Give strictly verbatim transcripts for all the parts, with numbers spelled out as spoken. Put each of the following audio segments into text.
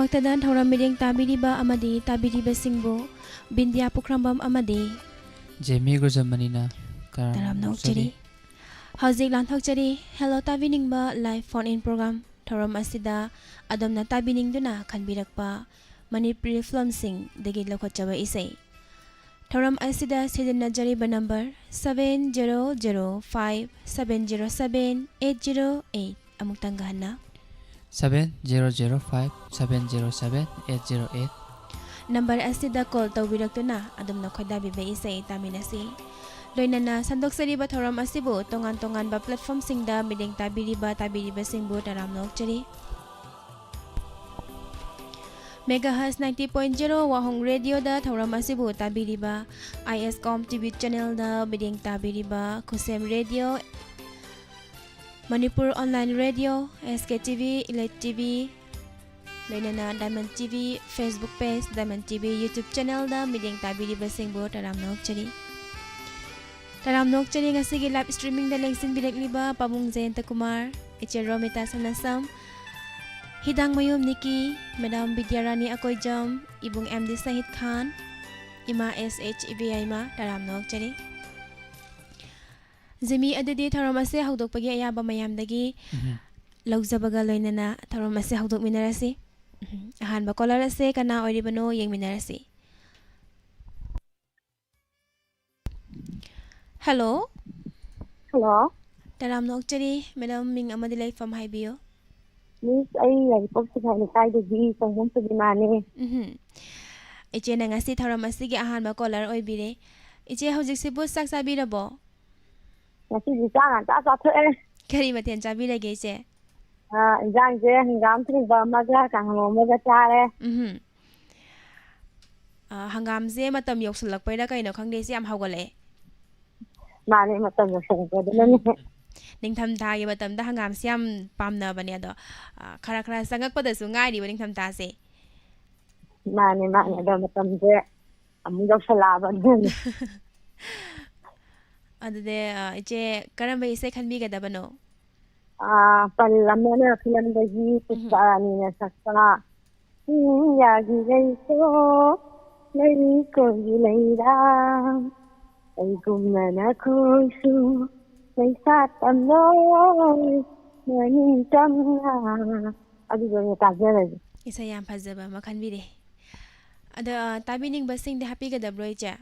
ꯃꯊꯛꯇꯗ ꯊꯧꯔꯝ ꯃꯤꯠꯌꯦꯡ ꯇꯥꯕꯤꯔꯤꯕ ꯑꯃꯗꯤ ꯇꯥꯕꯤꯔꯤꯕꯁꯤꯡꯕꯨ ꯕꯤꯟꯗꯤꯌꯥ ꯄꯨꯈ꯭ꯔꯝꯕꯝ ꯑꯃꯗꯤ ꯖꯦꯃꯤ ꯒꯨꯖꯃꯅꯤꯅ ꯇꯔꯥꯝꯅ ꯇꯔꯥꯝꯅ ꯑꯣꯛꯆꯔꯤ꯫ ꯑꯣꯛꯆꯔꯤ꯫ ꯍꯧꯖꯤꯛ ꯂꯥꯟꯊꯣꯛꯆꯔꯤ꯫ Hello ꯇꯥꯕꯤꯅꯤꯡꯕ live phone in program ꯊꯧꯔꯝ ꯑꯁꯤꯗ ꯑꯗꯣꯝꯅ ꯇꯥꯕꯤꯅꯤꯡꯗꯨꯅ ꯈꯟꯕꯤꯔꯛꯄ ꯃꯅꯤꯄꯨꯔꯤ ꯐꯤꯂꯝꯁꯤꯡꯗꯒꯤ ꯂꯧꯈꯠꯆꯕ ꯏꯁꯩ꯫ ꯊꯧꯔꯝ ꯑꯁꯤꯗ ꯁꯤꯖꯤꯟꯅꯖꯔꯤꯕ number seven zero zero five seven zero seven eight zero eight꯫ ꯑꯃꯨꯛꯇꯪꯒ ꯍꯟꯅ꯫ Seven zero zero five seven zero seven eight zero eight꯫ Number ꯑꯁꯤꯗ call ꯇꯧꯕꯤꯔꯛꯇꯨꯅ ꯑꯗꯣꯝꯅ ꯈꯣꯏꯗꯥꯕꯤꯕ ꯏꯁꯩ ꯇꯥꯃꯤꯟꯅꯁꯤ꯫ ꯂꯣꯏꯅꯅ ꯁꯟꯗꯣꯛꯆꯔꯤꯕ ꯊꯧꯔꯝ ꯑꯁꯤꯕꯨ ꯇꯣꯉꯥꯟ ꯇꯣꯉꯥꯟꯕ platformꯁꯤꯡꯗ ꯃꯤꯠꯌꯦꯡ ꯇꯥꯕꯤꯔꯤꯕ ꯇꯥꯕꯤꯔꯤꯕꯁꯤꯡꯕꯨ ꯇꯔꯥꯝꯅ ꯑꯣꯛꯆꯔꯤ꯫ Megahertz ninety point zero ꯋꯥꯍꯣꯡ ꯔꯦꯗꯤꯑꯣꯗ ꯊꯧꯔꯝ ꯑꯁꯤꯕꯨ ꯇꯥꯕꯤꯔꯤꯕ I S Com TV channelꯗ ꯃꯤꯠꯌꯦꯡ ꯇꯥꯕꯤꯔꯤꯕ ꯈꯨꯁꯦꯝ radio, Manipur online radio, S K TV, Elite TV, ꯂꯣꯏꯅꯅ Diamond TV Facebook page, Diamond TV YouTube channelꯗ ꯃꯤꯠꯌꯦꯡ ꯇꯥꯕꯤꯔꯤꯕꯁꯤꯡꯕꯨ ꯇꯔꯥꯝꯅ ꯑꯣꯛꯆꯔꯤ꯫ ꯇꯔꯥꯝꯅ ꯑꯣꯛꯆꯔꯤ ꯉꯁꯤꯒꯤ live streamingꯗ ꯂꯦꯡꯁꯤꯟꯕꯤꯔꯛꯂꯤꯕ ꯄꯥꯕꯨꯡ ꯖꯌꯟꯇ ꯀꯨꯃꯥꯔ, ꯏꯆꯦ ꯔꯣꯃꯤꯇꯥ ꯁꯅꯥꯁꯝ, ꯍꯤꯗꯥꯡꯃꯌꯨꯝ ꯅꯤꯀꯤ, Madam ꯕꯤꯗ꯭ꯌꯥꯔꯥꯅꯤ ꯑꯀꯣꯏꯖꯝ, ꯏꯕꯨꯡ M D ꯁꯍꯤꯗ ꯈꯥꯟ, ꯏꯃꯥ S H ꯏꯕꯦꯌꯥꯏꯃ, ꯇꯔꯥꯝꯅ ꯑꯣꯛꯆꯔꯤ꯫ ꯖꯤꯃꯤ, ꯑꯗꯨꯗꯤ ꯊꯧꯔꯝ ꯑꯁꯦ ꯍꯧꯗꯣꯛꯄꯒꯤ ꯑꯌꯥꯕ ꯃꯌꯥꯝꯗꯒꯤ ꯎꯝꯍꯨꯝ꯫ ꯂꯧꯖꯕꯒ ꯂꯣꯏꯅꯅ ꯊꯧꯔꯝ ꯑꯁꯦ ꯍꯧꯗꯣꯛꯃꯤꯟꯅꯔꯁꯤ꯫ ꯎꯝꯍꯨꯝ꯫ ꯑꯍꯥꯟꯕ caller ꯑꯁꯦ ꯀꯅꯥ ꯑꯣꯏꯔꯤꯕꯅꯣ ꯌꯦꯡꯃꯤꯟꯅꯔꯁꯤ꯫ Hello꯫ Hello꯫ ꯇꯔꯥꯝꯅ ꯑꯣꯛꯆꯔꯤ꯫ Madam, ꯃꯤꯡ ꯑꯃꯗꯤ ꯂꯩꯐꯝ ꯍꯥꯏꯕꯤꯌꯨ꯫ Miss, ꯑꯩ ꯌꯥꯏꯔꯤꯄꯣꯛ ꯁꯤꯡꯍꯥꯏ ꯂꯩꯀꯥꯏꯗꯒꯤ ꯇꯣꯡꯕꯝ ꯁꯨꯕꯤꯅꯥꯅꯦ꯫ ꯎꯝꯍꯨꯝ꯫ ꯏꯆꯦꯅ ꯉꯁꯤ ꯊꯧꯔꯝ ꯑꯁꯤꯒꯤ ꯑꯍꯥꯟꯕ caller ꯑꯣꯏꯕꯤꯔꯦ꯫ ꯏꯆꯦ, ꯍꯧꯖꯤꯛꯁꯤꯕꯨ ꯆꯥꯛ ꯆꯥꯕꯤꯔꯕꯣ? ꯉꯁꯤꯗꯤ ꯆꯥꯛ ꯉꯟꯇꯥ ꯆꯥꯊꯣꯛꯑꯦ꯫ ꯀꯔꯤ ꯃꯊꯦꯜ ꯆꯥꯕꯤꯔꯒꯦ, ꯏꯆꯦ? ꯑꯥ, ꯏꯟꯖꯥꯡꯁꯦ ꯍꯪꯒꯥꯝ ꯊꯣꯡꯕ ꯑꯃꯒ ꯀꯥꯡꯍꯧ ꯑꯃꯒ ꯆꯥꯔꯦ꯫ ꯎꯝꯍꯨꯝ꯫ ꯑꯥ, ꯍꯪꯒꯥꯝꯁꯦ ꯃꯇꯝ ꯌꯧꯁꯜꯂꯛꯄꯩꯔꯥ ꯀꯩꯅꯣ ꯈꯪꯗꯦ, ꯏꯆꯦ, ꯌꯥꯝ ꯍꯧꯒꯠꯂꯛꯑꯦ꯫ ꯃꯥꯅꯦ, ꯃꯇꯝ ꯌꯧꯁꯜꯂꯛꯄꯗꯨꯅꯅꯦ꯫ ꯎꯝ꯫ ꯅꯤꯡꯊꯝꯊꯥꯒꯤ ꯃꯇꯝꯗ ꯍꯪꯒꯥꯝꯁꯦ ꯌꯥꯝ ꯄꯥꯝꯅꯕꯅꯦ, ꯑꯗꯣ, ꯑꯥ, ꯈꯔ ꯈꯔ ꯆꯪꯉꯛꯄꯗꯁꯨ ꯉꯥꯏꯔꯤꯕ ꯅꯤꯡꯊꯝꯊꯥꯁꯦ꯫ ꯃꯥꯅꯦ, ꯃꯥꯅꯦ꯫ ꯎꯝ꯫ ꯑꯗꯣ ꯃꯇꯝꯁꯦ ꯑꯃꯨꯛ ꯌꯧꯁꯜꯂꯛꯑꯕꯅꯤꯅꯅꯦ꯫ ꯑꯗꯨꯗꯤ, ꯑ, ꯏꯆꯦ, ꯀꯔꯝꯕ ꯏꯁꯩ ꯈꯟꯕꯤꯒꯗꯕꯅꯣ? ꯑ, ꯄꯜ ꯑꯃꯅ ꯐꯤꯂꯝꯗꯒꯤ ꯎꯝ꯫ ꯄꯨꯁꯄꯥꯔꯥꯅꯤꯅ ꯁꯛꯄ ꯆꯤꯡꯌꯥꯒꯤ ꯂꯩꯀꯣꯜ, ꯂꯩꯀꯣꯜꯒꯤ ꯂꯩꯔꯥꯡ, ꯑꯩꯒꯨꯝꯅ ꯅꯈꯣꯏꯁꯨ ꯂꯩꯁꯥ ꯇꯝꯂꯣꯏ, ꯃꯅꯤꯡ ꯇꯝꯅ꯫ ꯑꯗꯨꯗꯣ ꯑꯣꯏꯅ ꯇꯥꯖꯔꯒꯦ꯫ ꯏꯁꯩ ꯌꯥꯝ ꯐꯖꯕ ꯑꯃ ꯈꯟꯕꯤꯔꯦ꯫ ꯑꯗꯣ, ꯑ, ꯇꯥꯕꯤꯅꯤꯡꯕꯁꯤꯡꯗꯤ ꯍꯥꯞꯄꯤꯒꯗꯕ꯭ꯔꯣ, ꯏꯆꯦ?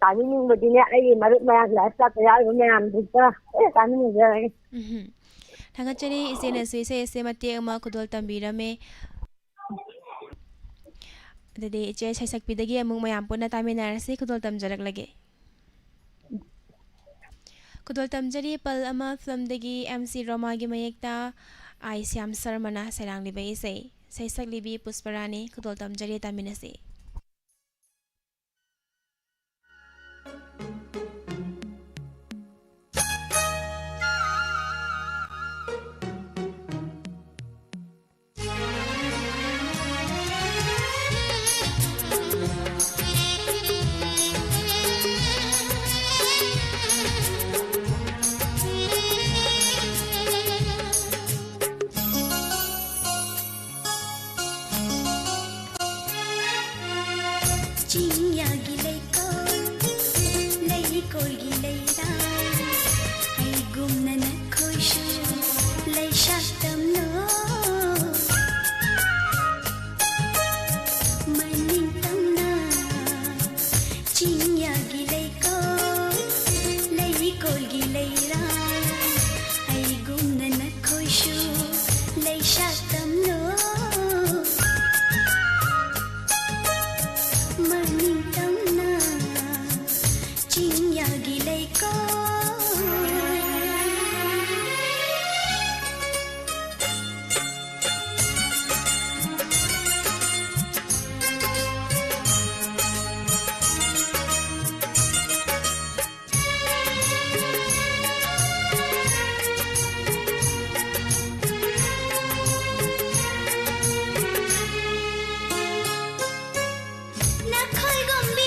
ꯇꯥꯕꯤꯅꯤꯡꯕꯗꯤꯅꯦ, ꯑꯩꯒꯤ ꯃꯔꯨꯞ ꯃꯌꯥꯝ, ꯂꯥꯏꯐ ꯆꯥꯠꯇ ꯌꯥꯎꯔꯤꯕ ꯃꯌꯥꯝꯗꯨꯒ ꯂꯣꯏ ꯇꯥꯃꯤꯟꯅꯖꯔꯒꯦ꯫ ꯎꯝꯍꯨꯝ꯫ ꯊꯥꯒꯠꯆꯔꯤ, ꯏꯆꯦꯅꯁꯨ ꯏꯁꯩ ꯑꯁꯦ ꯃꯇꯦꯛ ꯑꯃ ꯈꯨꯗꯣꯜ ꯇꯝꯕꯤꯔꯝꯃꯦ꯫ ꯑꯗꯨꯗꯤ ꯏꯆꯦ ꯁꯩꯁꯛꯄꯤꯗꯒꯤ ꯑꯃꯨꯛ ꯃꯌꯥꯝ ꯄꯨꯟꯅ ꯇꯥꯃꯤꯟꯅꯔꯁꯤ꯫ ꯈꯨꯗꯣꯜ ꯇꯝꯖꯔꯛꯂꯒꯦ꯫ ꯈꯨꯗꯣꯜ ꯇꯝꯖꯔꯤ, ꯄꯜ ꯑꯃ ꯐꯤꯂꯝꯗꯒꯤ ꯑꯦꯝ ꯁꯤ ꯔꯣꯃꯥꯒꯤ ꯃꯌꯦꯛꯇ ꯑꯥꯏ ꯁ꯭ꯌꯥꯝ ꯁꯔꯃꯅ ꯁꯩꯔꯥꯡꯂꯤꯕ ꯏꯁꯩ, ꯁꯩꯁꯛꯂꯤꯕꯤ ꯄꯨꯁꯄꯔꯥꯅꯤ꯫ ꯈꯨꯗꯣꯜ ꯇꯝꯖꯔꯤ, ꯇꯥꯃꯤꯟꯅꯁꯤ꯫ ꯆꯤꯡꯌꯥꯒꯤ ꯂꯩꯀꯣꯜ, ꯂꯩꯀꯣꯜꯒꯤ ꯂꯩꯔꯥꯡ, ꯑꯩꯒꯨꯝꯅ ꯅꯈꯣꯏꯁꯨ ꯂꯩꯁꯥ ꯇꯝꯂꯣ꯫ ꯃꯅꯤꯡ ꯇꯝꯅ ꯆꯤꯡꯌꯥꯒꯤ ꯂꯩꯀꯣꯜ, ꯂꯩꯀꯣꯜꯒꯤ ꯂꯩꯔꯥꯡ, ꯑꯩꯒꯨꯝꯅ ꯅꯈꯣꯏꯁꯨ ꯂꯩꯁꯥ ꯇꯝꯂꯣ꯫ ꯃꯅꯤꯡ ꯇꯝꯅ ꯆꯤꯡꯌꯥꯒꯤ ꯂꯩꯀꯣꯜ꯫ ꯅꯈꯣꯏꯒꯨꯝꯕꯤ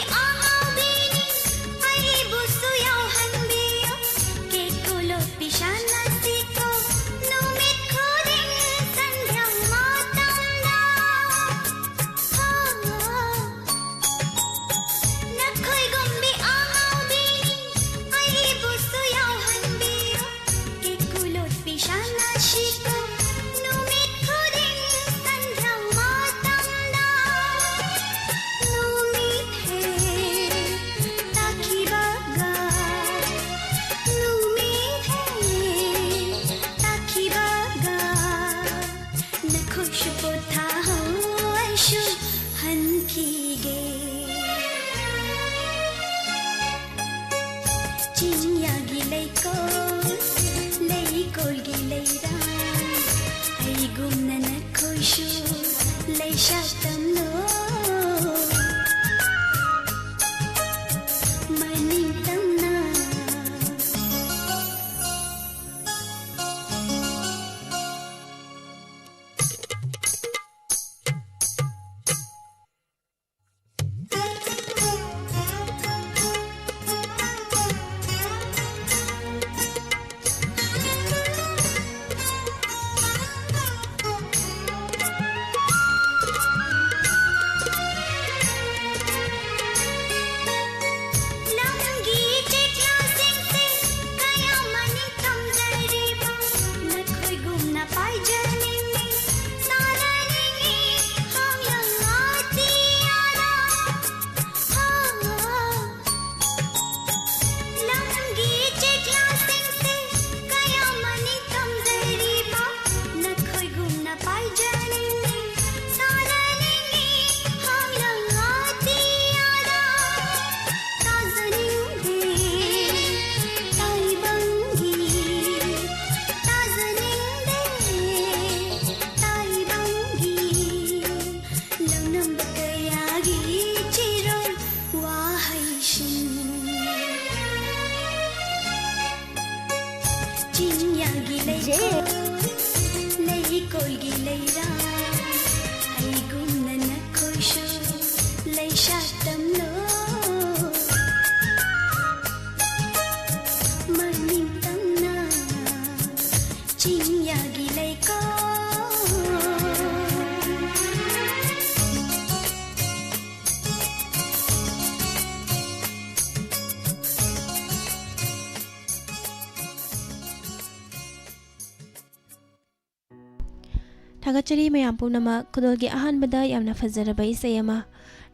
ꯊꯥꯒꯠꯆꯔꯤ ꯃꯌꯥꯝ ꯄꯨꯝꯅꯃꯛ꯫ ꯈꯨꯗꯣꯜꯒꯤ ꯑꯍꯥꯟꯕꯗ ꯌꯥꯝꯅ ꯐꯖꯔꯕ ꯏꯁꯩ ꯑꯃ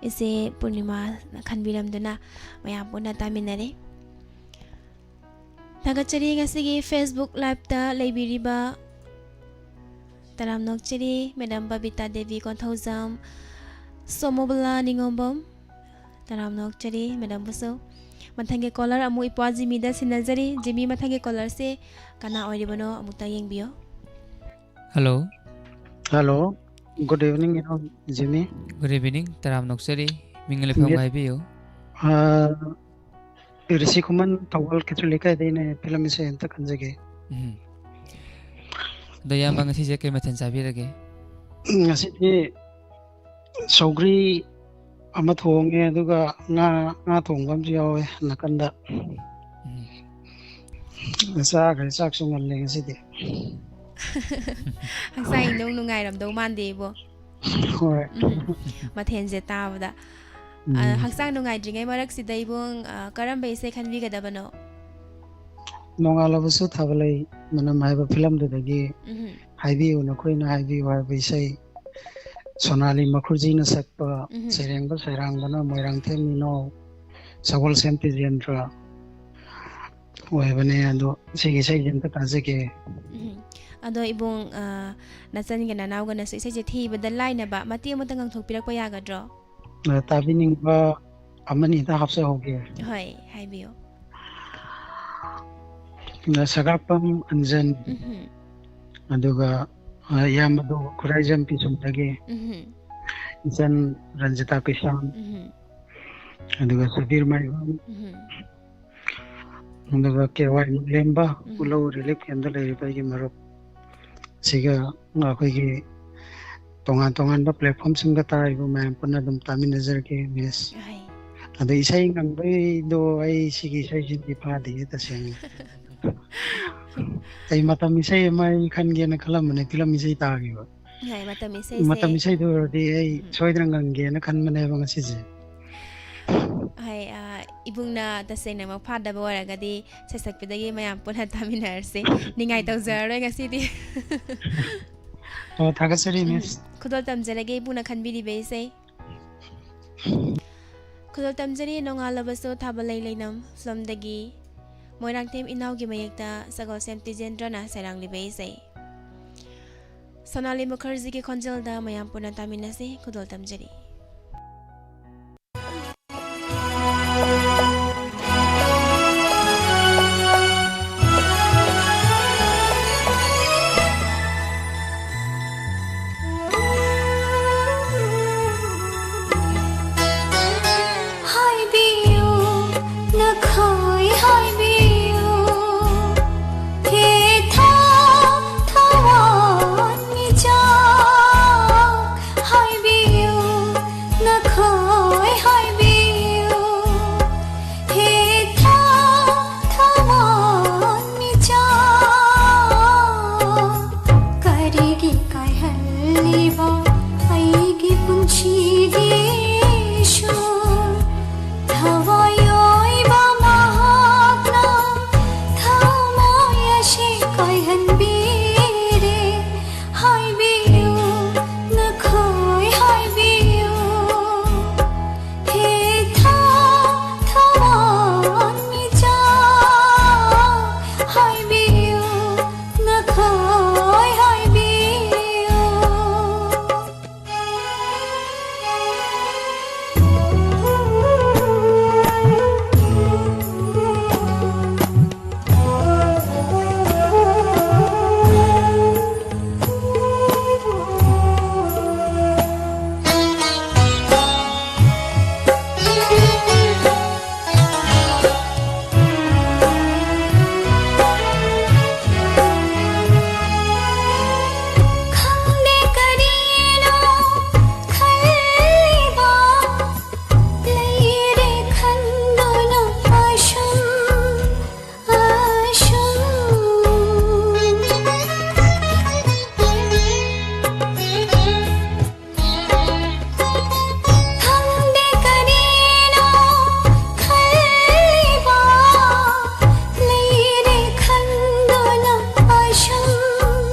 ꯏꯆꯦ ꯄꯨꯔꯅꯤꯃꯥꯅ ꯈꯟꯕꯤꯔꯝꯗꯨꯅ ꯃꯌꯥꯝ ꯄꯨꯟꯅ ꯇꯥꯃꯤꯟꯅꯔꯦ꯫ ꯊꯥꯒꯠꯆꯔꯤ ꯉꯁꯤꯒꯤ Facebook Liveꯇ ꯂꯩꯕꯤꯔꯤꯕ ꯇꯔꯥꯝ ꯅꯣꯛꯆꯔꯤ ꯃꯦꯗꯥꯝ ꯕꯕꯤꯇꯥ ꯗꯦꯕꯤ ꯀꯣꯟꯊꯧꯖꯝ, ꯁꯣꯃꯣꯕꯂꯥ ꯅꯤꯉꯣꯝꯕꯝ, ꯇꯔꯥꯝ ꯅꯣꯛꯆꯔꯤ ꯃꯦꯗꯥꯝꯕꯨꯁꯨ꯫ ꯃꯊꯪꯒꯤ caller ꯑꯃꯨꯛ ꯏꯄ꯭ꯋꯥ ꯖꯤꯃꯤꯗ ꯁꯤꯟꯅꯖꯔꯤ꯫ ꯖꯤꯃꯤ, ꯃꯊꯪꯒꯤ callerꯁꯦ ꯀꯅꯥ ꯑꯣꯏꯔꯤꯕꯅꯣ ꯑꯃꯨꯛꯇ ꯌꯦꯡꯕꯤꯌꯣ꯫ Hello꯫ Hello꯫ Good evening, you know, Jimmy꯫ Good evening, ꯇꯔꯥꯝ ꯅꯣꯛꯆꯔꯤ꯫ ꯃꯤꯡ ꯂꯩꯐꯝꯒ ꯍꯥꯏꯕꯤꯌꯨ꯫ ꯑꯥ, ꯔꯤꯁꯤ ꯈꯨꯃꯟ, ꯊꯧꯕꯥꯜ ꯀꯩꯊꯦꯜ ꯂꯩꯀꯥꯏꯗꯩꯅꯦ꯫ ꯐꯤꯂꯝ ꯏꯁꯩ ꯑꯝꯇ ꯈꯟꯖꯒꯦ꯫ ꯎꯝ꯫ ꯑꯗꯣ ꯏꯌꯥꯝꯕ, ꯉꯁꯤꯁꯦ ꯀꯩ ꯃꯊꯦꯜ ꯆꯥꯕꯤꯔꯒꯦ? ꯉꯁꯤꯗꯤ ꯁꯧꯒ꯭ꯔꯤ ꯑꯃ ꯊꯣꯡꯉꯦ, ꯑꯗꯨꯒ ꯉꯥ, ꯉꯥ ꯊꯣꯡꯕ ꯑꯃꯁꯨ ꯌꯥꯎꯋꯦ ꯅꯥꯀꯟꯗ꯫ ꯎꯝ꯫ ꯆꯥꯈ꯭ꯔꯦ, ꯆꯥꯛꯁꯨ ꯉꯜꯂꯦ ꯉꯁꯤꯗꯤ꯫ ꯍꯛꯆꯥꯡ ꯏꯅꯨꯡ ꯅꯨꯡꯉꯥꯏꯔꯝꯗꯧ ꯃꯥꯟꯗꯦ ꯏꯕꯣ꯫ ꯍꯣꯏ꯫ ꯎꯝ꯫ ꯃꯊꯦꯜꯁꯦ ꯇꯥꯕꯗ꯫ ꯎꯝ꯫ ꯑ, ꯍꯛꯆꯥꯡ ꯅꯨꯡꯉꯥꯏꯗ꯭ꯔꯤꯉꯩ ꯃꯔꯛꯁꯤꯗ ꯏꯕꯨꯡ, ꯑ, ꯀꯔꯝꯕ ꯏꯁꯩ ꯈꯟꯕꯤꯒꯗꯕꯅꯣ? ꯅꯣꯡꯉꯥꯜꯂꯕꯁꯨ ꯊꯥꯕꯜꯂꯩ ꯃꯅꯝ ꯍꯥꯏꯕ ꯐꯤꯂꯝꯗꯨꯗꯒꯤ ꯎꯝ꯫ ꯍꯥꯏꯕꯤꯌꯨ ꯅꯈꯣꯏꯅ ꯍꯥꯏꯕꯤꯌꯨ ꯍꯥꯏꯕ ꯏꯁꯩ, ꯁꯣꯅꯥꯂꯤ ꯃꯈꯨꯔꯖꯤꯅ ꯁꯛꯄ, ꯎꯝ꯫ ꯁꯩꯔꯦꯡꯕ ꯁꯩꯔꯥꯡꯕꯅ ꯃꯣꯏꯔꯥꯡꯊꯦꯝ ꯏꯅꯥꯎ, ꯁꯒꯣꯜꯁꯦꯝ ꯇꯤꯖꯦꯟꯗ꯭ꯔ ꯑꯣꯏꯕꯅꯦ꯫ ꯑꯗꯣ ꯁꯤꯒꯤ ꯏꯁꯩꯁꯦ ꯑꯝꯇ ꯇꯥꯖꯒꯦ꯫ ꯎꯝ꯫ ꯑꯗꯣ ꯏꯕꯨꯡ, ꯑ, ꯅꯆꯟꯒ ꯅꯅꯥꯎꯒꯅꯁꯨ ꯏꯁꯩꯁꯦ ꯊꯤꯕꯗ ꯂꯥꯏꯅꯕ ꯃꯇꯦꯛ ꯑꯃꯇ ꯉꯪꯊꯣꯛꯄꯤꯔꯛꯄ ꯌꯥꯒꯗ꯭ꯔꯣ? ꯑ, ꯇꯥꯕꯤꯅꯤꯡꯕ ꯑꯃꯅꯤꯗ ꯍꯥꯞꯆꯍꯧꯒꯦ꯫ ꯍꯣꯏ, ꯍꯥꯏꯕꯤꯌꯨ꯫ ꯑ, ꯁꯒꯥꯛꯄꯝ ꯑꯟꯖꯟ, ꯎꯝꯍꯨꯝ꯫ ꯑꯗꯨꯒ, ꯑ, ꯏꯌꯥꯝꯕꯗꯣ ꯈꯨꯔꯥꯏꯖꯝ ꯄꯤꯁꯨꯝꯗꯒꯤ, ꯎꯝꯍꯨꯝ꯫ ꯏꯆꯟ ꯔꯟꯖꯤꯇꯥ ꯀꯩꯁꯥꯝ, ꯎꯝꯍꯨꯝ꯫ ꯑꯗꯨꯒ ꯁꯨꯕꯤꯔ ꯃꯥꯏꯕꯝ, ꯎꯝꯍꯨꯝ꯫ ꯑꯗꯨꯒ ꯀꯦ ꯋꯥꯏ ꯃꯨꯛꯂꯦꯝꯕ, ꯎꯝ꯫ ꯎꯂꯧ ꯔꯤꯂꯤꯐ ꯀꯦꯝꯗ ꯂꯩꯔꯤꯕ ꯑꯩꯒꯤ ꯃꯔꯨꯞ ꯁꯤꯒ ꯑꯩꯈꯣꯏꯒꯤ ꯇꯣꯉꯥꯟ ꯇꯣꯉꯥꯟꯕ platformꯁꯤꯡꯗ ꯇꯥꯔꯤꯕ ꯃꯌꯥꯝ ꯄꯨꯟꯅ ꯑꯗꯨꯝ ꯇꯥꯃꯤꯟꯅꯖꯔꯒꯦ, ꯃꯤꯁ꯫ ꯑꯍꯩ꯫ ꯑꯗꯣ ꯏꯁꯩ ꯉꯪꯕꯩꯗꯣ ꯑꯩ ꯁꯤꯒꯤ ꯏꯁꯩꯁꯤꯗꯤ ꯐꯥꯗꯦ ꯇꯁꯦꯡꯅ꯫ ꯑꯩ ꯃꯇꯝ ꯏꯁꯩ ꯑꯃ ꯑꯩ ꯈꯟꯒꯦꯅ ꯈꯜꯂꯝꯕꯅꯦ, ꯐꯤꯂꯝ ꯏꯁꯩ ꯇꯥꯈꯤꯕ꯫ ꯍꯣꯏ, ꯃꯇꯝ ꯏꯁꯩꯁꯦ꯫ ꯃꯇꯝ ꯏꯁꯩꯗꯨ ꯑꯣꯏꯔꯗꯤ ꯑꯩ ꯎꯝ꯫ ꯁꯣꯏꯗꯅ ꯉꯪꯒꯦꯅ ꯈꯟꯕꯅꯦꯕ ꯉꯁꯤꯁꯦ꯫ ꯍꯣꯏ, ꯑ, ꯏꯕꯨꯡꯅ ꯇꯁꯦꯡꯅꯃꯛ ꯐꯥꯗꯕ ꯑꯣꯏꯔꯒꯗꯤ ꯁꯩꯁꯛꯄꯗꯒꯤ ꯃꯌꯥꯝ ꯄꯨꯟꯅ ꯇꯥꯃꯤꯟꯅꯔꯁꯤ꯫ ꯅꯤꯡꯉꯥꯏ ꯇꯧꯖꯔꯔꯣꯏ ꯉꯁꯤꯗꯤ꯫ ꯑꯣ, ꯊꯥꯒꯠꯆꯔꯤ, ꯎꯝ, ꯃꯤꯁ꯫ ꯈꯨꯗꯣꯜ ꯇꯝꯖꯔꯒꯦ ꯏꯄꯨꯅ ꯈꯟꯕꯤꯔꯤꯕ ꯏꯁꯩ꯫ ꯈꯨꯗꯣꯜ ꯇꯝꯖꯔꯤ ꯅꯣꯡꯉꯥꯜꯂꯕꯁꯨ ꯊꯥꯕꯜ ꯂꯩ ꯂꯩꯅꯝ ꯐꯤꯂꯝꯗꯒꯤ ꯃꯣꯏꯔꯥꯡꯊꯦꯝ ꯏꯅꯥꯎꯒꯤ ꯃꯌꯦꯛꯇ ꯁꯒꯣꯜꯁꯦꯝ ꯇꯤꯖꯦꯟꯗ꯭ꯔꯅ ꯁꯩꯔꯥꯡꯂꯤꯕ ꯏꯁꯩ꯫ ꯁꯣꯅꯥꯂꯤ ꯃꯨꯈꯔꯖꯤꯒꯤ ꯈꯣꯟꯖꯦꯜꯗ ꯃꯌꯥꯝ ꯄꯨꯟꯅ ꯇꯥꯃꯤꯟꯅꯁꯤ꯫ ꯈꯨꯗꯣꯜ ꯇꯝꯖꯔꯤ꯫ ꯍꯥꯏꯕꯤꯌꯨ, ꯅꯈꯣꯏ ꯍꯥꯏꯕꯤꯌꯨ, ꯍꯦ ꯊꯥ ꯊꯋꯥꯟꯃꯤꯆꯥꯛ ꯍꯥꯏꯕꯤꯌꯨ,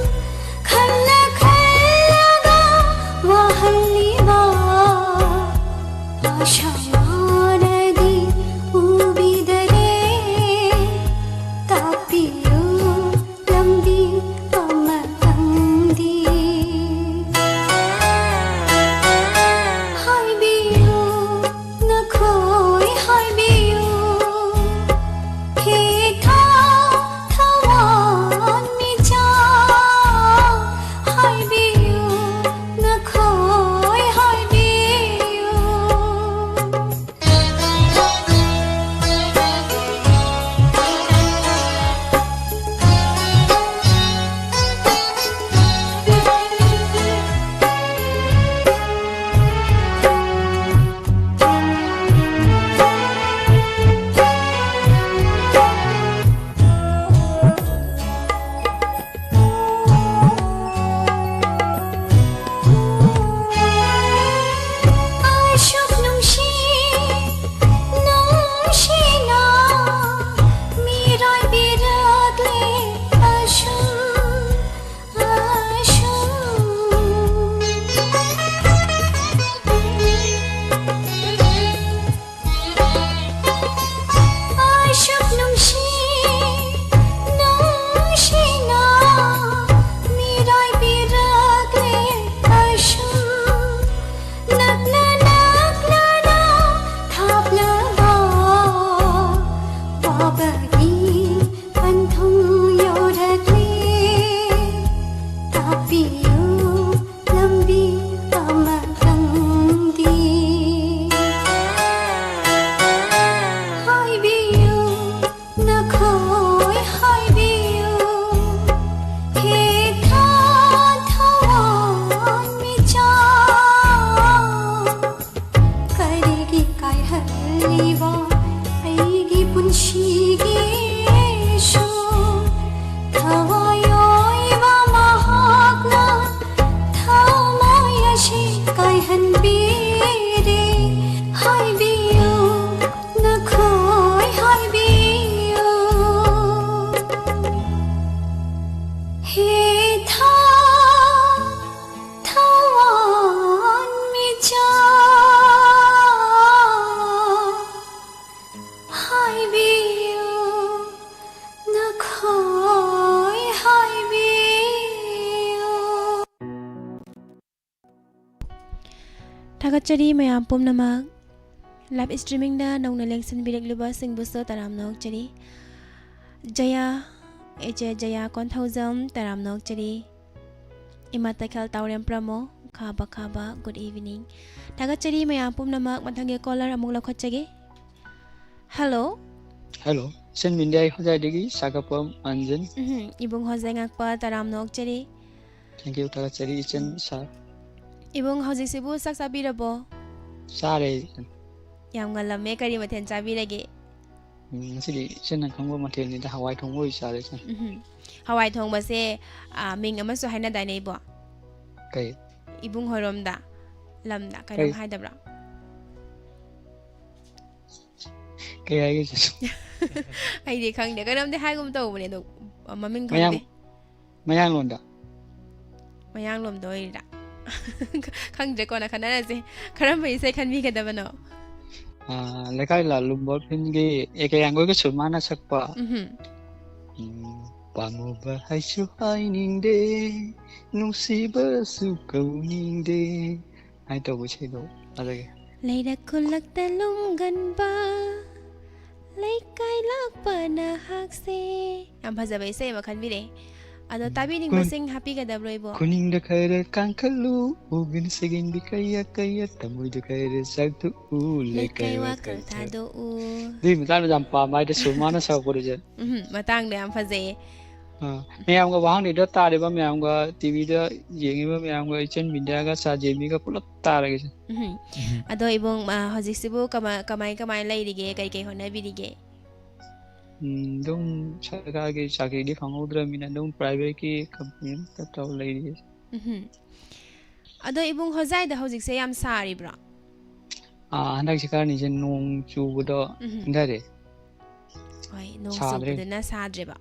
ꯕꯒꯤ ꯄꯟꯊꯨꯡ ꯌꯧꯔꯛꯂꯦ꯫ ꯇꯥꯛꯄꯤꯌꯨ ꯂꯝꯕꯤ ꯑꯃꯇꯪꯗꯤ꯫ ꯍꯥꯏꯕꯤꯌꯨ ꯅꯈꯣꯏ ꯍꯥꯏꯕꯤꯌꯨ꯫ ꯍꯦ ꯊꯥ ꯊꯋꯥꯟꯃꯤꯆꯥꯛ, ꯀꯔꯤꯒꯤ ꯀꯥꯏꯍꯜꯂꯤꯕ ꯑꯩꯒꯤ ꯄꯨꯟꯁꯤꯒꯤꯁꯨ? ꯊꯋꯥꯏ ꯑꯣꯏꯕ ꯃꯍꯥꯛꯅ ꯊꯃꯣꯏ ꯑꯁꯤ ꯀꯥꯏꯍꯟꯕꯤꯔꯦ꯫ ꯍꯥꯏꯕꯤꯌꯨ ꯅꯈꯣꯏ ꯍꯥꯏꯕꯤꯌꯨ꯫ ꯍꯦ ꯊꯥ ꯊꯋꯥꯟꯃꯤꯆꯥꯛ, ꯍꯥꯏꯕꯤꯌꯨ ꯅꯈꯣꯏ ꯍꯥꯏꯕꯤꯌꯨ꯫ ꯊꯥꯒꯠꯆꯔꯤ ꯃꯌꯥꯝ ꯄꯨꯝꯅꯃꯛ꯫ Live streamingꯗ ꯅꯧꯅ ꯂꯦꯡꯁꯤꯟꯕꯤꯔꯛꯂꯤꯕꯁꯤꯡꯕꯨꯁꯨ ꯇꯔꯥꯝꯅ ꯑꯣꯛꯆꯔꯤ꯫ ꯖꯌꯥ, ꯑꯦꯆꯦ ꯖꯌꯥ ꯀꯣꯟꯊꯧꯖꯝ, ꯇꯔꯥꯝꯅ ꯑꯣꯛꯆꯔꯤ꯫ ꯏꯃꯥ ꯇꯈꯦꯜ ꯇꯥꯎꯔꯦꯝ ꯄ꯭ꯔꯃꯣ, ꯈꯥꯕ ꯈꯥꯕ, good evening꯫ ꯊꯥꯒꯠꯆꯔꯤ ꯃꯌꯥꯝ ꯄꯨꯝꯅꯃꯛ꯫ ꯃꯊꯪꯒꯤ caller ꯑꯃꯨꯛ ꯂꯧꯈꯠꯆꯒꯦ꯫ Hello꯫ Hello, ꯏꯆꯟ ꯃꯤꯟꯗꯤꯌꯥ ꯍꯣꯖꯥꯏꯗꯒꯤ ꯁꯥꯒꯠꯄꯝ ꯑꯟꯖꯟ꯫ ꯎꯝꯍꯨꯝ, ꯏꯕꯨꯡ ꯍꯣꯖꯥꯏ ꯉꯥꯛꯄ, ꯇꯔꯥꯝꯅ ꯑꯣꯛꯆꯔꯤ꯫ Thank you, ꯊꯥꯒꯠꯆꯔꯤ ꯏꯆꯟ ꯁꯥꯔ꯫ ꯏꯕꯨꯡ, ꯍꯧꯖꯤꯛꯁꯤꯕꯨ ꯆꯥꯛ ꯆꯥꯕꯤꯔꯕꯣ? ꯆꯥꯔꯦ ꯏꯆꯟ꯫ ꯌꯥꯝ ꯉꯜꯂꯝꯃꯦ, ꯀꯔꯤ ꯃꯊꯦꯜ ꯆꯥꯕꯤꯔꯒꯦ? ꯎꯝ, ꯉꯁꯤꯗꯤ ꯏꯆꯟꯅ ꯈꯪꯕ ꯃꯊꯦꯜꯅꯤꯗ, ꯍꯋꯥꯏ ꯊꯣꯡꯕ ꯑꯣꯏ ꯆꯥꯔꯦ ꯏꯆꯟ꯫ ꯎꯝꯍꯨꯝ꯫ ꯍꯋꯥꯏ ꯊꯣꯡꯕꯁꯦ, ꯑ, ꯃꯤꯡ ꯑꯃꯁꯨ ꯍꯥꯏꯅꯗꯥꯏꯅꯦ ꯏꯕꯣ? ꯀꯩ? ꯏꯕꯨꯡ ꯍꯣꯏꯔꯣꯝꯗ, ꯂꯝꯗ ꯀꯩꯅꯣꯝ ꯀꯩ? ꯍꯥꯏꯗꯕ꯭ꯔꯣ? ꯀꯩ ꯍꯥꯏꯒꯦ ꯏꯆꯟ? ꯑꯩꯗꯤ ꯈꯪꯗꯦ, ꯀꯩꯅꯣꯝꯗꯤ ꯍꯥꯏꯒꯨꯝ ꯇꯧꯕꯅꯦ ꯑꯗꯣ, ꯃꯃꯤꯡ ꯃꯌꯥꯡ-, ꯈꯪꯗꯦ꯫ ꯃꯌꯥꯡꯂꯣꯟꯗ꯫ ꯃꯌꯥꯡꯂꯣꯝꯗ ꯑꯣꯏꯔꯤꯔꯥ? ꯈꯪꯗ꯭ꯔꯦ, ꯀꯣꯟꯅ ꯈꯟꯅꯔꯁꯦ꯫ ꯀꯔꯝꯕ ꯏꯁꯩ ꯈꯟꯕꯤꯒꯗꯕꯅꯣ? ꯑꯥ, ꯂꯩꯀꯥꯏ ꯂꯥꯂꯨꯝꯕ ꯐꯤꯜꯝꯒꯤ ꯑꯦ ꯀꯦ ꯌꯥꯡꯒꯣꯏꯒ ꯁꯨꯔꯃꯥꯅ ꯁꯛꯄ꯫ ꯎꯝꯍꯨꯝ꯫ ꯎꯝ, ꯄꯥꯝꯃꯨꯕ ꯍꯥꯏꯁꯨ ꯍꯥꯏꯅꯤꯡꯗꯦ, ꯅꯨꯡꯁꯤꯕꯁꯨ ꯀꯧꯅꯤꯡꯗꯦ ꯍꯥꯏꯅ ꯇꯧꯕ ꯏꯁꯩꯗꯣ, ꯑꯗꯨꯒꯤ꯫ ꯂꯩꯔꯛ ꯈꯨꯜꯂꯛꯇ ꯂꯨꯝꯒꯟꯕ ꯂꯩꯀꯥꯏ ꯂꯥꯛꯄ ꯅꯍꯥꯛꯁꯦ꯫ ꯌꯥꯝ ꯐꯖꯕ ꯏꯁꯩ ꯑꯃ ꯈꯟꯕꯤꯔꯦ꯫ ꯑꯗꯣ ꯎꯝ, ꯇꯥꯕꯤꯅꯤꯡꯕꯁꯤꯡ ꯍꯥꯞꯄꯤꯒꯗꯕ꯭ꯔꯣ ꯏꯕꯣ? ꯈꯨꯅꯤꯡꯗ ꯈꯔ ꯀꯥꯡꯈꯠꯂꯨ, ꯎꯒꯤꯅ ꯁꯤꯒꯤꯟꯕꯤ ꯀꯩꯌ ꯀꯩꯌ, ꯊꯃꯣꯏꯗ ꯈꯔ ꯆꯥꯛꯊꯣꯛꯎ, ꯂꯩꯀꯥꯏ ꯂꯩꯀꯥꯏ ꯋꯥꯈꯜ ꯋꯥꯈꯜ ꯊꯥꯗꯣꯛ꯫ ꯊꯥꯗꯣꯛꯎ꯫ ꯑꯗꯨꯒꯤ ꯃꯇꯥꯡꯗ ꯌꯥꯝ ꯄꯥꯝꯕ ꯍꯥꯏꯗꯤ ꯁꯨꯔꯃꯥꯅ ꯁꯛꯄꯗꯨꯁꯨ꯫ ꯎꯝ, ꯃꯇꯥꯡꯗꯣ ꯌꯥꯝ ꯐꯖꯩꯌꯦ꯫ ꯑꯥ, ꯃꯌꯥꯝꯒ ꯋꯥꯍꯪꯅꯤꯗ ꯇꯥꯔꯤꯕ ꯃꯌꯥꯝꯒ, ꯇꯤꯚꯤꯗ ꯌꯦꯡꯉꯤꯕ ꯃꯌꯥꯝꯒ, ꯏꯆꯟ ꯕꯤꯟꯗ꯭ꯌꯥꯒ ꯁꯥꯔ ꯖꯦꯃꯤꯒ ꯄꯨꯂꯞ ꯇꯥꯔꯒꯦꯁꯦ꯫ ꯎꯝ꯫ ꯎꯝ꯫ ꯑꯗꯣ ꯏꯕꯨꯡ, ꯑ, ꯍꯧꯖꯤꯛꯁꯤꯕꯨ ꯀꯃꯥ-, ꯀꯃꯥꯏ ꯀꯃꯥꯏ ꯂꯩꯔꯤꯒꯦ? ꯀꯩ ꯀꯩ ꯍꯣꯠꯅꯕꯤꯔꯤꯒꯦ? ꯎꯝ, ꯑꯗꯨꯝ ꯁꯔꯀꯥꯔꯒꯤ ꯆꯥꯀ꯭ꯔꯤꯗꯤ ꯐꯪꯍꯧꯗ꯭ꯔꯕꯅꯤꯅ ꯑꯗꯨꯝ ꯄ꯭ꯔꯥꯏꯚꯦꯠꯀꯤ ꯀꯝꯄꯅꯤ ꯑꯃꯇ ꯇꯧ ꯂꯩꯔꯤꯌꯦ꯫ ꯎꯝ꯫ ꯑꯗꯣ ꯏꯕꯨꯡ, ꯍꯣꯖꯥꯏꯗ ꯍꯧꯖꯤꯛꯁꯦ ꯌꯥꯝ ꯁꯥꯔꯤꯕ꯭ꯔꯣ? ꯑꯥ, ꯍꯟꯗꯛꯁꯤ ꯈꯔꯅꯤꯁꯦ ꯅꯣꯡ ꯆꯨꯕꯗꯣ ꯎꯝ꯫ ꯍꯟꯊꯔꯦ꯫ ꯍꯣꯏ, ꯅꯣꯡ ꯁꯥꯗ꯭ꯔꯦ꯫ ꯆꯨꯕꯗꯨꯅ ꯁꯥꯗ꯭ꯔꯦꯕ꯫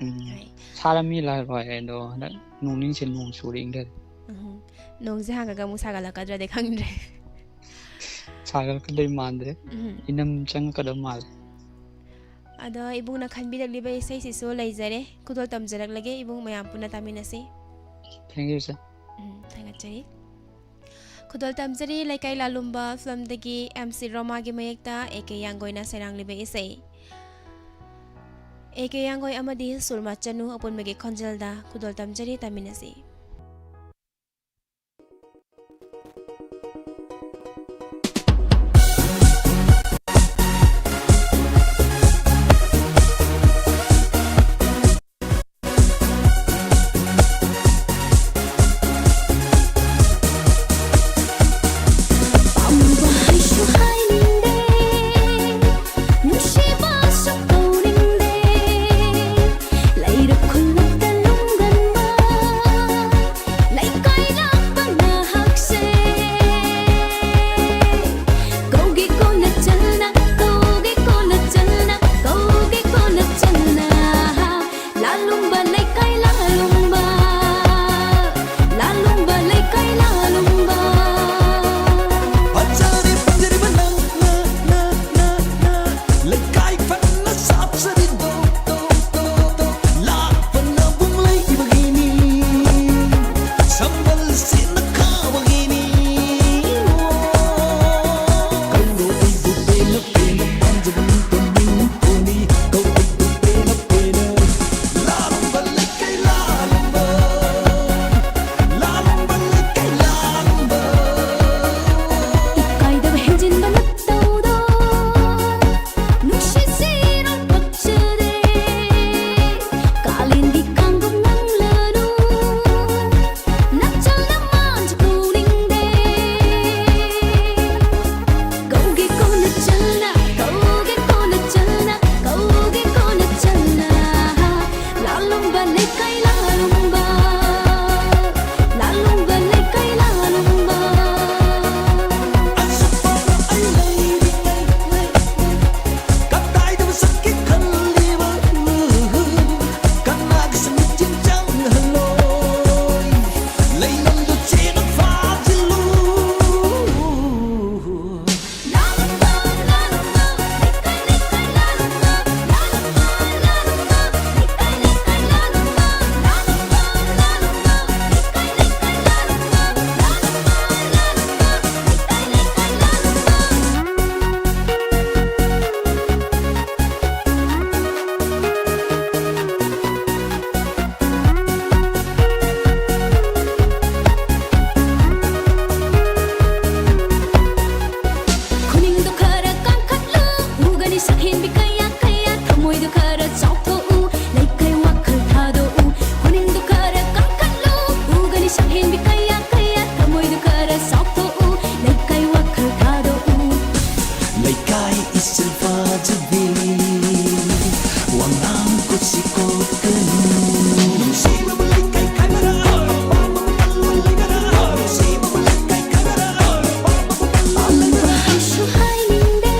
ꯎꯝ꯫ ꯍꯣꯏ꯫ ꯁꯥꯔꯝꯃꯤ ꯂꯥꯏ ꯍꯣꯏ, ꯑꯗꯣ ꯍꯟꯗꯛ ꯅꯣꯡ ꯅꯤꯅꯤꯁꯦ ꯅꯣꯡ ꯆꯨꯔꯦ, ꯏꯪꯊꯔꯦ꯫ ꯎꯝ꯫ ꯅꯣꯡꯁꯦ ꯍꯥꯡꯉꯒ ꯑꯃꯨꯛ ꯁꯥꯒꯠꯂꯛꯀꯗ꯭ꯔꯗꯤ ꯈꯪꯗ꯭ꯔꯦ꯫ ꯁꯥꯒꯠꯂꯛꯀꯗꯣꯏ ꯃꯥꯟꯗ꯭ꯔꯦ꯫ ꯎꯝ꯫ ꯏꯅꯝ ꯆꯪꯉꯛꯀꯗꯕ ꯃꯥꯜꯂꯦ꯫ ꯑꯗꯣ ꯏꯕꯨꯡꯅ ꯈꯟꯕꯤꯔꯛꯂꯤꯕ ꯏꯁꯩꯁꯤꯁꯨ ꯂꯩꯖꯔꯦ꯫ ꯈꯨꯗꯣꯜ ꯇꯝꯖꯔꯛꯂꯒꯦ, ꯏꯕꯨꯡ ꯃꯌꯥꯝ ꯄꯨꯟꯅ ꯇꯥꯃꯤꯟꯅꯁꯤ꯫ Thank you, sir꯫ ꯎꯝ, ꯊꯥꯒꯠꯆꯔꯤ꯫ ꯈꯨꯗꯣꯜ ꯇꯝꯖꯔꯤ ꯂꯩꯀꯥꯏ ꯂꯥꯂꯨꯝꯕ ꯐꯤꯂꯝꯗꯒꯤ ꯑꯦꯝ ꯁꯤ ꯔꯣꯃꯥꯒꯤ ꯃꯌꯦꯛꯇ ꯑꯦ ꯀꯦ ꯌꯥꯡꯒꯣꯏꯅ ꯁꯩꯔꯥꯡꯂꯤꯕ ꯏꯁꯩ꯫ ꯑꯦ ꯀꯦ ꯌꯥꯡꯒꯣꯏ ꯑꯃꯗꯤ ꯁꯨꯔꯃꯥ ꯆꯅꯨ ꯑꯄꯨꯟꯕꯒꯤ ꯈꯣꯟꯖꯦꯜꯗ ꯈꯨꯗꯣꯜ ꯇꯝꯖꯔꯤ, ꯇꯥꯃꯤꯟꯅꯁꯤ꯫ ꯄꯥꯝꯕ ꯍꯥꯏꯁꯨ ꯍꯥꯏꯅꯤꯡꯗꯦ, ꯅꯨꯡꯁꯤꯕꯁꯨ ꯇꯧꯅꯤꯡꯗꯦ, ꯂꯩꯔꯛ ꯈꯨꯜꯂꯛꯇ ꯂꯨꯝꯒꯟꯕ ꯑꯩ ꯏꯆꯜ ꯐꯖꯕꯤ, ꯋꯥꯉꯥꯡ ꯀꯨꯠꯁꯤ ꯀꯣꯛꯀꯅꯨ꯫ ꯅꯨꯡꯁꯤꯕꯕꯨ ꯂꯩꯀꯥꯏ ꯈꯥꯏꯕꯔꯥ? ꯅꯨꯡꯁꯤꯕꯕꯨ ꯂꯩꯀꯥꯏ ꯈꯥꯏꯕꯔꯥ? ꯍꯥꯏꯁꯨ ꯍꯥꯏꯅꯤꯡꯗꯦ,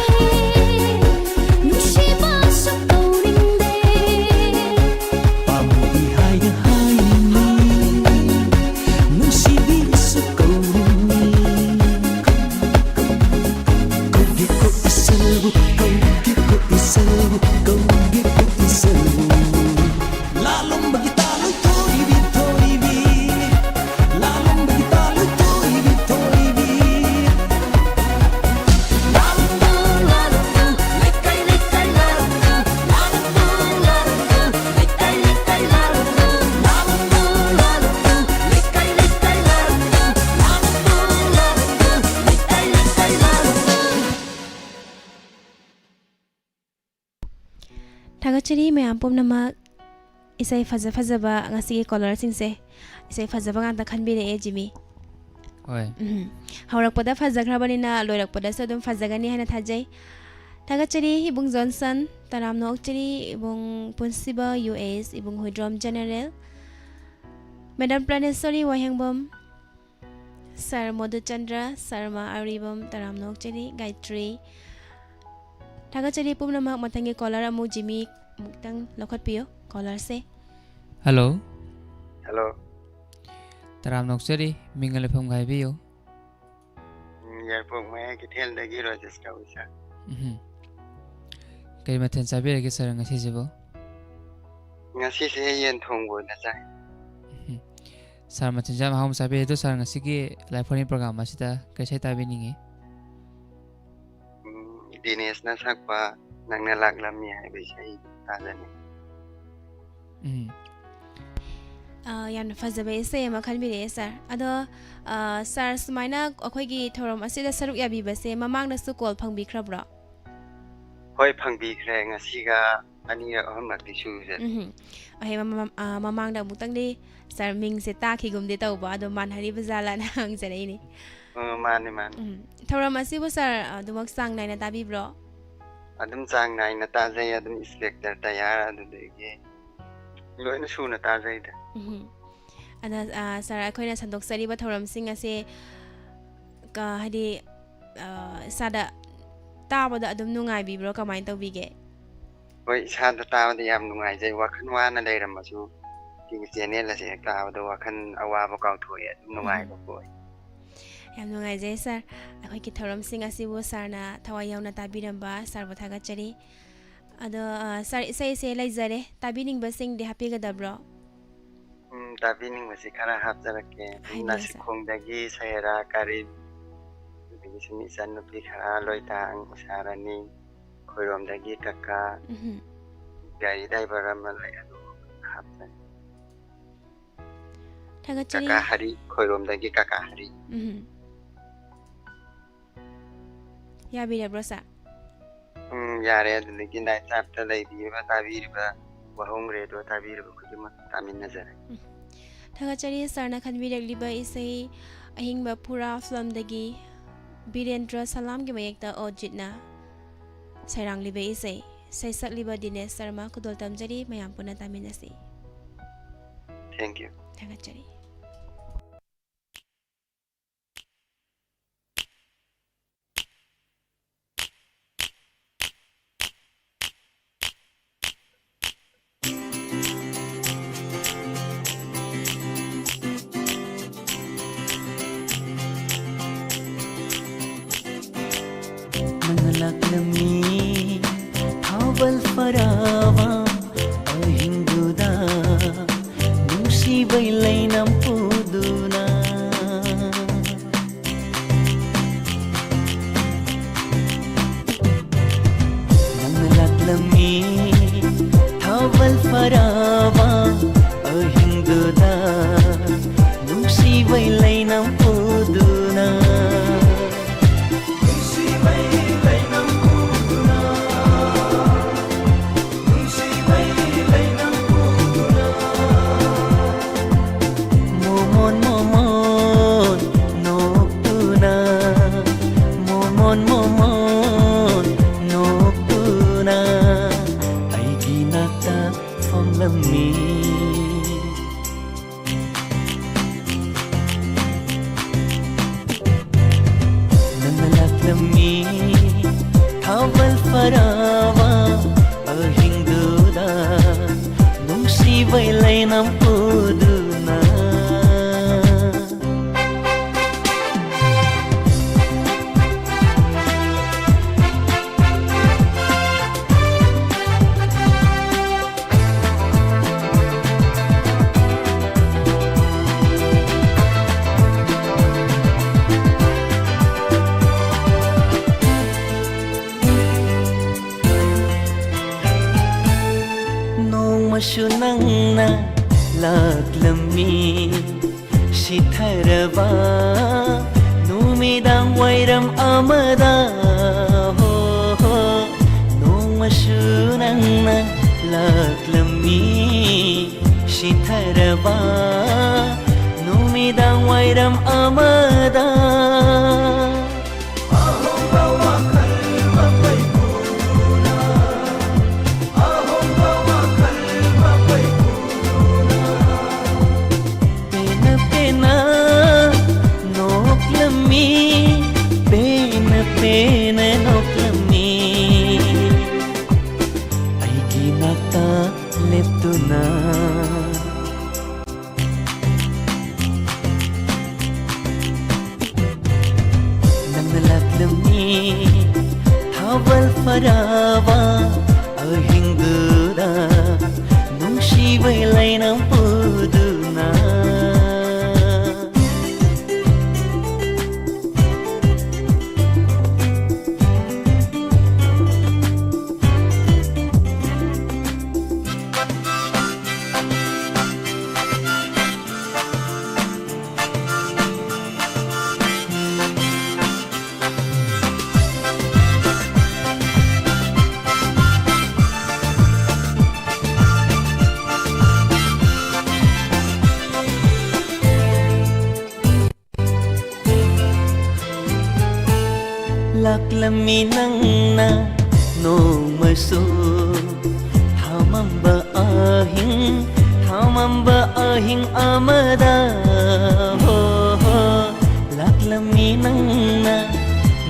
ꯅꯨꯡꯁꯤꯕꯁꯨ ꯀꯧꯅꯤꯡꯗꯦ꯫ ꯄꯥꯝꯃꯨꯕꯤ ꯍꯥꯏꯅ ꯍꯥꯏꯅꯤꯡꯉꯤ, ꯅꯨꯡꯁꯤꯕꯤꯁꯨ ꯀꯧꯅꯤꯡꯉꯤ꯫ ꯀꯧꯒꯦꯀꯣ ꯏꯆꯜꯕꯨ, ꯀꯧꯒꯦꯀꯣ ꯏꯆꯜꯕꯨ, ꯀꯧꯒꯦꯀꯣ ꯏꯆꯜꯕꯨ꯫ ꯂꯥꯂꯣꯡꯕꯒꯤ ꯇꯥ ꯂꯣꯏꯊꯣꯏꯕꯤ, ꯊꯣꯏꯕꯤ꯫ ꯂꯥꯂꯣꯡꯕꯒꯤ ꯇꯥ ꯂꯣꯏꯊꯣꯏꯕꯤ, ꯊꯣꯏꯕꯤ꯫ ꯂꯥꯂꯣꯡꯕ, ꯂꯥꯂꯣꯡꯕ, ꯂꯩꯀꯥꯏ, ꯂꯩꯀꯥꯏ, ꯂꯥꯂꯣꯡꯕ꯫ ꯂꯥꯂꯣꯡꯕ, ꯂꯥꯂꯣꯡꯕ, ꯂꯩꯀꯥꯏ, ꯂꯩꯀꯥꯏ, ꯂꯥꯂꯣꯡꯕ꯫ ꯂꯥꯂꯣꯡꯕ, ꯂꯥꯂꯣꯡꯕ, ꯂꯩꯀꯥꯏ, ꯂꯩꯀꯥꯏ, ꯂꯥꯂꯣꯡꯕ꯫ ꯂꯥꯂꯣꯡꯕ, ꯂꯥꯂꯣꯡꯕ, ꯂꯩꯀꯥꯏ, ꯂꯩꯀꯥꯏ, ꯂꯥꯂꯣꯡꯕ꯫ ꯊꯥꯒꯠꯆꯔꯤ ꯃꯌꯥꯝ ꯄꯨꯝꯅꯃꯛ꯫ ꯏꯁꯩ ꯐꯖ ꯐꯖꯕ ꯉꯁꯤꯒꯤ ꯀꯣꯂꯔꯁꯤꯡꯁꯦ, ꯏꯁꯩ ꯐꯖꯕ ꯉꯥꯛꯇ ꯈꯟꯕꯤꯔꯛꯑꯦ ꯖꯤꯃꯤ꯫ ꯍꯣꯏ꯫ ꯎꯝ꯫ ꯍꯧꯔꯛꯄꯗ ꯐꯖꯈ꯭ꯔꯕꯅꯤꯅ ꯂꯣꯏꯔꯛꯄꯗꯁꯨ ꯑꯗꯨꯝ ꯐꯖꯒꯅꯤ ꯍꯥꯏꯅ ꯊꯥꯖꯩ꯫ ꯊꯥꯒꯠꯆꯔꯤ ꯏꯕꯨꯡ ꯖꯣꯟꯁꯟ, ꯇꯔꯥꯝꯅ ꯑꯣꯛꯆꯔꯤ ꯏꯕꯨꯡ ꯄꯨꯟꯁꯤꯕ ꯌꯨ ꯑꯦꯁ, ꯏꯕꯨꯡ ꯍꯨꯏꯗ꯭ꯔꯣꯝ ꯖꯦꯅꯦꯔꯦꯜ, ꯃꯦꯗꯥꯝ ꯄ꯭ꯔꯥꯅꯦꯁꯣꯔꯤ ꯋꯥꯍꯦꯡꯕꯝ, ꯁꯥꯔ ꯃꯣꯗꯨꯆꯟꯗ꯭ꯔ ꯁꯔꯃ ꯑꯔꯤꯕꯝ, ꯇꯔꯥꯝꯅ ꯑꯣꯛꯆꯔꯤ ꯒꯥꯌꯇ꯭ꯔꯤ꯫ ꯊꯥꯒꯠꯆꯔꯤ ꯄꯨꯝꯅꯃꯛ꯫ ꯃꯊꯪꯒꯤ ꯀꯣꯂꯔ ꯑꯃꯨꯛ ꯖꯤꯃꯤ ꯑꯃꯨꯛꯇꯪ ꯂꯧꯈꯠꯄꯤꯌꯨ ꯀꯣꯂꯔꯁꯦ꯫ ꯍꯜꯂꯣ꯫ ꯍꯜꯂꯣ꯫ ꯇꯔꯥꯝꯅ ꯑꯣꯛꯆꯔꯤ, ꯃꯤꯡꯒ ꯂꯩꯐꯝꯒ ꯍꯥꯏꯕꯤꯌꯨ꯫ ꯎꯝ, ꯌꯥꯏꯔꯤꯄꯣꯛ ꯃꯌꯥꯏ ꯀꯩꯊꯦꯜꯗꯒꯤ ꯔꯣꯖꯦꯁ ꯀꯧꯏ, ꯁꯥꯔ꯫ ꯎꯝ꯫ ꯀꯔꯤ ꯃꯊꯦꯜ ꯆꯥꯕꯤꯔꯒꯦ, ꯁꯥꯔ, ꯉꯁꯤꯁꯤꯕꯨ? ꯉꯁꯤꯁꯦ ꯌꯦꯟ ꯊꯣꯡꯕ ꯑꯣꯏꯅ ꯆꯥꯏ꯫ ꯎꯝ꯫ ꯁꯥꯔ, ꯃꯊꯦꯜꯁꯦ ꯌꯥꯝ ꯑꯍꯥꯎꯕ ꯆꯥꯕꯤꯔꯦ꯫ ꯑꯗꯣ ꯁꯥꯔ, ꯉꯁꯤꯒꯤ ꯂꯥꯏꯐ ꯐꯣꯔ ꯌꯨ ꯄ꯭ꯔꯣꯒ꯭ꯔꯥꯝ ꯑꯁꯤꯗ ꯀꯔꯤ ꯏꯁꯩ ꯇꯥꯕꯤꯅꯤꯡꯉꯤ? ꯎꯝ, ꯗꯤꯅꯦꯁꯅ ꯁꯛꯄ ꯅꯪꯅ ꯂꯥꯛꯂꯝꯃꯤ ꯍꯥꯏꯕ ꯏꯁꯩꯗꯨ ꯇꯥꯖꯅꯤꯡꯉꯤ꯫ ꯎꯝ꯫ ꯑꯥ, ꯌꯥꯝꯅ ꯐꯖꯕ ꯏꯁꯩ ꯑꯃ ꯈꯟꯕꯤꯔꯛꯑꯦ, ꯁꯥꯔ꯫ ꯑꯗꯣ, ꯑꯥ, ꯁꯥꯔ, ꯁꯨꯃꯥꯏꯅ ꯑꯩꯈꯣꯏꯒꯤ ꯊꯧꯔꯝ ꯑꯁꯤꯗ ꯁꯔꯨꯛ ꯌꯥꯕꯤꯕꯁꯦ ꯃꯃꯥꯡꯗꯁꯨ ꯀꯣꯜ ꯐꯪꯕꯤꯈ꯭ꯔꯕ꯭ꯔꯣ? ꯍꯣꯏ, ꯐꯪꯕꯤꯈ꯭ꯔꯦ꯫ ꯉꯁꯤꯒ ꯑꯅꯤꯔꯛ ꯑꯍꯨꯝꯂꯛꯇꯤ ꯁꯨꯖꯔꯦ꯫ ꯎꯝꯍꯨꯝ꯫ ꯑꯍꯩ, ꯃꯃ-, ꯑꯥ, ꯃꯃꯥꯡꯗ ꯑꯃꯨꯛꯇꯪꯗꯤ ꯁꯥꯔ ꯃꯤꯡꯁꯦ ꯇꯥꯈꯤꯒꯨꯝꯗꯤ ꯇꯧꯕ, ꯑꯗꯣ ꯃꯥꯟꯅꯔꯤꯕ ꯖꯥꯠꯂꯥꯅ ꯍꯪꯖꯔꯛꯏꯅꯤ꯫ ꯎꯝ, ꯃꯥꯅꯤ, ꯃꯥꯅꯤ꯫ ꯎꯝ꯫ ꯊꯧꯔꯝ ꯑꯁꯤꯕꯨ ꯁꯥꯔ ꯑꯗꯨꯃꯛ ꯆꯥꯡ ꯅꯥꯏꯅ ꯇꯥꯕꯤꯕ꯭ꯔꯣ? ꯑꯗꯨꯝ ꯆꯥꯡ ꯅꯥꯏꯅ ꯇꯥꯖꯩ, ꯑꯗꯨꯝ ꯏꯟꯁꯄꯦꯛꯇꯔ ꯇꯌꯥꯔ, ꯑꯗꯨꯗꯒꯤ ꯂꯣꯏꯅ ꯁꯨꯅ ꯇꯥꯖꯩꯗ꯫ ꯎꯝ꯫ ꯑꯗ, ꯑ, ꯁꯥꯔ, ꯑꯩꯈꯣꯏꯅ ꯁꯟꯗꯣꯛꯆꯔꯤꯕ ꯊꯧꯔꯝꯁꯤꯡ ꯑꯁꯦ, ꯀ-, ꯍꯥꯏꯗꯤ, ꯑ, ꯏꯁꯥꯗ ꯇꯥꯕꯗ ꯑꯗꯨꯝ ꯅꯨꯡꯉꯥꯏꯕꯤꯕ꯭ꯔꯣ? ꯀꯃꯥꯏꯅ ꯇꯧꯕꯤꯒꯦ? ꯍꯣꯏ, ꯏꯁꯥꯗ ꯇꯥꯕꯗ ꯌꯥꯝ ꯅꯨꯡꯉꯥꯏꯖꯩ꯫ ꯋꯥꯈꯜ ꯋꯥꯅ ꯂꯩꯔꯝꯃꯁꯨ ꯁꯤꯒꯤ ꯆꯦꯅꯦꯜ ꯑꯁꯦ ꯍꯦꯛ ꯇꯥꯕꯗ ꯋꯥꯈꯜ ꯑꯋꯥꯕ ꯀꯥꯎꯊꯣꯛꯑꯦ, ꯑꯗꯨꯝ ꯅꯨꯡꯉꯥꯏꯕ ꯎꯝ꯫ ꯄꯣꯛꯑꯦ꯫ ꯌꯥꯝ ꯅꯨꯡꯉꯥꯏꯖꯩ, ꯁꯥꯔ꯫ ꯑꯩꯈꯣꯏꯒꯤ ꯊꯧꯔꯝꯁꯤꯡ ꯑꯁꯤꯕꯨ ꯁꯥꯔꯅ ꯊꯋꯥꯏ ꯌꯥꯎꯅ ꯇꯥꯕꯤꯔꯝꯕ ꯁꯥꯔꯕꯨ ꯊꯥꯒꯠꯆꯔꯤ꯫ ꯑꯗꯣ, ꯑ, ꯁꯥꯔ, ꯏꯁꯩꯁꯦ ꯂꯩꯖꯔꯦ, ꯇꯥꯕꯤꯅꯤꯡꯕꯁꯤꯡꯗꯤ ꯍꯥꯞꯄꯤꯒꯗꯕ꯭ꯔꯣ? ꯎꯝ, ꯇꯥꯕꯤꯅꯤꯡꯕꯁꯤ ꯈꯔ ꯍꯥꯞꯆꯔꯛꯀꯦ꯫ ꯍꯥꯏꯕꯤꯌꯨ, ꯁꯥꯔ꯫ ꯅꯥꯁꯤꯈꯣꯡꯗꯒꯤ ꯁꯍꯦꯔꯥ ꯀꯥꯔꯤꯝ, ꯑꯗꯒꯤ ꯁꯨꯝ ꯏꯆꯟꯅꯨꯄꯤ ꯈꯔ, ꯂꯣꯏꯇꯥꯡ, ꯎꯁꯥ ꯔꯥꯅꯤ, ꯈꯣꯏꯔꯣꯝꯗꯒꯤ ꯀꯀꯥ, ꯎꯝꯍꯨꯝ꯫ ꯒꯥꯔꯤ ꯗ꯭ꯔꯥꯏꯚꯔ ꯑꯃ ꯂꯩ, ꯑꯗꯨ ꯍꯥꯞꯆꯒꯦ꯫ ꯊꯥꯒꯠꯆꯔꯤ꯫ ꯀꯀꯥ ꯍꯔꯤ, ꯈꯣꯏꯔꯣꯝꯗꯒꯤ ꯀꯀꯥ ꯍꯔꯤ꯫ ꯎꯝꯍꯨꯝ꯫ ꯌꯥꯕꯤꯔꯕ꯭ꯔꯣ, ꯁꯥꯔ? ꯎꯝ, ꯌꯥꯔꯦ꯫ ꯑꯗꯨꯗꯒꯤ ꯅꯥꯏꯠ ꯂꯥꯏꯐꯇ ꯂꯩꯕꯤꯔꯤꯕ, ꯇꯥꯕꯤꯔꯤꯕ, ꯋꯥꯍꯣꯡ ꯔꯦꯗꯤꯑꯣ ꯇꯥꯕꯤꯔꯤꯕ ꯈꯨꯗꯤꯡꯃꯛ ꯇꯥꯃꯤꯟꯅꯖꯔꯦ꯫ ꯎꯝ꯫ ꯊꯥꯒꯠꯆꯔꯤ, ꯁꯥꯔꯅ ꯈꯟꯕꯤꯔꯛꯂꯤꯕ ꯏꯁꯩ ꯑꯍꯤꯡꯕ ꯐꯨꯔꯥ ꯐꯤꯂꯝꯗꯒꯤ ꯕꯤꯔꯦꯟꯗ꯭ꯔ ꯁꯂꯥꯝꯒꯤ ꯃꯌꯦꯛꯇ ꯑꯣꯖꯤꯠꯅ ꯁꯩꯔꯥꯡꯂꯤꯕ ꯏꯁꯩ꯫ ꯁꯩꯁꯛꯂꯤꯕ ꯗꯤꯅꯦꯁ ꯁꯔꯃ꯫ ꯈꯨꯗꯣꯜ ꯇꯝꯖꯔꯤ, ꯃꯌꯥꯝ ꯄꯨꯟꯅ ꯇꯥꯃꯤꯟꯅꯁꯤ꯫ Thank you꯫ ꯊꯥꯒꯠꯆꯔꯤ꯫ ꯅꯪꯅ ꯂꯥꯛꯂꯝꯃꯤ ꯊꯥꯕꯜ ꯐꯔꯥꯕ ꯑꯍꯤꯡꯗꯨꯗ, ꯅꯨꯡꯁꯤꯕꯩ ꯂꯩꯅꯝ ꯄꯨꯗꯨꯅ꯫ ꯅꯪꯅ ꯂꯥꯛꯂꯝꯃꯤ ꯊꯥꯕꯜ ꯐꯔꯥꯕ ꯑꯍꯤꯡꯗꯨꯗ, ꯅꯨꯡꯁꯤꯕꯩ ꯂꯩꯅꯝ ꯄꯨꯗꯨꯅ꯫ ꯅꯨꯡꯁꯤꯕꯩ ꯂꯩꯅꯝ ꯄꯨꯗꯨꯅ, ꯅꯨꯡꯁꯤꯕꯩ ꯂꯩꯅꯝ ꯄꯨꯗꯨꯅ꯫ ꯐꯔꯕ ꯑꯍꯤꯡꯗꯨꯗ ꯅꯨꯡꯁꯤꯕꯩ ꯂꯩꯅꯝ ꯄꯨꯗꯨꯅ꯫ ꯅꯣꯡꯃꯁꯨ ꯅꯪꯅ ꯂꯥꯛꯂꯝꯃꯤ ꯁꯤꯊꯔꯕ ꯅꯨꯃꯤꯗꯥꯡ ꯋꯥꯏꯔꯝ ꯑꯃꯗ꯫ ꯍꯣ, ꯍꯣ, ꯅꯣꯡꯃꯁꯨ ꯅꯪꯅ ꯂꯥꯛꯂꯝꯃꯤ ꯁꯤꯊꯔꯕ ꯅꯨꯃꯤꯗꯥꯡ ꯋꯥꯏꯔꯝ ꯑꯃꯗ꯫ ꯑꯍꯣꯡꯕ ꯋꯥꯈꯜ ꯃꯄꯩ ꯄꯨꯗꯨꯅ, ꯑꯍꯣꯡꯕ ꯋꯥꯈꯜ ꯃꯄꯩ ꯄꯨꯗꯨꯅ, ꯄꯦꯟꯅ ꯄꯦꯟꯅ ꯅꯣꯛꯂꯝꯃꯤ, ꯄꯦꯟꯅ ꯄꯦꯟꯅ ꯅꯣꯛꯂꯝꯃꯤ, ꯑꯩꯒꯤ ꯅꯥꯛꯇ ꯂꯦꯞꯇꯨꯅ꯫ ꯅꯪꯅ ꯂꯥꯛꯂꯝꯃꯤ ꯊꯥꯕꯜ ꯐꯔꯕ ꯑꯍꯤꯡꯗꯨꯗ, ꯅꯨꯡꯁꯤꯕꯩ ꯂꯩꯅꯝ ꯄꯨꯗꯨꯅ꯫ ꯂꯥꯛꯂꯝꯃꯤ ꯅꯪꯅ ꯅꯣꯡꯃꯁꯨ, ꯊꯥꯃꯝꯕ ꯑꯍꯤꯡ, ꯊꯥꯃꯝꯕ ꯑꯍꯤꯡ ꯑꯃꯗ꯫ ꯍꯣ, ꯍꯣ, ꯂꯥꯛꯂꯝꯃꯤ ꯅꯪꯅ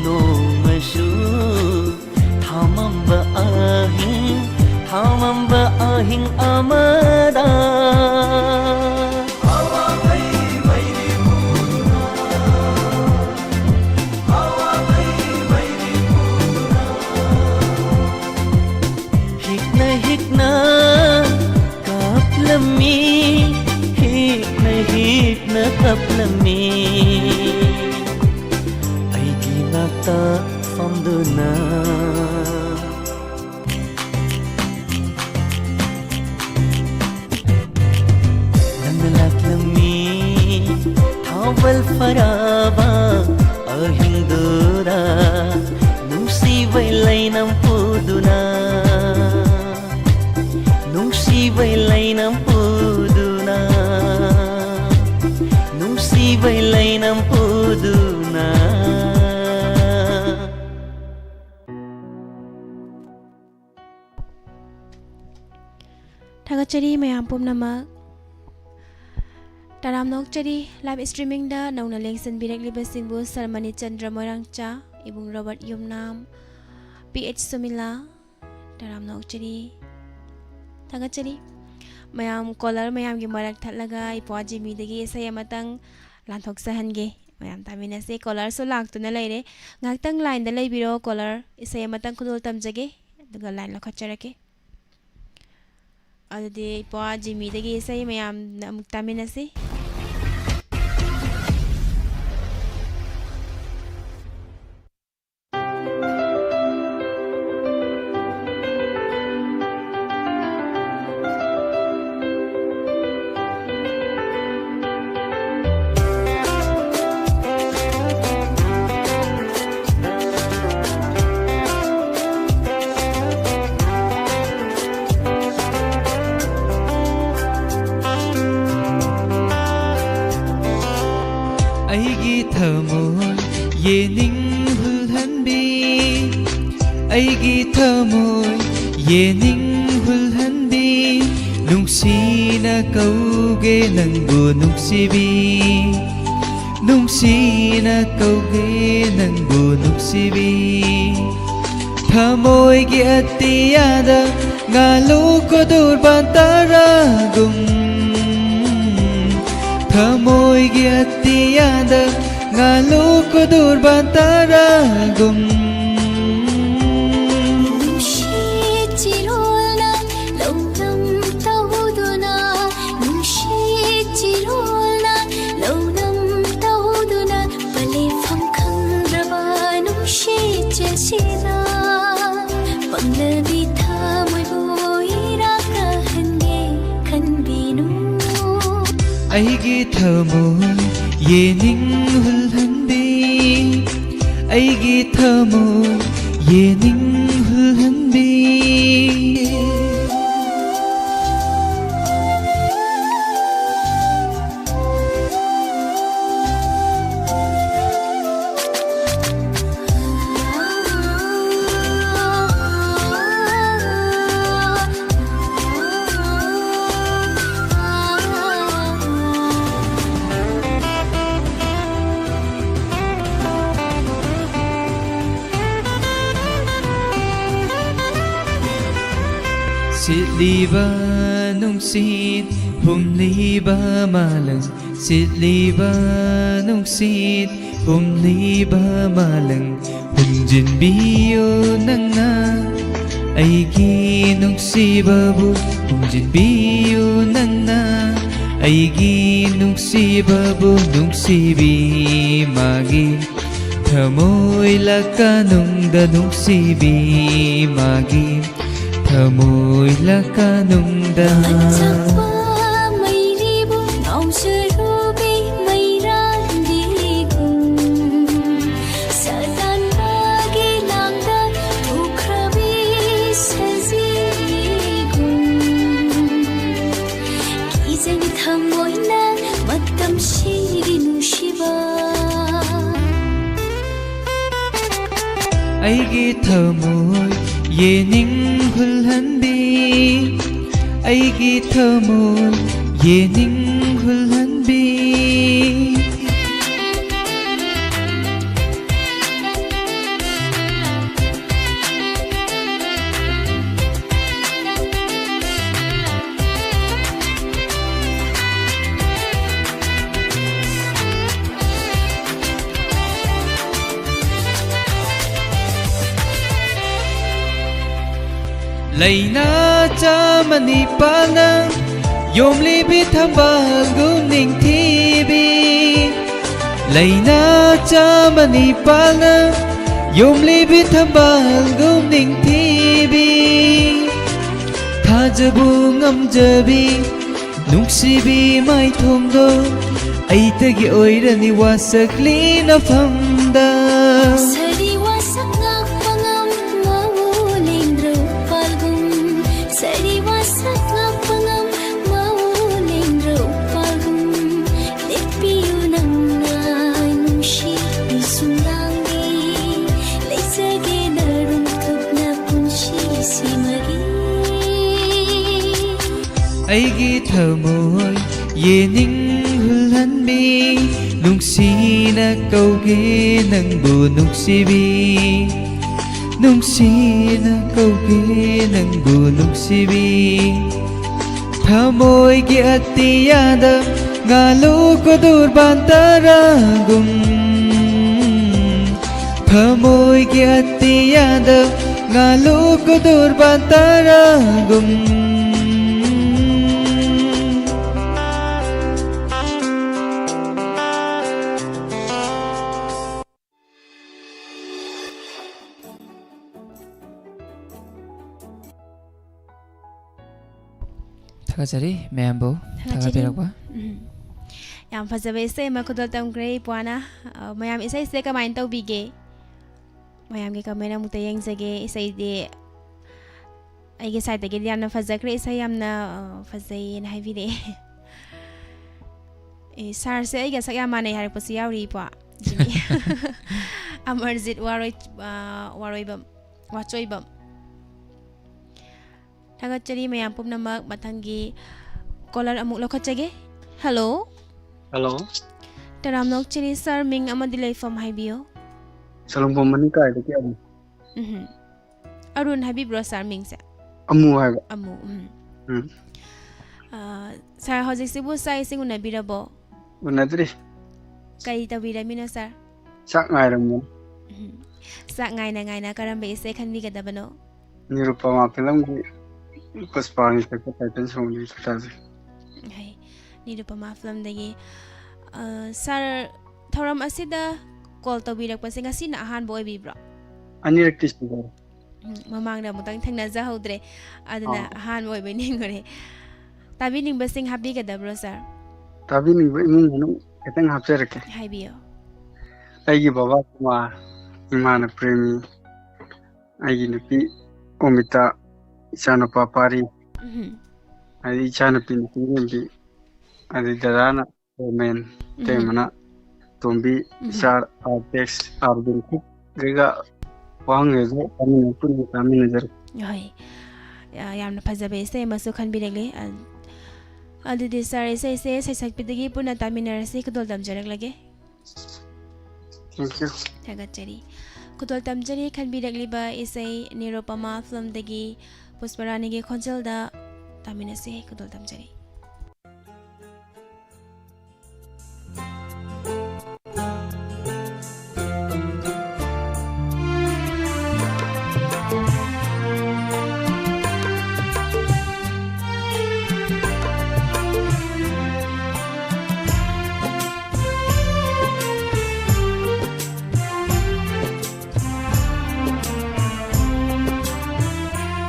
ꯅꯣꯡꯃꯁꯨ, ꯊꯥ ꯑꯍꯤꯡ ꯑꯃꯗ꯫ ꯍꯤꯛꯅ ꯍꯤꯛꯅ ꯀꯥꯞꯂꯝꯃꯤ, ꯍꯤꯛꯅ ꯍꯤꯛꯅ ꯀꯥꯞꯂꯝꯃꯤ꯫ ꯑꯩꯒꯤ ꯅꯥꯛꯇ ꯐꯝꯗꯨꯅ꯫ ꯅꯪꯅ ꯂꯥꯛꯂꯝꯃꯤ ꯊꯥꯋꯜ ꯐꯔꯕ ꯑꯍꯤꯡꯗꯨꯗ, ꯅꯨꯡꯁꯤꯕꯩ ꯂꯩꯅꯝ ꯄꯨꯗꯨꯅ, ꯅꯨꯡꯁꯤꯕꯩ ꯂꯩꯅꯝ ꯄꯨꯗꯨꯅ, ꯅꯨꯡꯁꯤꯕꯩ ꯂꯩꯅꯝ ꯄꯨꯗꯨꯅ꯫ ꯊꯥꯒꯠꯆꯔꯤ ꯃꯌꯥꯝ ꯄꯨꯝꯅꯃꯛ꯫ ꯇꯔꯥꯝꯅ ꯑꯣꯛꯆꯔꯤ꯫ Live streamingꯗ ꯅꯧꯅ ꯂꯦꯡꯁꯤꯟꯕꯤꯔꯛꯂꯤꯕꯁꯤꯡꯕꯨ ꯁꯔꯃꯅꯤ ꯆꯟꯗ꯭ꯔ ꯃꯣꯏꯔꯥꯡꯆꯥ, ꯏꯕꯨꯡ ꯔꯣꯕꯔꯠ ꯌꯨꯝꯅꯥꯝ, ꯄꯤ ꯑꯩꯆ ꯁꯨꯃꯤꯂꯥ, ꯇꯔꯥꯝꯅ ꯑꯣꯛꯆꯔꯤ꯫ ꯊꯥꯒꯠꯆꯔꯤ꯫ ꯃꯌꯥꯝ caller ꯃꯌꯥꯝꯒꯤ ꯃꯔꯛ ꯊꯠꯂꯒ ꯏꯄ꯭ꯋꯥ ꯖꯤꯃꯤꯗꯒꯤ ꯏꯁꯩ ꯑꯃꯇꯪ ꯂꯥꯟꯊꯣꯛꯆꯍꯟꯒꯦ꯫ ꯃꯌꯥꯝ ꯇꯥꯃꯤꯟꯅꯁꯦ꯫ Callerꯁꯨ ꯂꯥꯛꯇꯨꯅ ꯂꯩꯔꯦ꯫ ꯉꯥꯏꯍꯥꯛꯇꯪ lineꯗ ꯂꯩꯕꯤꯔꯣ꯫ Caller, ꯏꯁꯩ ꯑꯃꯇꯪ ꯈꯨꯗꯣꯜ ꯇꯝꯖꯒꯦ, ꯑꯗꯨꯒ line ꯂꯧꯈꯠꯆꯔꯛꯀꯦ꯫ ꯑꯗꯨꯗꯤ ꯏꯄ꯭ꯋꯥ ꯖꯤꯃꯤꯗꯒꯤ ꯏꯁꯩ ꯃꯌꯥꯝꯅ ꯑꯃꯨꯛ ꯇꯥꯃꯤꯟꯅꯁꯤ꯫ ꯑꯩꯒꯤ ꯊꯃꯣꯏ ꯌꯦꯅꯤꯡ ꯍꯨꯜꯍꯟꯕꯤ, ꯑꯩꯒꯤ ꯊꯃꯣꯏ ꯌꯦꯅꯤꯡ ꯍꯨꯜꯍꯟꯕꯤ, ꯅꯨꯡꯁꯤꯅ ꯀꯧꯒꯦ ꯅꯪꯕꯨ ꯅꯨꯡꯁꯤꯕꯤ, ꯅꯨꯡꯁꯤꯅ ꯀꯧꯒꯦ ꯅꯪꯕꯨ ꯅꯨꯡꯁꯤꯕꯤ꯫ ꯊꯃꯣꯏꯒꯤ ꯑꯇꯤꯌꯥꯗ ꯉꯥꯂꯨ ꯈꯨꯗꯨꯔꯕꯥꯟ ꯇꯔꯥꯒꯨꯝ, ꯊꯃꯣꯏꯒꯤ ꯑꯇꯤꯌꯥꯗ ꯉꯥꯂꯨ ꯈꯨꯗꯨꯔꯕꯥꯟ ꯇꯔꯥꯒꯨꯝ꯫ ꯅꯨꯡꯁꯤꯠ ꯆꯤꯔꯣꯜꯅ ꯂꯧꯅꯝ ꯇꯧꯗꯨꯅ, ꯅꯨꯡꯁꯤꯠ ꯆꯤꯔꯣꯜꯅ ꯂꯧꯅꯝ ꯇꯧꯗꯨꯅ, ꯄꯂꯦꯐꯝ ꯈꯪꯗ꯭ꯔꯕ ꯅꯨꯡꯁꯤꯠ ꯆꯦꯜꯁꯤꯅ ꯄꯪꯂꯕꯤ ꯊꯃꯣꯏꯕꯨ ꯏꯔꯥꯛ ꯀꯥꯍꯟꯒꯦ ꯈꯟꯕꯤꯅꯨ꯫ ꯑꯩꯒꯤ ꯊꯃꯣꯏ ꯌꯦꯅꯤꯡ ꯍꯨꯜꯍꯟꯕꯤ, ꯑꯩꯒꯤ ꯊꯃꯣꯏ ꯌꯦꯅꯤꯡ ꯍꯨꯜꯍꯟꯕꯤ꯫ ꯁꯤꯠꯂꯤꯕ ꯅꯨꯡꯁꯤꯠ ꯍꯨꯝꯂꯤꯕ ꯃꯥꯂꯪ, ꯁꯤꯠꯂꯤꯕ ꯅꯨꯡꯁꯤꯠ ꯍꯨꯝꯂꯤꯕ ꯃꯥꯂꯪ, ꯍꯨꯝꯖꯤꯟꯕꯤꯌꯨ ꯅꯪꯅ ꯑꯩꯒꯤ ꯅꯨꯡꯁꯤꯕꯕꯨ, ꯍꯨꯝꯖꯤꯟꯕꯤꯌꯨ ꯅꯪꯅ ꯑꯩꯒꯤ ꯅꯨꯡꯁꯤꯕꯕꯨ, ꯅꯨꯡꯁꯤꯕꯤ ꯃꯥꯒꯤ ꯊꯃꯣꯏ ꯂꯀꯥꯅꯨꯡꯗ, ꯅꯨꯡꯁꯤꯕꯤ ꯃꯥꯒꯤ ꯊꯃꯣꯏ ꯂꯀꯥꯅꯨꯡꯗ꯫ ꯑꯆꯥꯛꯄ ꯃꯩꯔꯤꯕꯨ ꯉꯥꯎꯖꯔꯨꯕꯤ ꯃꯩꯔꯥꯟꯕꯤꯒꯨꯝ, ꯁꯥꯇꯥꯟꯕꯒꯤ ꯂꯥꯡꯗ ꯄꯨꯈ꯭ꯔꯕꯤ ꯁꯖꯤꯒꯨꯝ, ꯀꯤꯖꯅꯤ ꯊꯃꯣꯏꯅ ꯃꯇꯝꯁꯤꯒꯤ ꯅꯨꯡꯁꯤꯕ꯫ ꯑꯩꯒꯤ ꯊꯃꯣꯏ ꯌꯦꯅꯤꯡ ꯍꯨꯜꯍꯟꯕꯤ, ꯑꯩꯒꯤ ꯊꯃꯣꯏ ꯌꯦꯅꯤꯡ ꯍꯨꯜꯍꯟꯕꯤ꯫ ꯂꯩꯅꯥ ꯆꯥꯃ ꯅꯤꯄꯥꯜꯅ ꯌꯣꯝꯂꯤꯕꯤ ꯊꯝꯕꯥꯜꯒꯨꯝ ꯅꯤꯡꯊꯤꯕꯤ꯫ ꯂꯩꯅꯥ ꯆꯥꯃ ꯅꯤꯄꯥꯜꯅ ꯌꯣꯝꯂꯤꯕꯤ ꯊꯝꯕꯥꯜꯒꯨꯝ ꯅꯤꯡꯊꯤꯕꯤ꯫ ꯊꯥꯖꯕꯨ ꯉꯝꯖꯕꯤ ꯅꯨꯡꯁꯤꯕꯤ ꯃꯥꯏꯊꯣꯡꯗꯣ ꯑꯩꯇꯒꯤ ꯑꯣꯏꯔꯅꯤ ꯋꯥꯁꯛꯂꯤ ꯅꯐꯝꯗ꯫ ꯁꯥꯔꯤ ꯋꯥꯁꯛ ꯉꯥꯛꯄ ꯉꯝ ꯃꯥꯎ ꯂꯦꯡꯗ꯭ꯔꯧ ꯄꯥꯜꯒꯨꯝ꯫ ꯁꯥꯔꯤ ꯋꯥꯁꯛ ꯉꯥꯛꯄ ꯉꯝ ꯃꯥꯎ ꯂꯦꯡꯗ꯭ꯔꯧ ꯄꯥꯜꯒꯨꯝ꯫ ꯂꯦꯞꯄꯤꯌꯨ ꯅꯪꯅ ꯅꯨꯡꯁꯤ ꯅꯨꯡꯁꯨꯝꯗꯥꯡꯒꯤ꯫ ꯂꯩꯖꯒꯦ ꯅꯔꯨꯝ ꯊꯨꯞꯅ ꯄꯨꯟꯁꯤꯁꯤꯃꯒꯤ꯫ ꯑꯩꯒꯤ ꯊꯃꯣꯏ ꯌꯦꯅꯤꯡ ꯍꯨꯜꯍꯟꯕꯤ ꯅꯨꯡꯁꯤꯅ ꯀꯧꯒꯦ ꯅꯪꯕꯨ ꯅꯨꯡꯁꯤꯕꯤ꯫ ꯅꯨꯡꯁꯤꯅ ꯀꯧꯒꯦ ꯅꯪꯕꯨ ꯅꯨꯡꯁꯤꯕꯤ꯫ ꯊꯃꯣꯏꯒꯤ ꯑꯇꯤꯌꯥꯗ ꯉꯥꯂꯨ ꯀꯨꯗꯨꯔꯕꯥꯟ ꯇꯔꯥꯒꯨꯝ꯫ ꯊꯃꯣꯏꯒꯤ ꯑꯇꯤꯌꯥꯗ ꯉꯥꯂꯨ ꯀꯨꯗꯨꯔꯕꯥꯟ ꯇꯔꯥꯒꯨꯝ꯫ ꯊꯥꯒꯠꯆꯔꯤ ꯃꯌꯥꯝꯕꯨ ꯊꯥꯒꯠꯆꯔꯤ꯫ ꯊꯥꯒꯠꯄꯤꯔꯛꯄ꯫ ꯎꯝ꯫ ꯌꯥꯝ ꯐꯖꯕ ꯏꯁꯩ ꯑꯃ ꯈꯨꯗꯣꯜ ꯇꯝꯈ꯭ꯔꯦ ꯏꯄ꯭ꯋꯥꯅ꯫ ꯑ, ꯃꯌꯥꯝ ꯏꯁꯩꯁꯦ ꯀꯃꯥꯏꯅ ꯇꯧꯕꯤꯒꯦ? ꯃꯌꯥꯝꯒꯤ comment ꯑꯃꯨꯛꯇ ꯌꯦꯡꯖꯒꯦ꯫ ꯏꯁꯩꯗꯤ ꯑꯩꯒꯤ sideꯇꯒꯤꯗꯤ ꯌꯥꯝꯅ ꯐꯖꯈ꯭ꯔꯦ, ꯏꯁꯩ ꯌꯥꯝꯅ, ꯑ, ꯐꯖꯩꯌꯦꯅ ꯍꯥꯏꯕꯤꯔꯛꯑꯦ꯫ ꯑꯦ, sirꯁꯦ ꯑꯩꯒ ꯁꯛ ꯌꯥꯝ ꯃꯥꯟꯅꯩ ꯍꯥꯏꯔꯛꯄꯁꯨ ꯌꯥꯎꯔꯤꯀꯣ꯫ ꯑꯗꯨꯅꯤ꯫ ꯑꯃꯔꯖꯤꯠ ꯋꯥꯔꯣꯏ-, ꯑ, ꯋꯥꯔꯣꯏꯕꯝ, ꯋꯥꯆꯣꯏꯕꯝ꯫ ꯊꯥꯒꯠꯆꯔꯤ ꯃꯌꯥꯝ ꯄꯨꯝꯅꯃꯛ꯫ ꯃꯊꯪꯒꯤ caller ꯑꯃꯨꯛ ꯂꯧꯈꯠꯆꯒꯦ꯫ Hello꯫ Hello꯫ ꯇꯔꯥꯝꯅ ꯑꯣꯛꯆꯔꯤ sir, ꯃꯤꯡ ꯑꯃꯗꯤ ꯂꯩꯐꯝ ꯍꯥꯏꯕꯤꯌꯨ꯫ ꯁꯂꯨꯡꯕꯝ ꯃꯅꯤꯡ ꯀꯥꯏꯗꯒꯤ ꯑꯃꯨ꯫ ꯎꯝꯍꯨꯝ꯫ ꯑꯔꯨꯟ ꯍꯥꯏꯕꯤꯕ꯭ꯔꯣ sir ꯃꯤꯡꯁꯦ? ꯑꯃꯨ ꯍꯥꯏꯕ꯫ ꯑꯃꯨ, ꯎꯝ꯫ ꯎꯝ꯫ ꯑꯥ, sir ꯍꯧꯖꯤꯛꯁꯤꯕꯨ ꯆꯥꯛ ꯏꯁꯤꯡ ꯎꯅꯕꯤꯔꯕꯣ? ꯎꯅꯗ꯭ꯔꯤ꯫ ꯀꯔꯤ ꯇꯧꯕꯤꯔꯝꯃꯤꯅꯣ sir? ꯆꯥꯛ ꯉꯥꯏꯔꯝꯕꯅꯤ꯫ ꯎꯝ꯫ ꯆꯥꯛ ꯉꯥꯏꯅ ꯉꯥꯏꯅ ꯀꯔꯝꯕ ꯏꯁꯩ ꯈꯟꯕꯤꯒꯗꯕꯅꯣ? ꯅꯤꯔꯨꯄꯃꯥ ꯐꯤꯂꯝꯒꯤ ꯄꯨꯁꯄꯥꯅꯤ ꯁꯛꯄ ꯇꯥꯏꯇꯜ ꯁꯣꯡꯗꯨ ꯏꯁꯩ ꯇꯥꯖꯩ꯫ ꯍꯩ, ꯅꯤꯔꯨꯄꯃꯥ ꯐꯤꯂꯝꯗꯒꯤ꯫ ꯑ, ꯁꯥꯔ, ꯊꯧꯔꯝ ꯑꯁꯤꯗ ꯀꯣꯜ ꯇꯧꯕꯤꯔꯛꯄꯁꯦ ꯉꯁꯤꯅ ꯑꯍꯥꯟꯕ ꯑꯣꯏꯕꯤꯕ꯭ꯔꯣ? ꯑꯅꯤꯔꯛꯇꯤ ꯁꯨꯔꯦ꯫ ꯎꯝ, ꯃꯃꯥꯡꯗ ꯑꯃꯨꯛꯇꯪ ꯊꯦꯡꯅꯖꯍꯧꯗ꯭ꯔꯦ, ꯑꯗꯨꯅ ꯑꯥ꯫ ꯑꯍꯥꯟꯕ ꯑꯣꯏꯕꯩ ꯅꯤꯡꯉꯨꯔꯦ꯫ ꯇꯥꯕꯤꯅꯤꯡꯕꯁꯤꯡ ꯍꯥꯞꯄꯤꯒꯗꯕ꯭ꯔꯣ, ꯁꯥꯔ? ꯇꯥꯕꯤꯅꯤꯡꯕ ꯏꯃꯨꯡ ꯃꯅꯨꯡ ꯈꯤꯇꯪ ꯍꯥꯞꯆꯔꯛꯀꯦ꯫ ꯍꯥꯏꯕꯤꯌꯨ꯫ ꯑꯩꯒꯤ ꯕꯕꯥ ꯀꯨꯃꯥꯔ, ꯏꯃꯥꯅ ꯄ꯭ꯔꯦꯃꯤ, ꯑꯩꯒꯤ ꯅꯨꯄꯤ ꯑꯣꯃꯤꯇꯥ, ꯏꯆꯥꯅꯨꯄꯥ ꯄꯥꯔꯤ, ꯎꯝ꯫ ꯑꯗꯩ ꯏꯆꯥꯅꯨꯄꯤ ꯅꯨꯄꯤꯔꯦꯝꯕꯤ, ꯑꯗꯩ ꯗꯗꯥꯅ ꯔꯣꯃꯦꯟ, ꯎꯝ꯫ ꯏꯇꯩꯃꯅ ꯇꯣꯝꯕꯤ, ꯎꯝ꯫ ꯏꯆꯥ ꯑꯥꯔꯇꯦꯛꯁ, ꯑꯥꯔꯕꯤꯟ ꯈꯨꯠ ꯀꯩꯒ ꯋꯥꯍꯪꯈꯩꯗꯣ ꯇꯥꯃꯤꯟꯅ-, ꯄꯨꯟꯅ ꯇꯥꯃꯤꯟꯅꯖꯔꯛꯀꯦ꯫ ꯍꯣꯏ꯫ ꯌꯥ-, ꯌꯥꯝꯅ ꯐꯖꯕ ꯏꯁꯩ ꯑꯃꯁꯨ ꯈꯟꯕꯤꯔꯛꯂꯤ꯫ ꯑ-, ꯑꯗꯨꯗꯤ ꯁꯥꯔ, ꯏꯁꯩꯁꯦ ꯁꯩꯁꯛꯄꯤꯗꯒꯤ ꯄꯨꯟꯅ ꯇꯥꯃꯤꯟꯅꯔꯁꯤ꯫ ꯈꯨꯗꯣꯜ ꯇꯝꯖꯔꯛꯂꯒꯦ꯫ Thank you. ꯊꯥꯒꯠꯆꯔꯤ꯫ ꯈꯨꯗꯣꯜ ꯇꯝꯖꯔꯤ ꯈꯟꯕꯤꯔꯛꯂꯤꯕ ꯏꯁꯩ ꯅꯤꯔꯨꯄꯃꯥ ꯐꯤꯂꯝꯗꯒꯤ ꯄꯨꯁꯄꯔꯥꯅꯤꯒꯤ ꯈꯣꯟꯖꯦꯜꯗ ꯇꯥꯃꯤꯟꯅꯁꯤ꯫ ꯈꯨꯗꯣꯜ ꯇꯝꯖꯔꯤ꯫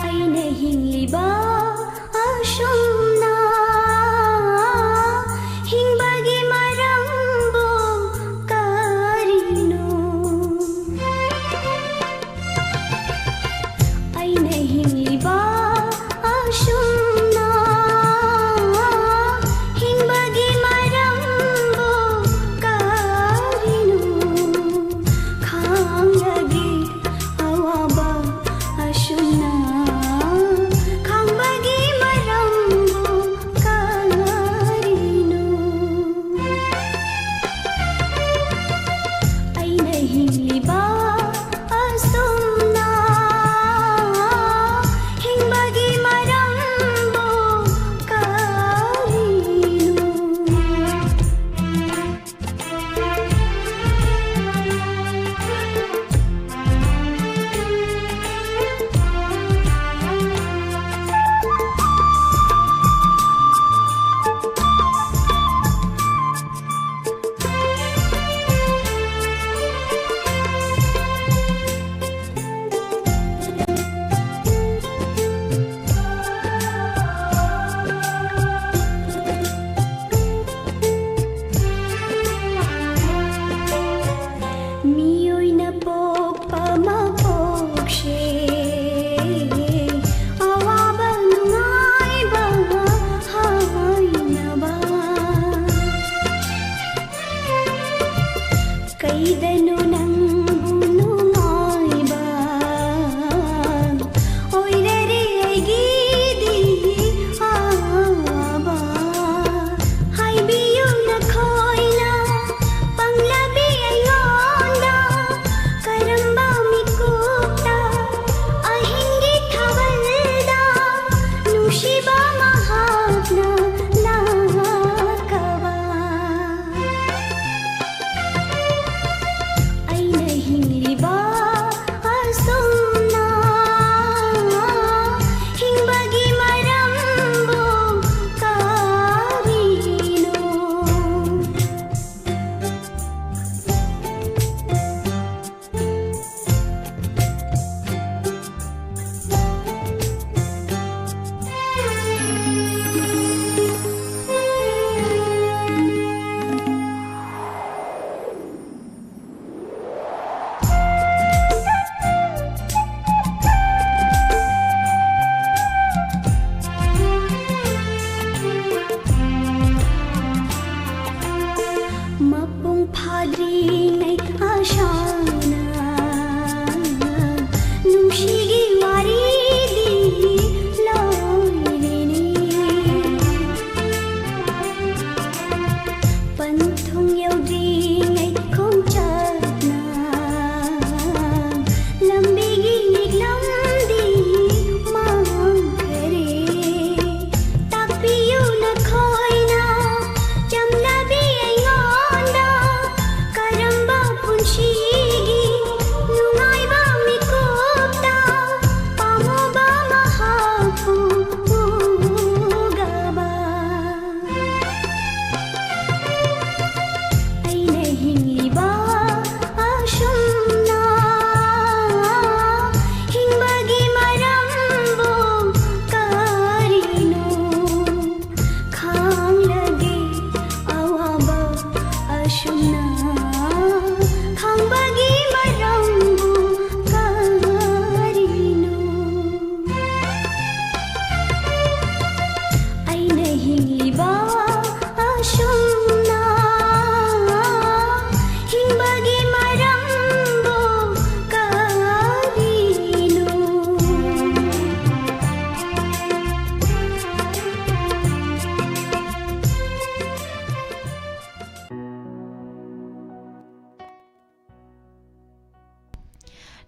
ꯑꯩꯅ ꯍꯤꯡꯂꯤꯕ ꯑꯁꯨꯝꯅ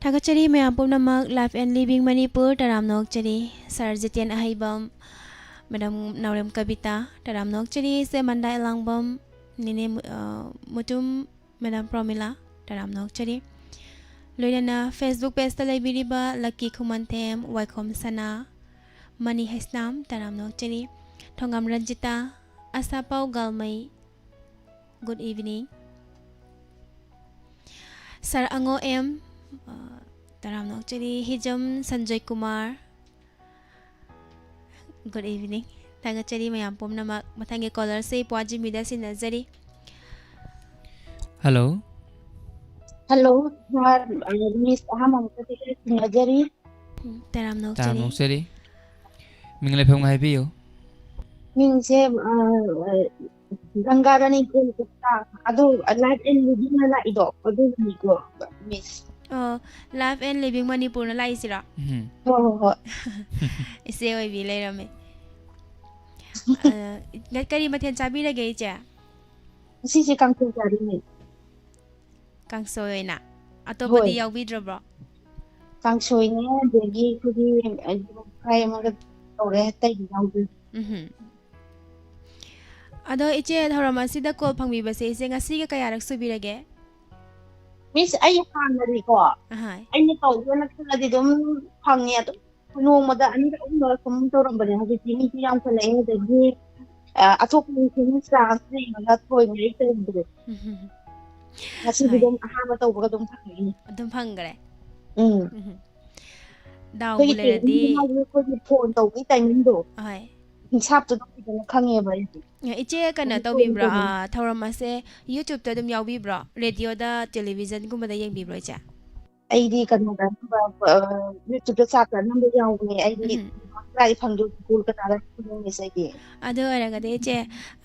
ꯊꯥꯒꯠꯆꯔꯤ ꯃꯌꯥꯝ ꯄꯨꯝꯅꯃꯛ꯫ Life and Living Manipur, ꯇꯔꯥꯝꯅ ꯑꯣꯛꯆꯔꯤ꯫ Sir ꯖꯤꯇꯦꯟ ꯑꯍꯩꯕꯝ, Madam ꯅꯥꯎꯔꯦꯝ ꯀꯕꯤꯇꯥ, ꯇꯔꯥꯝꯅ ꯑꯣꯛꯆꯔꯤ꯫ ꯏꯆꯦ ꯃꯟꯗꯥ ꯑꯦꯂꯥꯡꯕꯝ, ꯅꯦꯅꯦ ꯃꯨ-, ꯑ, ꯃꯨꯇꯨꯝ, Madam ꯄ꯭ꯔꯣꯃꯤꯂꯥ, ꯇꯔꯥꯝꯅ ꯑꯣꯛꯆꯔꯤ꯫ ꯂꯣꯏꯅꯅ Facebook page ꯇ ꯂꯩꯕꯤꯔꯤꯕ ꯂꯛꯀꯤ ꯈꯨꯃꯟꯊꯦꯝ, ꯋꯥꯏꯈꯣꯝ ꯁꯅꯥ, ꯃꯅꯤ ꯍꯩꯁꯅꯥꯝ, ꯇꯔꯥꯝꯅ ꯑꯣꯛꯆꯔꯤ꯫ ꯊꯣꯉꯥꯝ ꯔꯟꯖꯤꯇꯥ, ꯑꯁꯥꯄꯥꯎ ꯒꯥꯜꯃꯩ, good evening꯫ Sir ꯑꯉꯣ ꯑꯦꯝ, ꯑ, ꯇꯔꯥꯝꯅ ꯑꯣꯛꯆꯔꯤ꯫ ꯍꯤꯖꯝ ꯁꯟꯖꯣꯏ ꯀꯨꯃꯥꯔ, good evening꯫ ꯊꯥꯒꯠꯆꯔꯤ ꯃꯌꯥꯝ ꯄꯨꯝꯅꯃꯛ꯫ ꯃꯊꯪꯒꯤ caller ꯁꯦ ꯄ꯭ꯋꯥꯖꯤꯃꯤꯗ ꯁꯤꯟꯅꯖꯔꯤ꯫ Hello꯫ Hello, sir꯫ ꯑ, Miss ꯑꯍꯥꯟꯕ ꯃꯛꯇꯗ ꯁꯤꯟꯅꯖꯔꯤ꯫ ꯎꯝ, ꯇꯔꯥꯝꯅ ꯇꯔꯥꯝꯅ ꯑꯣꯛꯆꯔꯤ꯫ ꯑꯣꯛꯆꯔꯤ꯫ ꯃꯤꯡ ꯂꯩꯐꯝꯒ ꯍꯥꯏꯕꯤꯌꯨ꯫ ꯃꯤꯡꯁꯦ, ꯑ, ꯑ, ꯒꯪꯒꯥ ꯔꯥꯅꯤ ꯀꯣꯜꯀꯇꯥ꯫ ꯑꯗꯨ Life and Living ꯅ ꯂꯥꯛꯏꯗꯣ ꯑꯗꯨꯒꯤꯅꯤꯀꯣ, Miss? ꯑꯣ, Life and Living ꯃꯅꯤꯄꯨꯔꯅ ꯂꯥꯛꯏꯁꯤꯔꯣ? ꯎꯝ꯫ ꯍꯣꯏ, ꯍꯣꯏ, ꯍꯣꯏ꯫ ꯏꯆꯦ ꯑꯣꯏꯕꯤ ꯂꯩꯔꯝꯃꯦ꯫ ꯑ, ꯀꯔꯤ ꯃꯊꯦꯜ ꯆꯥꯕꯤꯔꯒꯦ, ꯏꯆꯦ? ꯉꯁꯤꯁꯦ ꯀꯥꯡꯁꯣꯏ ꯆꯥꯔꯤꯅꯦ꯫ ꯀꯥꯡꯁꯣꯏ ꯑꯣꯏꯅ? ꯑꯇꯣꯞꯄꯗꯤ ꯍꯣꯏ꯫ ꯌꯥꯎꯕꯤꯗ꯭ꯔꯕ꯭ꯔꯣ? ꯀꯥꯡꯁꯣꯏꯅꯦ, ꯑꯗꯒꯤ ꯑꯩꯈꯣꯏꯒꯤ, ꯑ, ꯌꯦꯔꯨꯝ fry ꯑꯃꯒ ꯇꯧꯔꯦ, ꯑꯇꯩꯗꯤ ꯌꯥꯎꯗꯦ꯫ ꯎꯝꯍꯨꯝ꯫ ꯑꯗꯣ ꯏꯆꯦ, ꯊꯧꯔꯝ ꯑꯁꯤꯗ call ꯐꯪꯕꯤꯕꯁꯦ ꯏꯆꯦ ꯉꯁꯤꯒ ꯀꯌꯥꯔꯛ ꯁꯨꯕꯤꯔꯒꯦ? Miss, ꯑꯩ ꯍꯥꯟꯅꯗꯤꯀꯣ, ꯑꯍꯥꯏ꯫ ꯑꯩꯅ ꯇꯧꯒꯦꯅ ꯈꯜꯂꯗꯤ ꯑꯗꯨꯝ ꯐꯪꯉꯦ, ꯑꯗꯨꯝ ꯅꯣꯡꯃꯗ ꯑꯅꯤꯔꯛ ꯑꯍꯨꯝꯂꯛ ꯁꯨꯝ ꯇꯧꯔꯝꯕꯅꯦ꯫ ꯍꯧꯖꯤꯛꯇꯤ ꯃꯤꯁꯨ ꯌꯥꯝꯈꯠꯂꯛꯑꯦ, ꯑꯗꯒꯤ, ꯑ, ꯑꯇꯣꯞꯄ ꯃꯤꯁꯨ chance ꯌꯦꯡꯉꯒ ꯊꯣꯏꯅ ꯑꯩ ꯇꯧꯔꯝꯕꯗꯣ꯫ ꯎꯝ꯫ ꯉꯁꯤꯗꯤ ꯍꯣꯏ꯫ ꯑꯗꯨꯝ ꯑꯍꯥꯟꯕ ꯇꯧꯕꯒ ꯑꯗꯨꯝ ꯐꯪꯉꯛꯏꯅꯦ꯫ ꯑꯗꯨꯝ ꯐꯪꯈ꯭ꯔꯦ? ꯎꯝ꯫ ꯎꯝ꯫ ꯗꯥꯎꯕꯨ ꯑꯩꯈꯣꯏꯒꯤ ꯂꯩꯔꯗꯤ꯫ ꯇꯦꯂꯤꯚꯤꯖꯟ ꯍꯥꯏꯁꯦ ꯑꯩꯈꯣꯏꯒꯤ phone ꯇꯧꯕꯒꯤ timing ꯗꯣ, ꯍꯣꯏ꯫ ꯍꯤꯡꯁꯥꯞꯇꯣ ꯑꯗꯨꯝ ꯐꯖꯅ ꯈꯪꯉꯦꯕ ꯑꯩꯗꯤ꯫ ꯑꯦ, ꯏꯆꯦ ꯀꯩꯅꯣ ꯑꯗꯨꯝ ꯇꯧꯕꯤꯕ꯭ꯔꯣ? ꯇꯧꯕꯅꯦ꯫ ꯑꯥ, ꯊꯧꯔꯝ ꯑꯁꯦ YouTube ꯇ ꯑꯗꯨꯝ ꯌꯥꯎꯕꯤꯕ꯭ꯔꯣ? Radio ꯗ, television ꯒꯨꯝꯕꯗ ꯌꯦꯡꯕꯤꯕ꯭ꯔꯣ, ꯏꯆꯦ? ꯑꯩꯗꯤ ꯀꯩꯅꯣꯗ ꯑꯅꯝꯕ, ꯑ, YouTube ꯇ ꯆꯥꯠꯇ ꯑꯅꯝꯕ ꯌꯥꯎꯕꯅꯦ꯫ ꯑꯩꯗꯤ ꯎꯝ꯫ ꯀꯗꯥꯏ ꯐꯪꯗꯣꯏ? ꯀꯣꯜꯀꯇꯥꯗ ꯐꯪꯗꯣꯏꯅꯦ ꯑꯩꯗꯤ꯫ ꯑꯗꯨ ꯑꯣꯏꯔꯒꯗꯤ ꯏꯆꯦ,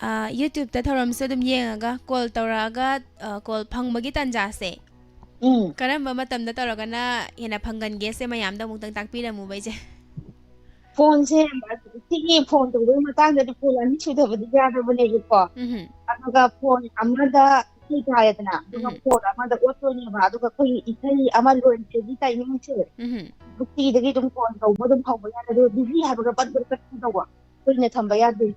ꯑ, YouTube ꯇ ꯊꯧꯔꯝꯁꯨ ꯑꯗꯨꯝ ꯌꯦꯡꯉꯒ, call ꯇꯧꯔꯛꯑꯒ, ꯑ, call ꯐꯪꯕꯒꯤ ꯇꯥꯟꯖꯥꯁꯦ ꯎꯝ꯫ ꯀꯔꯝꯕ ꯃꯇꯝꯗ ꯇꯧꯔꯒꯅ ꯍꯦꯟꯅ ꯐꯪꯒꯟꯒꯦꯁꯦ ꯃꯌꯥꯝꯗ ꯑꯃꯨꯛꯇꯪ ꯇꯥꯛꯄꯤꯔꯝꯃꯨꯕ, ꯏꯆꯦ꯫ Phone ꯁꯦ, ꯁꯤꯒꯤ phone ꯇꯧꯕꯒꯤ ꯃꯇꯥꯡꯗꯗꯤ phone ꯑꯅꯤ ꯁꯨꯗꯕꯗꯤ ꯌꯥꯗꯕꯅꯦꯕꯀꯣ꯫ ꯎꯝꯍꯨꯝ꯫ ꯑꯗꯨꯒ phone ꯑꯃꯗ ꯏꯁꯩ ꯊꯥꯔꯦꯗꯅ, ꯑꯗꯨꯒ ꯎꯝ꯫ ꯀꯣꯜ ꯑꯃꯗ ꯑꯣꯠꯇꯣꯏꯅꯦꯕ, ꯑꯗꯨꯒ ꯑꯩꯈꯣꯏꯒꯤ ꯏꯁꯩ ꯑꯃ ꯂꯣꯏꯗ꯭ꯔꯤꯒꯤ ꯇꯥꯏꯃꯤꯡꯁꯦ ꯎꯝ꯫ ꯕꯨꯛꯇꯤꯗꯒꯤ ꯑꯗꯨꯝ ꯀꯣꯜ ꯇꯧꯕ ꯑꯗꯨꯝ ꯍꯧꯕ ꯌꯥꯔꯦ, ꯑꯗꯨꯒ ꯕꯤꯖꯤ ꯍꯥꯏꯕꯒ ꯄꯠ ꯄꯠ ꯇꯠꯀꯦ ꯇꯧꯕ ꯀꯨꯏꯅ ꯊꯝꯕ ꯌꯥꯗꯦ꯫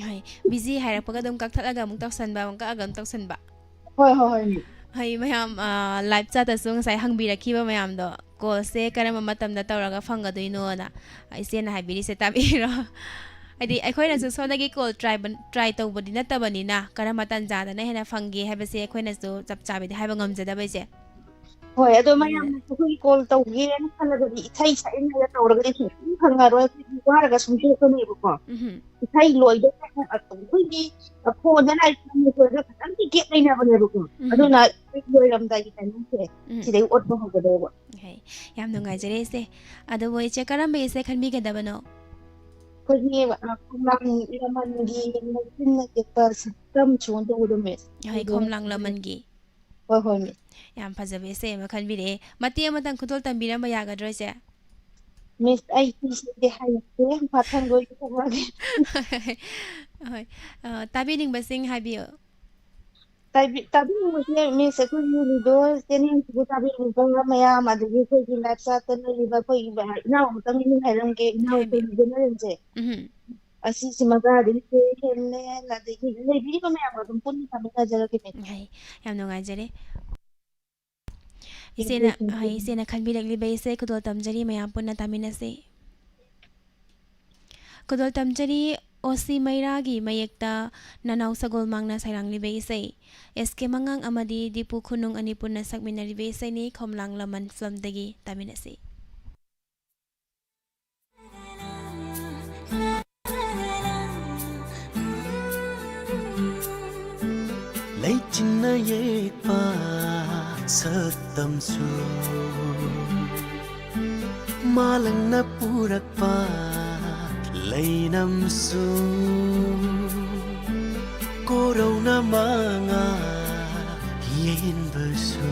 ꯍꯣꯏ, ꯕꯤꯖꯤ ꯍꯥꯏꯔꯛꯄꯒ ꯑꯗꯨꯝ ꯀꯛꯊꯠꯂꯒ ꯑꯃꯨꯛ ꯇꯧꯁꯟꯕ, ꯑꯃꯨꯛ ꯀꯛꯑꯒ ꯑꯃꯨꯛ ꯇꯧꯁꯟꯕ꯫ ꯍꯣꯏ, ꯍꯣꯏ, ꯍꯣꯏ, ꯃꯤ꯫ ꯍꯣꯏ, ꯃꯌꯥꯝ, ꯑ, ꯂꯥꯏꯚ ꯆꯥꯠꯇꯁꯨ ꯉꯁꯥꯏ ꯍꯪꯕꯤꯔꯛꯈꯤꯕ ꯃꯌꯥꯝꯗꯣ, ꯀꯣꯜꯁꯦ ꯀꯔꯝꯕ ꯃꯇꯝꯗ ꯇꯧꯔꯒ ꯐꯪꯒꯗꯣꯏꯅꯣꯅ ꯏꯆꯦꯅ ꯍꯥꯏꯕꯤꯔꯤꯁꯦ ꯇꯥꯕꯤꯔꯣ꯫ ꯍꯥꯏꯗꯤ ꯑꯩꯈꯣꯏꯅꯁꯨ ꯁꯣꯝꯗꯒꯤ ꯀꯣꯜ ꯇ꯭ꯔꯥꯏꯕ-, ꯇ꯭ꯔꯥꯏ ꯇꯧꯕꯗꯤ ꯅꯠꯇꯕꯅꯤꯅ, ꯀꯔꯝꯕ ꯇꯥꯟꯖꯥꯗꯅ ꯍꯦꯟꯅ ꯐꯪꯒꯦ ꯍꯥꯏꯕꯁꯦ ꯑꯩꯈꯣꯏꯅꯁꯨ ꯆꯞ ꯆꯥꯕꯤꯗꯤ ꯍꯥꯏꯕ ꯉꯝꯖꯗꯕ ꯏꯆꯦ꯫ ꯍꯣꯏ, ꯑꯗꯣ ꯑꯗꯨꯅ ꯃꯌꯥꯝꯅꯁꯨ ꯑꯩꯈꯣꯏꯒꯤ ꯀꯣꯜ ꯇꯧꯒꯦꯅ ꯈꯜꯂꯒꯗꯤ ꯏꯁꯩ ꯁꯛꯏꯉꯩꯗ ꯇꯧꯔꯒꯗꯤ ꯁꯨꯡꯐꯪ ꯐꯪꯉꯔꯣꯏ, ꯑꯩꯈꯣꯏꯗꯤ ꯋꯥꯔꯒ ꯁꯨꯝ ꯇꯣꯛꯀꯅꯦꯕꯀꯣ꯫ ꯎꯝꯍꯨꯝ꯫ ꯏꯁꯩ ꯂꯣꯏꯗꯣꯏ ꯑꯩꯈꯣꯏꯒꯤ ꯐꯣꯟꯗ ꯂꯥꯏꯔꯤꯛ ꯇꯝꯕ ꯂꯣꯏꯔꯒ ꯈꯤꯇꯪꯗꯤ ꯒꯦꯞ ꯂꯩꯅꯕꯅꯦꯕꯀꯣ꯫ ꯎꯝ꯫ ꯑꯗꯨꯅ ꯂꯣꯏꯔꯝꯗꯥꯏꯒꯤ ꯇꯥꯏꯃꯤꯡꯁꯦ ꯎꯝ꯫ ꯁꯤꯗꯩ ꯑꯣꯠꯄ ꯍꯧꯒꯗꯧꯕ꯫ ꯍꯩ, ꯌꯥꯝ ꯅꯨꯡꯉꯥꯏꯖꯔꯦ ꯏꯆꯦ꯫ ꯑꯗꯨꯕꯨ ꯏꯆꯦ ꯀꯔꯝꯕ ꯏꯁꯩ ꯈꯟꯕꯤꯒꯗꯕꯅꯣ? ꯑꯩꯈꯣꯏꯒꯤ, ꯑ, ꯈꯣꯡꯂꯥꯡ ꯂꯃꯟꯒꯤ ꯂꯩꯆꯤꯟꯅ ꯌꯦꯛꯄ ꯁꯛꯇꯝ ꯁꯣꯟ ꯇꯧꯕꯗꯣ, ꯃꯤꯁ꯫ ꯍꯣꯏ, ꯑꯗꯨꯗꯣ ꯈꯣꯝꯂꯥꯡ ꯂꯃꯟꯒꯤ꯫ ꯍꯣꯏ, ꯍꯣꯏ, ꯃꯤꯁ꯫ ꯌꯥꯝ ꯐꯖꯕ ꯏꯁꯩ ꯑꯃ ꯈꯟꯕꯤꯔꯛꯑꯦ꯫ ꯃꯇꯦꯛ ꯑꯃꯇꯪ ꯈꯨꯗꯣꯜ ꯇꯝꯕꯤꯔꯝꯕ ꯌꯥꯒꯗ꯭ꯔꯣ ꯏꯆꯦ? ꯃꯤꯁ, ꯑꯩ ꯏꯁꯩꯗꯤ ꯍꯩꯇꯦ, ꯃꯊꯪꯗ ꯑꯣꯏꯅ ꯇꯧꯔꯒꯦ꯫ ꯍꯣꯏ, ꯑ, ꯇꯥꯕꯤꯅꯤꯡꯕꯁꯤꯡ ꯍꯥꯏꯕꯤꯌꯨ꯫ ꯇꯥꯕꯤ-, ꯇꯥꯕꯤꯅꯤꯡꯕꯁꯦ, ꯃꯤꯁ, ꯑꯩꯈꯣꯏꯒꯤ ꯔꯦꯗꯤꯑꯣ ꯆꯦꯅꯦꯜꯁꯤꯕꯨ ꯇꯥꯕꯤꯅꯤꯡꯕ ꯃꯌꯥꯝ, ꯑꯗꯒꯤ ꯑꯩꯈꯣꯏꯒꯤ ꯂꯥꯏꯐ ꯆꯥꯠꯇ ꯂꯩꯔꯤꯕ ꯑꯩꯈꯣꯏꯒꯤ ꯏꯅꯥꯎ ꯑꯃꯇꯪ ꯃꯤꯡ ꯍꯥꯏꯔꯝꯒꯦ, ꯏꯅꯥꯎ ꯍꯥꯏꯕꯤꯌꯨ꯫ ꯁꯣꯏꯕꯅ ꯍꯦꯟꯖꯦ꯫ ꯎꯝ꯫ ꯑꯁꯤꯁꯤꯃꯒ ꯑꯗꯒꯤ ꯆꯦ ꯍꯦꯂꯦꯟ, ꯑꯗꯒꯤ ꯂꯩꯕꯤꯔꯤꯕ ꯃꯌꯥꯝꯒ ꯑꯗꯨꯝ ꯄꯨꯟꯅ ꯇꯥꯃꯤꯟꯅꯖꯔꯒꯦ, ꯃꯤꯁ꯫ ꯍꯩ, ꯌꯥꯝ ꯅꯨꯡꯉꯥꯏꯖꯔꯦ꯫ ꯏꯆꯦꯅ, ꯍꯣꯏ, ꯏꯆꯦꯅ ꯈꯟꯕꯤꯔꯛꯂꯤꯕ ꯏꯁꯩ ꯈꯨꯗꯣꯜ ꯇꯝꯖꯔꯤ, ꯃꯌꯥꯝ ꯄꯨꯟꯅ ꯇꯥꯃꯤꯟꯅꯁꯤ꯫ ꯈꯨꯗꯣꯜ ꯇꯝꯖꯔꯤ ꯑꯣ ꯁꯤ ꯃꯩꯔꯥꯒꯤ ꯃꯌꯦꯛꯇ ꯅꯅꯥꯎ ꯁꯒꯣꯜ ꯃꯥꯡꯅ ꯁꯩꯂꯥꯡꯂꯤꯕ ꯏꯁꯩ, ꯑꯦꯁ ꯀꯦ ꯃꯉꯥꯡ ꯑꯃꯗꯤ ꯗꯤꯄꯨ ꯈꯨꯅꯨꯡ ꯑꯅꯤ ꯄꯨꯟꯅ ꯁꯛꯃꯤꯟꯅꯔꯤꯕ ꯏꯁꯩꯅꯤ, ꯈꯣꯝꯂꯥꯡ ꯂꯃꯟ ꯐꯤꯂꯝꯗꯒꯤ ꯇꯥꯃꯤꯟꯅꯁꯤ꯫ ꯂꯩꯆꯤꯟꯅ ꯌꯦꯛꯄ ꯁꯛꯇꯝꯁꯨ, ꯃꯥꯂꯪꯅ ꯄꯨꯔꯛꯄ ꯂꯩꯅꯝꯁꯨ, ꯀꯣꯔꯧꯅ ꯃꯉꯥ ꯌꯦꯟꯕꯁꯨ,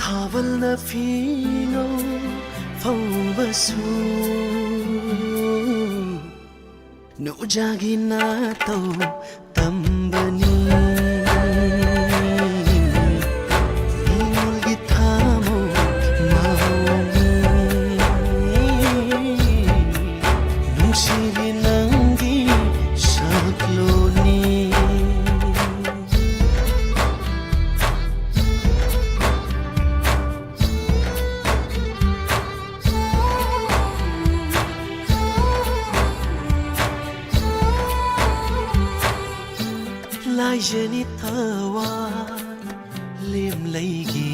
ꯊꯥꯕꯜꯅ ꯐꯤꯉꯧ ꯐꯧꯕꯁꯨ, ꯅꯨꯡꯖꯥꯒꯤ ꯅꯥꯇꯧ ꯇꯝꯕꯅꯤ꯫ ꯆꯦꯅꯤ ꯊꯋꯥꯏ ꯂꯦꯝꯂꯩꯒꯤ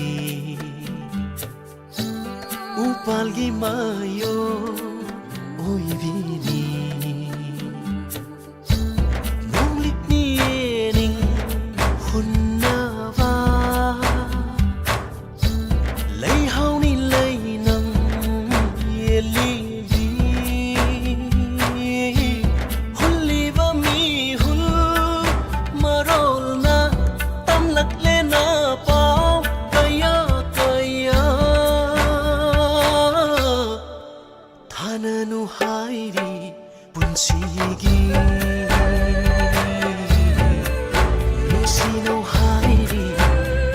ꯎꯄꯥꯜꯒꯤ ꯃꯥꯌꯣ ꯑꯣꯏꯕꯤꯅꯤ꯫ ꯅꯣꯡꯂꯤꯛꯅꯤ ꯌꯦꯅꯤꯡ ꯍꯨꯟꯅꯕ ꯂꯩꯍꯥꯎꯅꯤ ꯂꯩꯅꯝ ꯌꯦꯜꯂꯤꯕꯤ꯫ ꯍꯨꯜꯂꯤꯕ ꯃꯤꯍꯨꯜ ꯃꯔꯣꯜꯅ ꯇꯝꯂꯛꯂꯦꯅ ꯄꯥꯎ ꯀꯌꯥ ꯀꯌꯥ ꯊꯥꯅꯅꯨ ꯍꯥꯏꯔꯤ ꯄꯨꯟꯁꯤꯒꯤ꯫ ꯅꯨꯡꯁꯤꯅꯧ ꯍꯥꯏꯔꯤ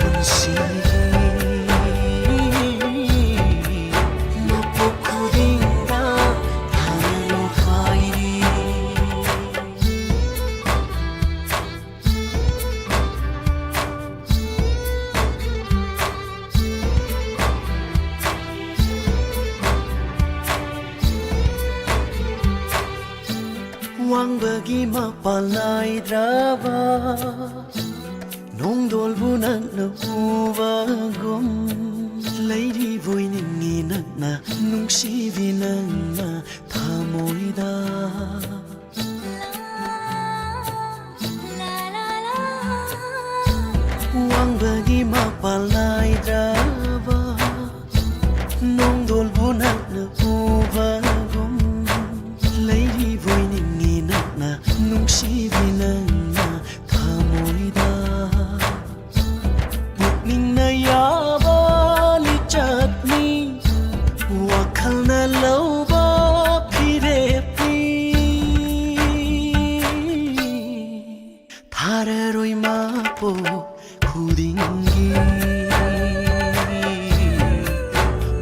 ꯄꯨꯟꯁꯤꯒꯤ꯫ ꯃꯄꯣꯛ ꯈꯨꯗꯤꯡꯗ ꯊꯥꯅꯅꯨ ꯍꯥꯏꯔꯤ꯫ ꯋꯥꯡꯕꯒꯤ ꯃꯄꯥꯜ ꯅꯥꯏꯗ꯭ꯔꯕ ꯅꯣꯡꯗꯣꯜꯕꯨ ꯅꯪꯅ ꯎꯕꯒꯨꯝ, ꯂꯩꯔꯤꯕꯣꯏ ꯅꯤꯡꯉꯤ ꯅꯪꯅ, ꯅꯨꯡꯁꯤꯕꯤ ꯅꯪꯅ ꯊꯃꯣꯏꯗ꯫ ꯋꯥꯡꯕꯒꯤ ꯃꯄꯥꯜ ꯅꯥꯏꯗ꯭ꯔꯕ ꯅꯣꯡꯗꯣꯜꯕꯨ ꯅꯪꯅ ꯎꯕꯒꯨꯝ, ꯂꯩꯔꯤꯕꯣꯏ ꯅꯤꯡꯉꯤ ꯅꯪꯅ, ꯅꯨꯡꯁꯤꯕꯤ ꯅꯪꯅ ꯊꯃꯣꯏꯗ꯫ ꯄꯨꯛꯅꯤꯡꯅ ꯌꯥꯕ ꯂꯤꯆꯠꯅꯤ, ꯋꯥꯈꯜꯅ ꯂꯧꯕ ꯐꯤꯔꯦꯞꯅꯤ꯫ ꯊꯥꯔꯔꯣꯏ ꯃꯄꯣꯛ ꯈꯨꯗꯤꯡꯒꯤ,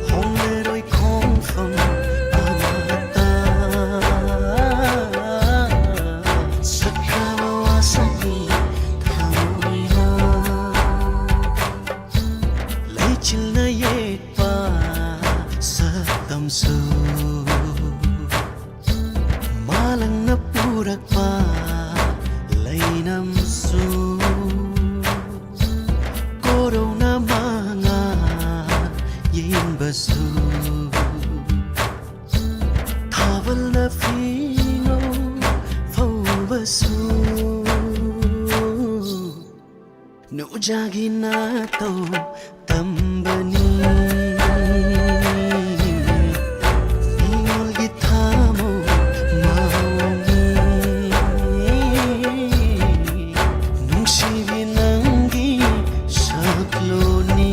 ꯍꯣꯡꯂꯔꯣꯏ ꯈꯣꯡꯐꯝ ꯑꯃꯠꯇ꯫ ꯁꯛꯈ꯭ꯔꯕ ꯋꯥꯁꯛꯅꯤ ꯊꯃꯣꯏꯅ, ꯂꯩꯆꯤꯜꯅ ꯌꯦꯛꯄ ꯁꯛꯇꯝꯁꯨ, ꯃꯥꯂꯪꯅ ꯄꯨꯔꯛꯄ ꯂꯩꯅꯝꯁꯨ꯫ ꯊꯥꯕꯜꯅ ꯐꯤꯉꯧ ꯐꯧꯕꯁꯨ ꯅꯨꯡꯖꯥꯒꯤ ꯅꯥꯇꯧ ꯇꯝꯕꯅꯤ꯫ ꯏꯉꯣꯜꯒꯤ ꯊꯥꯃꯧ ꯃꯑꯣꯡꯅꯤ꯫ ꯅꯨꯡꯁꯤꯕꯤ ꯅꯪꯒꯤ ꯁꯛꯂꯣꯟꯅꯤ꯫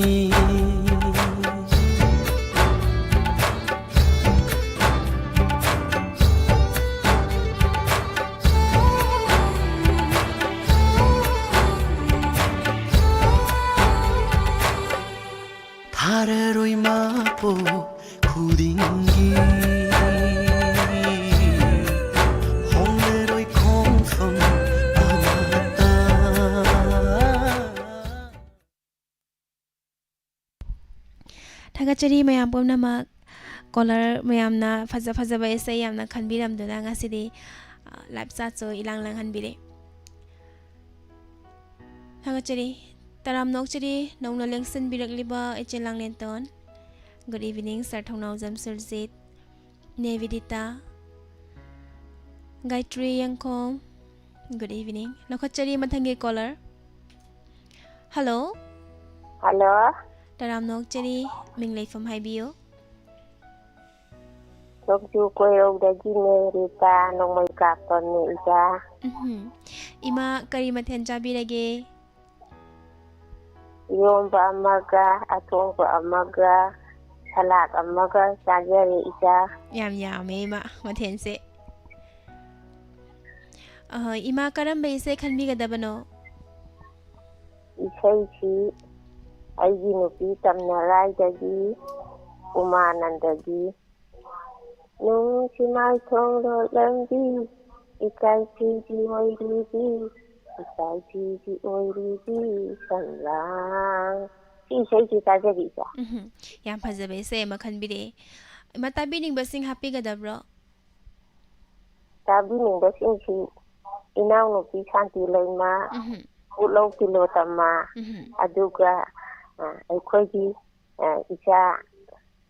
ꯊꯥꯔꯔꯣꯏ ꯃꯄꯣꯛ ꯈꯨꯗꯤꯡꯒꯤ ꯍꯣꯡꯂꯔꯣꯏ ꯈꯣꯡꯐꯝ ꯑꯃꯠꯇ꯫ ꯊꯥꯒꯠꯆꯔꯤ ꯃꯌꯥꯝ ꯄꯨꯝꯅꯃꯛ꯫ ꯀꯣꯂꯔ ꯃꯌꯥꯝꯅ ꯐꯖ ꯐꯖꯕ ꯏꯁꯩ ꯌꯥꯝꯅ ꯈꯟꯕꯤꯔꯝꯗꯨꯅ ꯉꯁꯤꯗꯤ, ꯑ, ꯂꯥꯏꯞ ꯆꯥꯠꯁꯨ ꯏꯂꯥꯡ ꯂꯥꯡꯍꯟꯕꯤꯔꯦ꯫ ꯊꯥꯒꯠꯆꯔꯤ꯫ ꯇꯔꯥꯝꯅ ꯑꯣꯛꯆꯔꯤ ꯅꯧꯅ ꯂꯦꯡꯁꯤꯟꯕꯤꯔꯛꯂꯤꯕ ꯏꯆꯦ ꯂꯥꯡꯂꯦꯟꯇꯣꯟ꯫ Good evening, Sir ꯊꯧꯅꯥꯎꯖꯝ ꯁꯨꯔꯖꯤꯠ, ꯅꯦ ꯕꯤꯗꯤꯇꯥ, ꯒꯥꯌꯇ꯭ꯔꯤ ꯌꯦꯡꯈꯣꯡ꯫ Good evening꯫ ꯂꯧꯈꯠꯆꯔꯤ ꯃꯊꯪꯒꯤ ꯀꯣꯂꯔ꯫ ꯍꯜꯂꯣ꯫ ꯍꯜꯂꯣ꯫ ꯇꯔꯥꯝꯅ ꯑꯣꯛꯆꯔꯤ, ꯃꯤꯡ ꯂꯩꯐꯝ ꯍꯥꯏꯕꯤꯌꯨ꯫ ꯅꯣꯡꯖꯨ ꯀꯣꯏꯔꯧꯗꯒꯤꯅꯦ ꯔꯤꯇꯥ, ꯅꯣꯡꯃꯩ ꯀꯥꯞꯄꯝꯅꯦ ꯏꯆꯥ꯫ ꯎꯝꯍꯨꯝ꯫ ꯏꯃꯥ, ꯀꯔꯤ ꯃꯊꯦꯜ ꯆꯥꯕꯤꯔꯒꯦ? ꯏꯔꯣꯝꯕ ꯑꯃꯒ, ꯑꯊꯣꯡꯕ ꯑꯃꯒ, ꯁꯂꯥꯗ ꯑꯃꯒ ꯆꯥꯖꯔꯦ ꯏꯆꯥ꯫ ꯌꯥꯝ ꯌꯥꯝꯃꯦ ꯏꯃꯥ, ꯃꯊꯦꯜꯁꯦ꯫ ꯑꯍ, ꯏꯃꯥ, ꯀꯔꯝꯕ ꯏꯁꯩ ꯈꯟꯕꯤꯒꯗꯕꯅꯣ? ꯏꯁꯩꯁꯤ ꯑꯩꯒꯤ ꯅꯨꯄꯤ ꯇꯝꯅꯔꯥꯏꯗꯒꯤ ꯎꯃꯥꯅꯟꯗꯒꯤ ꯅꯨꯡꯁꯤ ꯃꯥꯏꯊꯣꯡ ꯂꯣꯠꯂꯝꯕꯤ, ꯏꯀꯥꯏ ꯐꯤꯗꯤ ꯑꯣꯏꯔꯤꯕꯤ, ꯏꯀꯥꯏ ꯐꯤꯗꯤ ꯑꯣꯏꯔꯤꯕꯤ ꯁꯝꯂꯥꯡ꯫ ꯁꯤ ꯏꯁꯩꯁꯤ ꯇꯥꯖꯒꯦ ꯏꯆꯥ꯫ ꯎꯝꯍꯨꯝ, ꯌꯥꯝ ꯐꯖꯕ ꯏꯁꯩ ꯑꯃ ꯈꯟꯕꯤꯔꯛꯑꯦ꯫ ꯏꯃꯥ, ꯇꯥꯕꯤꯅꯤꯡꯕꯁꯤꯡ ꯍꯥꯞꯄꯤꯒꯗꯕ꯭ꯔꯣ? ꯇꯥꯕꯤꯅꯤꯡꯕꯁꯤꯡꯁꯤ ꯏꯅꯥꯎꯅꯨꯄꯤ ꯁꯥꯟꯇꯤ ꯂꯩꯃ, ꯎꯝꯍꯨꯝ꯫ ꯄꯨꯠꯂꯧ ꯇꯤꯂꯣꯇꯃ, ꯎꯝꯍꯨꯝ꯫ ꯑꯗꯨꯒ, ꯑ, ꯑꯩꯈꯣꯏꯒꯤ, ꯑ, ꯏꯆꯥ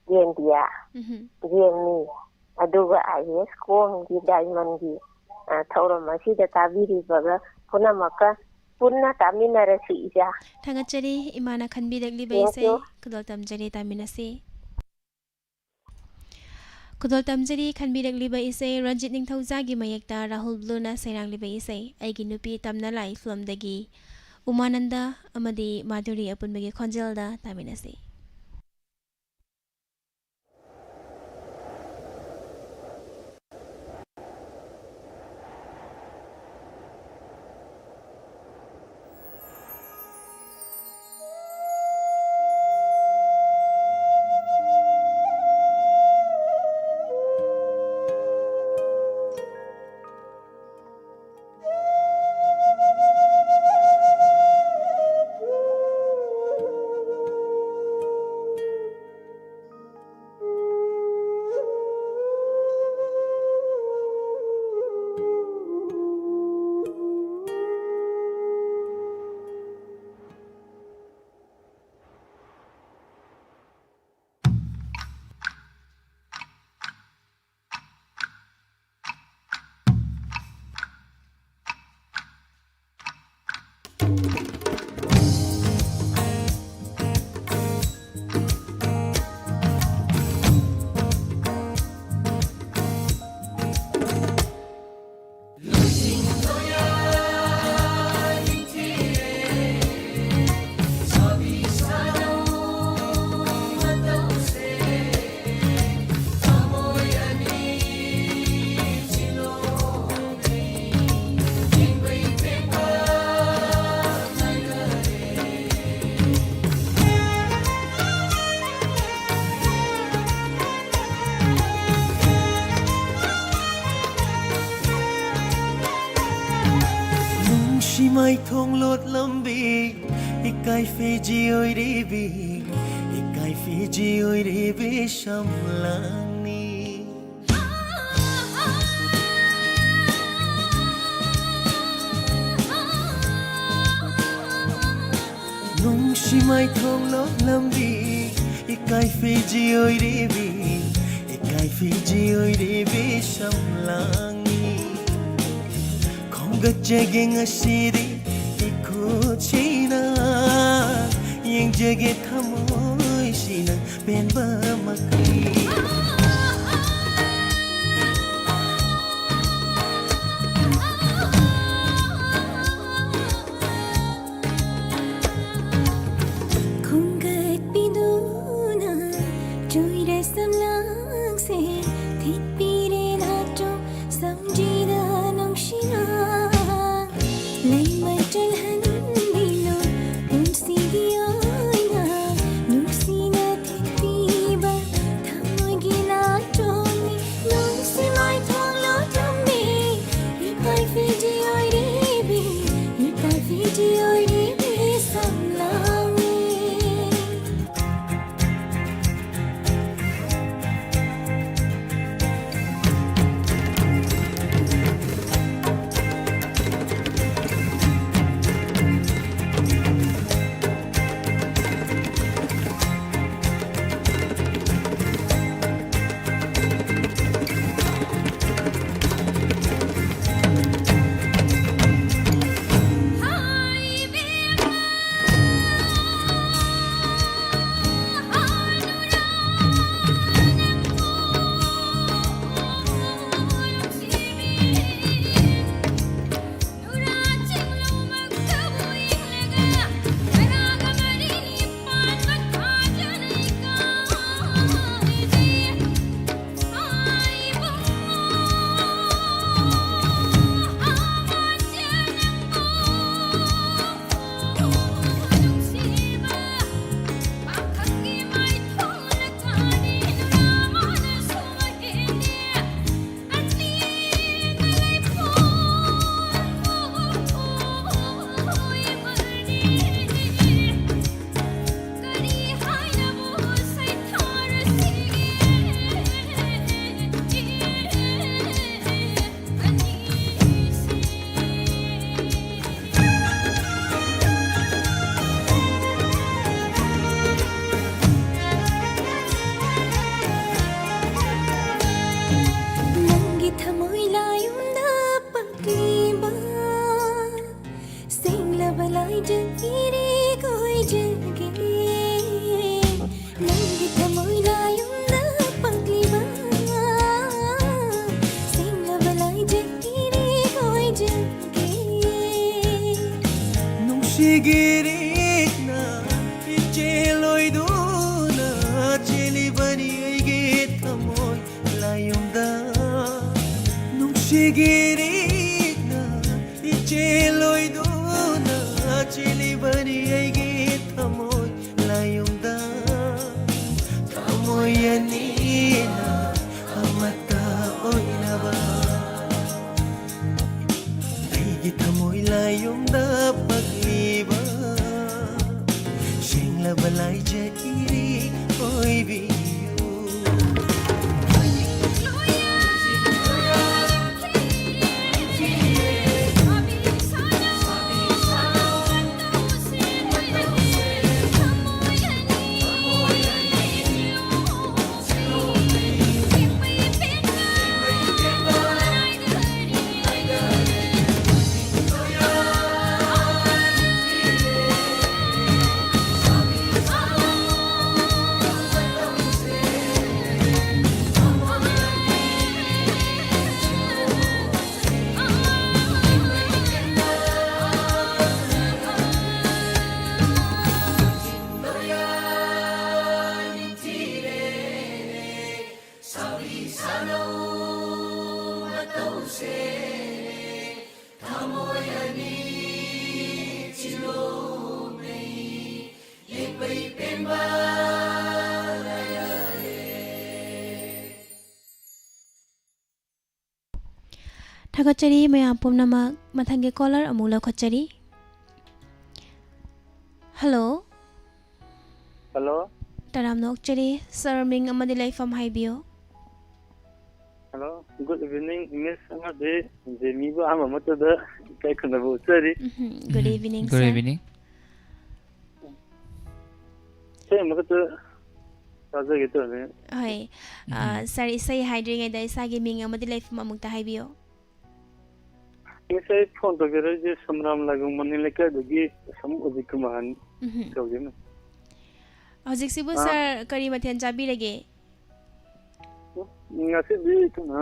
J and T R, mm-hmm. J N E, ꯑꯗꯨꯒ ꯑꯥꯏ ꯑꯦꯁ ꯀꯣꯝꯒꯤ ꯗꯥꯏꯃꯟꯒꯤ, ꯑ, ꯊꯧꯔꯝ ꯑꯁꯤꯗ ꯇꯥꯕꯤꯔꯤꯕꯒ ꯄꯨꯝꯅꯃꯛꯀ ꯄꯨꯟꯅ ꯇꯥꯃꯤꯟꯅꯔꯁꯤ, ꯏꯆꯥ꯫ ꯊꯥꯒꯠꯆꯔꯤ, ꯏꯃꯥꯅ ꯈꯟꯕꯤꯔꯛꯂꯤꯕ Thank ꯏꯁꯩ꯫ You꯫ ꯈꯨꯗꯣꯜ ꯇꯝꯖꯔꯤ, ꯇꯥꯃꯤꯟꯅꯁꯤ꯫ ꯈꯨꯗꯣꯜ ꯇꯝꯖꯔꯤ, ꯈꯟꯕꯤꯔꯛꯂꯤꯕ ꯏꯁꯩ ꯔꯟꯖꯤꯠ ꯅꯤꯡꯊꯧꯖꯥꯒꯤ ꯃꯌꯦꯛꯇ ꯔꯥꯍꯨꯜ ꯕ꯭ꯂꯨꯅ ꯁꯩꯔꯥꯡꯂꯤꯕ ꯏꯁꯩ ꯑꯩꯒꯤ ꯅꯨꯄꯤ ꯇꯝꯅ ꯂꯥꯛꯏ ꯐꯤꯂꯝꯗꯒꯤ ꯎꯃꯥꯅꯟꯗ ꯑꯃꯗꯤ ꯃꯥꯙꯨꯔꯤ ꯑꯄꯨꯟꯕꯒꯤ ꯈꯣꯟꯖꯦꯜꯗ ꯇꯥꯃꯤꯟꯅꯁꯤ꯫ ꯅꯨꯡꯁꯤ ꯃꯥꯏꯊꯣꯡ ꯂꯣꯠ ꯂꯝꯕꯤ, ꯏꯀꯥꯏ ꯐꯤꯖꯤ ꯑꯣꯏꯔꯤꯕꯤ, ꯏꯀꯥꯏ ꯐꯤꯖꯤ ꯑꯣꯏꯔꯤꯕꯤ ꯁꯝꯂꯥꯡꯅꯤ꯫ ꯅꯨꯡꯁꯤ ꯃꯥꯏꯊꯣꯡ ꯂꯣꯠ ꯂꯝꯕꯤ, ꯏꯀꯥꯏ ꯏꯀꯥꯏ ꯐꯤꯖꯤ ꯑꯣꯏꯔꯤꯕꯤ, ꯏꯀꯥꯏ ꯐꯤꯖꯤ ꯑꯣꯏꯔꯤꯕꯤ ꯁꯝꯂꯥꯡꯅꯤ꯫ ꯈꯣꯝꯒꯠꯆꯒꯦ ꯉꯁꯤꯗꯤ ꯏꯈꯨꯠꯁꯤꯅ, ꯌꯦꯡꯖꯒꯦ ꯊꯃꯣꯏꯁꯤꯅ ꯄꯦꯟꯕ ꯃꯈꯩ꯫ ꯈꯣꯝꯒꯠꯄꯤꯗꯨꯅ ꯆꯣꯏꯔ ꯁꯝꯂꯥꯡꯁꯦ ꯊꯤꯠꯄꯤꯔꯦ ꯅꯥꯆꯣꯝ ꯁꯝꯖꯤꯗ ꯅꯨꯡꯁꯤꯅ꯫ ꯂꯩꯃꯥꯏ ꯆꯜꯍꯟꯕꯤꯅꯨ ꯄꯨꯟꯁꯤꯒꯤ ꯑꯣꯏꯅ ꯅꯨꯡꯁꯤꯅ ꯊꯤꯠꯄꯤꯕ ꯊꯃꯣꯏ ꯒꯤꯔꯤꯅ ꯏꯆꯦꯜ ꯑꯣꯏꯗꯨꯅ ꯆꯦꯜꯂꯤꯕꯅꯤ ꯑꯩꯒꯤ ꯊꯃꯣꯏ ꯂꯥꯏꯌꯨꯝꯗ꯫ ꯊꯃꯣꯏ ꯑꯅꯤꯅ ꯑꯃꯠꯇ ꯑꯣꯏꯅꯕ꯫ ꯑꯩꯒꯤ ꯊꯃꯣꯏ ꯂꯥꯏꯌꯨꯝꯗ ꯄꯛꯂꯤꯕ ꯁꯦꯡꯂꯕ ꯂꯥꯏꯖ ꯏꯔꯤꯛ ꯑꯣꯏꯕꯤꯌꯨ꯫ ꯊꯥꯒꯠꯆꯔꯤ ꯃꯌꯥꯝ ꯄꯨꯝꯅꯃꯛ꯫ ꯃꯊꯪꯒꯤ ꯀꯣꯂꯔ ꯑꯃꯨꯛ ꯂꯧꯈꯠꯆꯔꯤ꯫ ꯍꯜꯂꯣ꯫ ꯍꯜꯂꯣ꯫ ꯇꯔꯥꯝꯅ ꯑꯣꯛꯆꯔꯤ꯫ ꯁꯥꯔ, ꯃꯤꯡ ꯑꯃꯗꯤ ꯂꯩꯐꯝ ꯍꯥꯏꯕꯤꯌꯨ꯫ ꯍꯜꯂꯣ꯫ ꯒꯨꯗ ꯏꯚꯤꯅꯤꯡ, ꯃꯤꯁ ꯑꯃꯗꯤ ꯖꯦꯃꯤꯕꯨ ꯑꯍꯥꯟꯕ ꯃꯛꯇꯗ ꯏꯀꯥꯏ ꯈꯨꯝꯅꯕ ꯎꯠꯆꯔꯤ꯫ ꯎꯝꯍꯨꯝ꯫ ꯒꯨꯗ ꯎꯝ, ꯏꯚꯤꯅꯤꯡ, ꯒꯨꯗ ꯁꯥꯔ꯫ ꯏꯚꯤꯅꯤꯡ꯫ ꯏꯁꯩ ꯑꯃꯈꯛꯇ ꯇꯥꯖꯒꯦ ꯇꯧꯕꯅꯦ꯫ ꯍꯣꯏ꯫ ꯑ, ꯎꯝ꯫ ꯁꯥꯔ, ꯏꯁꯩ ꯍꯥꯏꯗ꯭ꯔꯤꯉꯩꯗ ꯏꯁꯥꯒꯤ ꯃꯤꯡ ꯑꯃꯗꯤ ꯂꯩꯐꯝ ꯑꯃꯨꯛꯇ ꯍꯥꯏꯕꯤꯌꯨ꯫ ꯉꯁꯥꯏ ꯐꯣꯟ ꯇꯧꯖꯔꯛꯏꯁꯦ ꯁꯝꯔꯥꯝ ꯂꯥꯏꯕꯨꯡ ꯃꯅꯤꯡ ꯂꯩꯀꯥꯏꯗꯒꯤ ꯑꯁꯝ ꯎꯗꯤꯠ ꯀꯨꯃꯥꯔ ꯎꯝꯍꯨꯝ꯫ ꯀꯧꯖꯩ꯫ ꯍꯧꯖꯤꯛꯁꯤꯕꯨ ꯑꯥ꯫ ꯁꯥꯔ ꯀꯔꯤ ꯃꯊꯦꯜ ꯆꯥꯕꯤꯔꯒꯦ? ꯉꯁꯤꯗꯤ ꯀꯩꯅꯣ,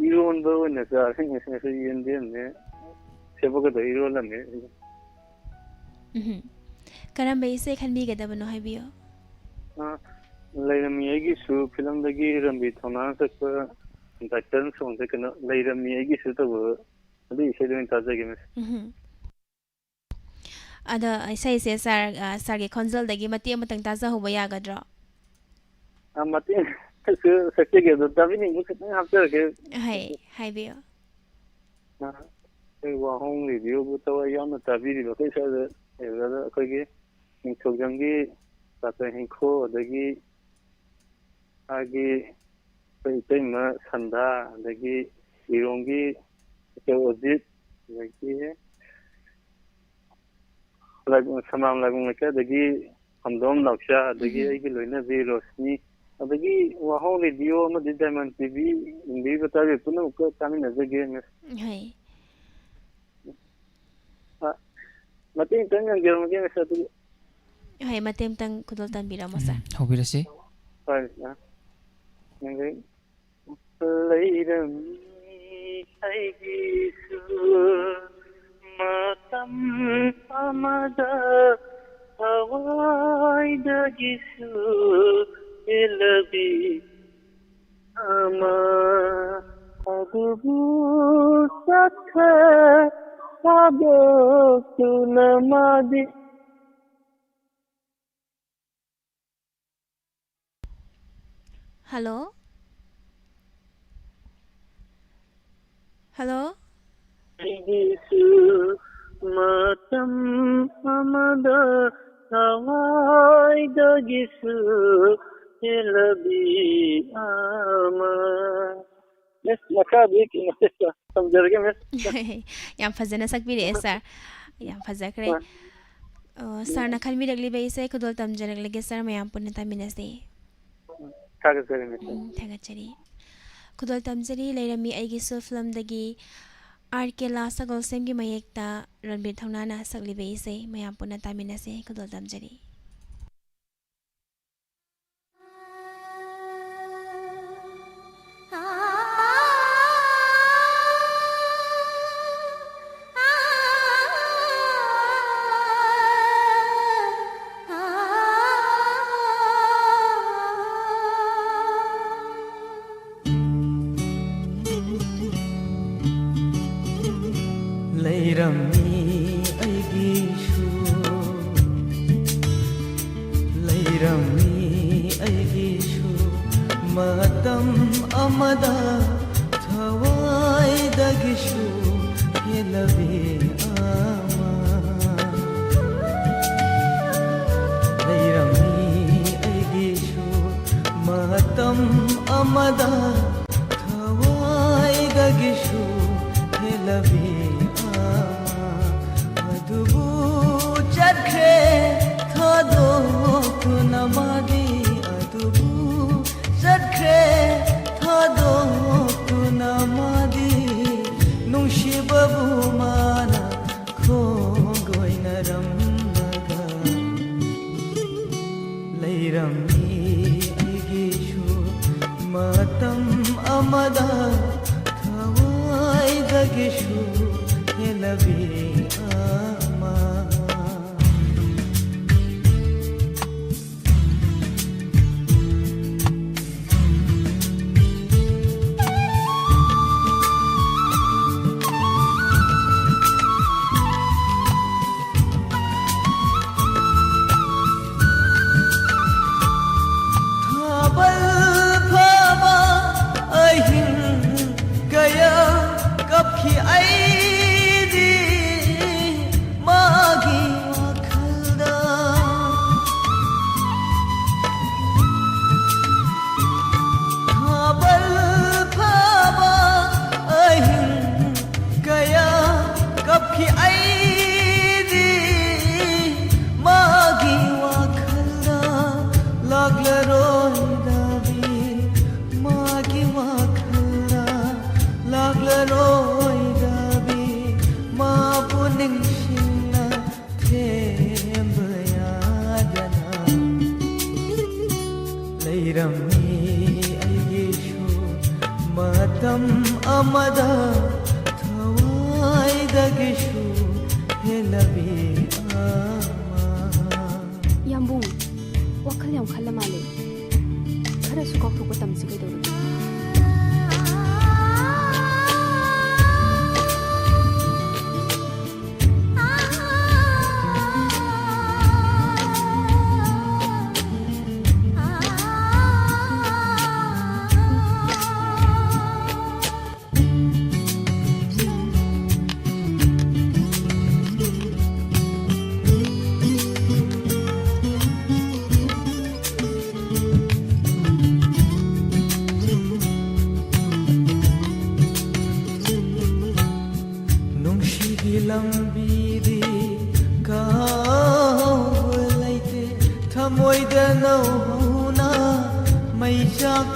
ꯏꯔꯣꯟꯕ ꯑꯣꯏꯅ ꯆꯥꯔꯦ꯫ ꯉꯁꯤ, ꯉꯁꯤ ꯌꯦꯟꯗꯦꯝꯅꯦ, ꯁꯦꯕꯣꯠꯀꯗꯣ ꯏꯔꯣꯜꯂꯝꯃꯦ꯫ ꯎꯝꯍꯨꯝ꯫ ꯀꯔꯝꯕ ꯏꯁꯩ ꯈꯟꯕꯤꯒꯗꯕꯅꯣ ꯍꯥꯏꯕꯤꯌꯨ꯫ ꯑꯥ, ꯂꯩꯔꯝꯃꯤ ꯑꯩꯒꯤꯁꯨ ꯐꯤꯂꯝꯗꯒꯤ ꯔꯟꯕꯤꯔ ꯊꯧꯅꯥꯅ ꯁꯛꯄ ꯇꯥꯏꯇꯜ ꯁꯣꯡꯁꯦ ꯀꯩꯅꯣ, "ꯂꯩꯔꯝꯃꯤ ꯑꯩꯒꯤꯁꯨ" ꯇꯧꯕ, ꯑꯗꯨꯒꯤ ꯏꯁꯩꯗꯣ ꯑꯣꯏꯅ ꯇꯥꯖꯒꯦ, ꯃꯤꯁ꯫ ꯎꯝꯍꯨꯝ꯫ ꯑꯗꯣ ꯏꯁꯩꯁꯦ ꯁꯥꯔ, ꯑ, ꯁꯥꯔꯒꯤ ꯈꯣꯟꯖꯦꯜꯗꯒꯤ ꯃꯇꯦꯛ ꯑꯃꯇꯪ ꯇꯥꯖꯍꯧꯕ ꯌꯥꯒꯗ꯭ꯔꯣ? ꯑ, ꯃꯇꯦꯛ ꯁꯛꯆꯒꯦ, ꯑꯗꯣ ꯇꯥꯕꯤꯅꯤꯡꯕ ꯈꯤꯇꯪ ꯍꯥꯞꯆꯔꯛꯀꯦ꯫ ꯍꯥꯏ, ꯍꯥꯏꯕꯤꯌꯨ꯫ ꯑ, ꯑꯩꯈꯣꯏ ꯋꯥꯍꯣꯡ ꯔꯦꯗꯤꯑꯣꯕꯨ ꯊꯋꯥꯏ ꯌꯥꯎꯅ ꯇꯥꯕꯤꯔꯤꯕ ꯑꯩꯈꯣꯏ ꯁ꯭ꯋꯥꯏꯗ ꯂꯩꯔꯒ ꯑꯩꯈꯣꯏꯒꯤ ꯅꯤꯡꯊꯧꯖꯝꯒꯤ ꯗꯥꯛꯇꯔ ꯍꯦꯡꯈꯣ, ꯑꯗꯒꯤ ꯃꯥꯒꯤ ꯑꯩꯈꯣꯏ ꯏꯇꯩꯃ ꯁꯟꯗꯥ, ꯑꯗꯒꯤ ꯏꯔꯣꯡꯒꯤ ꯏꯆꯧ ꯑꯖꯤꯠ, ꯑꯗꯒꯤ ꯂꯥꯏꯕꯨꯡ, ꯁꯃꯥꯡ ꯂꯥꯏꯕꯨꯡ ꯂꯩꯀꯥꯏꯗꯒꯤ ꯈꯝꯗꯣꯝ ꯅꯥꯎꯆꯥ, ꯑꯗꯒꯤ ꯎꯝ꯫ ꯑꯩꯒꯤ ꯂꯣꯏꯅꯕꯤ ꯔꯣꯁꯅꯤ, ꯑꯗꯒꯤ ꯋꯥꯍꯣꯡ ꯔꯦꯗꯤꯑꯣ ꯑꯃꯗꯤ ꯗꯥꯏꯃꯟ ꯇꯤ ꯚꯤ ꯌꯦꯡꯕꯤꯔꯤꯕ ꯇꯥꯕꯤꯔꯤꯕ ꯄꯨꯝꯅꯃꯛꯀ ꯇꯥꯃꯤꯟꯅꯖꯒꯦ, ꯃꯤꯁ꯫ ꯍꯣꯏ꯫ ꯑ, ꯃꯇꯦꯡ ꯈꯤꯇꯪ ꯌꯦꯡꯖꯔꯝꯃꯒꯦ, ꯃꯤꯁ, ꯑꯗꯨꯒꯤ꯫ ꯍꯣꯏ, ꯃꯇꯦꯡ ꯑꯃꯇꯪ ꯈꯨꯗꯣꯜ ꯇꯝꯕꯤꯔꯝꯃꯣ, ꯎꯝ, ꯁꯥꯔ꯫ ꯍꯧꯕꯤꯔꯁꯤ꯫ ꯍꯣꯏ, ꯃꯤꯁ, ꯑ, ꯌꯦꯡꯖꯒꯦ꯫ ꯂꯩꯔꯝꯃꯤ ꯑꯩꯒꯤꯁꯨ ꯃꯇꯝ ꯑꯃꯗ ꯊꯋꯥꯏꯗꯒꯤꯁꯨ ꯍꯦꯜꯂꯕꯤ ꯑꯃ, ꯑꯗꯨꯕꯨ ꯆꯠꯈ꯭ꯔꯦ ꯊꯥꯗꯣꯛꯇꯨꯅ ꯃꯥꯗꯤ꯫ ꯍꯜꯂꯣ? ꯍꯜꯂꯣ? ꯑꯩꯒꯤꯁꯨ ꯃꯇꯝ ꯑꯃꯗ ꯊꯋꯥꯏꯗꯒꯤꯁꯨ ꯍꯦꯜꯂꯕꯤ ꯑꯃ꯫ ꯃꯤꯁ, ꯃꯈꯥꯗꯤ ꯀꯩꯅꯣ ꯇꯝꯖꯔꯒꯦ, ꯃꯤꯁ꯫ ꯌꯥꯝ ꯐꯖꯅ ꯁꯛꯄꯤꯔꯛꯑꯦ, ꯁꯥꯔ꯫ ꯌꯥꯝ ꯐꯖꯈ꯭ꯔꯦ꯫ ꯍꯣꯏ꯫ ꯑ, ꯁꯥꯔꯅ ꯈꯟꯕꯤꯔꯛꯂꯤꯕ ꯏꯁꯩ ꯈꯨꯗꯣꯜ ꯇꯝꯖꯔꯛꯂꯒꯦ, ꯁꯥꯔ, ꯃꯌꯥꯝ ꯄꯨꯟꯅ ꯇꯥꯃꯤꯟꯅꯁꯤ꯫ ꯊꯥꯒꯠꯆꯔꯤ, ꯃꯤꯁ꯫ ꯎꯝ, ꯊꯥꯒꯠꯆꯔꯤ꯫ ꯈꯨꯗꯣꯜ ꯇꯝꯖꯔꯤ, ꯂꯩꯔꯝꯃꯤ ꯑꯩꯒꯤꯁꯨ ꯐꯤꯂꯝꯗꯒꯤ ꯑꯥꯔ ꯀꯦꯂꯥ ꯁꯒꯣꯜꯁꯦꯝꯒꯤ ꯃꯌꯦꯛꯇ ꯔꯟꯕꯤꯔ ꯊꯧꯅꯥꯅ ꯁꯛꯂꯤꯕ ꯏꯁꯩ ꯃꯌꯥꯝ ꯄꯨꯟꯅ ꯇꯥꯃꯤꯟꯅꯁꯤ꯫ ꯈꯨꯗꯣꯜ ꯇꯝꯖꯔꯤ꯫ ꯂꯩꯔꯝꯃꯤ ꯑꯩꯒꯤꯁꯨ, ꯂꯩꯔꯝꯃꯤ ꯑꯩꯒꯤꯁꯨ ꯃꯇꯝ ꯑꯃꯗ ꯊꯋꯥꯏꯗꯒꯤꯁꯨ ꯍꯦꯜꯂꯕꯤ ꯑꯃ꯫ ꯂꯩꯔꯝꯃꯤ ꯑꯩꯒꯤꯁꯨ ꯃꯇꯝ ꯑꯃꯗ ꯊꯋꯥꯏꯗꯒꯤꯁꯨ ꯍꯦꯜꯂꯕꯤ ꯑꯃ꯫ ꯑꯗꯨꯕꯨ ꯆꯠꯈ꯭ꯔꯦ ꯊꯥꯗꯣꯛꯇꯨꯅ ꯃꯥꯗꯤ, ꯑꯗꯨꯕꯨ ꯆꯠꯈ꯭ꯔꯦ ꯊꯥꯗꯣꯛꯇꯨꯅ ꯃꯥꯗꯤ, ꯅꯨꯡꯁꯤꯕꯕꯨ ꯃꯥꯅ ꯈꯣꯡꯒꯣꯏꯅꯔꯝꯂꯒ꯫ ꯂꯩꯔꯝꯃꯤ ꯑꯩꯒꯤꯁꯨ ꯃꯇꯝ ꯑꯃꯗ ꯊꯋꯥꯏꯗꯒꯤꯁꯨ ꯍꯦꯜꯂꯕꯤ ꯑꯃ꯫ ꯊꯥꯕꯜ ꯐꯥꯕ ꯑꯍꯤꯡ ꯀꯌꯥ ꯀꯞꯈꯤ ꯑꯩꯗꯤ ꯃꯥꯒꯤ ꯋꯥꯈꯜꯗ꯫ ꯊꯥꯕꯜ ꯐꯥꯕ ꯑꯍꯤꯡ ꯀꯌꯥ ꯀꯞꯈꯤ ꯑꯩꯗꯤ ꯃꯥꯒꯤ ꯋꯥꯈꯜꯗ꯫ ꯂꯥꯛꯂꯔꯣꯏꯗꯕꯤ ꯃꯥꯒꯤ ꯋꯥꯈꯜꯗ, ꯂꯥꯛꯂꯔꯣꯏꯗꯕꯤ ꯃꯥꯕꯨ ꯅꯤꯡꯁꯤꯡꯅ ꯊꯦꯝꯕ ꯌꯥꯗꯅ꯫ ꯂꯩꯔꯝꯃꯤ ꯑꯩꯒꯤꯁꯨ ꯃꯇꯝ ꯑꯃꯗ ꯊꯋꯥꯏꯗꯒꯤꯁꯨ ꯍꯦꯜꯂꯕꯤ ꯑꯃ꯫ ꯌꯥꯝꯕꯨꯡ, ꯋꯥꯈꯜ ꯌꯥꯝ ꯈꯜꯂ ꯃꯥꯜꯂꯦ꯫ ꯈꯔꯁꯨ ꯀꯥꯎꯊꯣꯛꯄ ꯇꯝꯁꯤ ꯀꯩꯗꯧꯔꯒꯦ?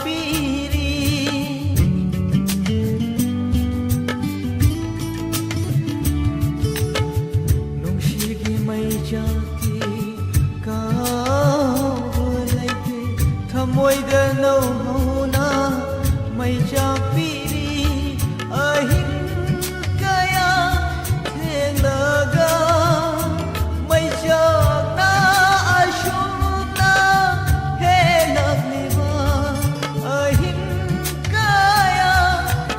ꯄꯤꯔꯤ꯫ ꯅꯨꯡꯁꯤꯒꯤ ꯃꯩꯆꯥꯛꯇꯤ ꯀꯥꯎꯕ ꯂꯩꯇꯦ꯫ ꯊꯃꯣꯏꯗ ꯅꯧꯍꯧꯅ ꯃꯩꯆꯥꯛ ꯄꯤꯔꯤ꯫ ꯑꯍꯤꯡ ꯀꯌꯥ ꯊꯦꯡꯂꯒ ꯃꯩꯆꯥꯛꯅ ꯑꯁꯨꯝꯅ ꯍꯦꯜꯂꯛꯂꯤꯕ꯫ ꯑꯍꯤꯡ ꯀꯌꯥ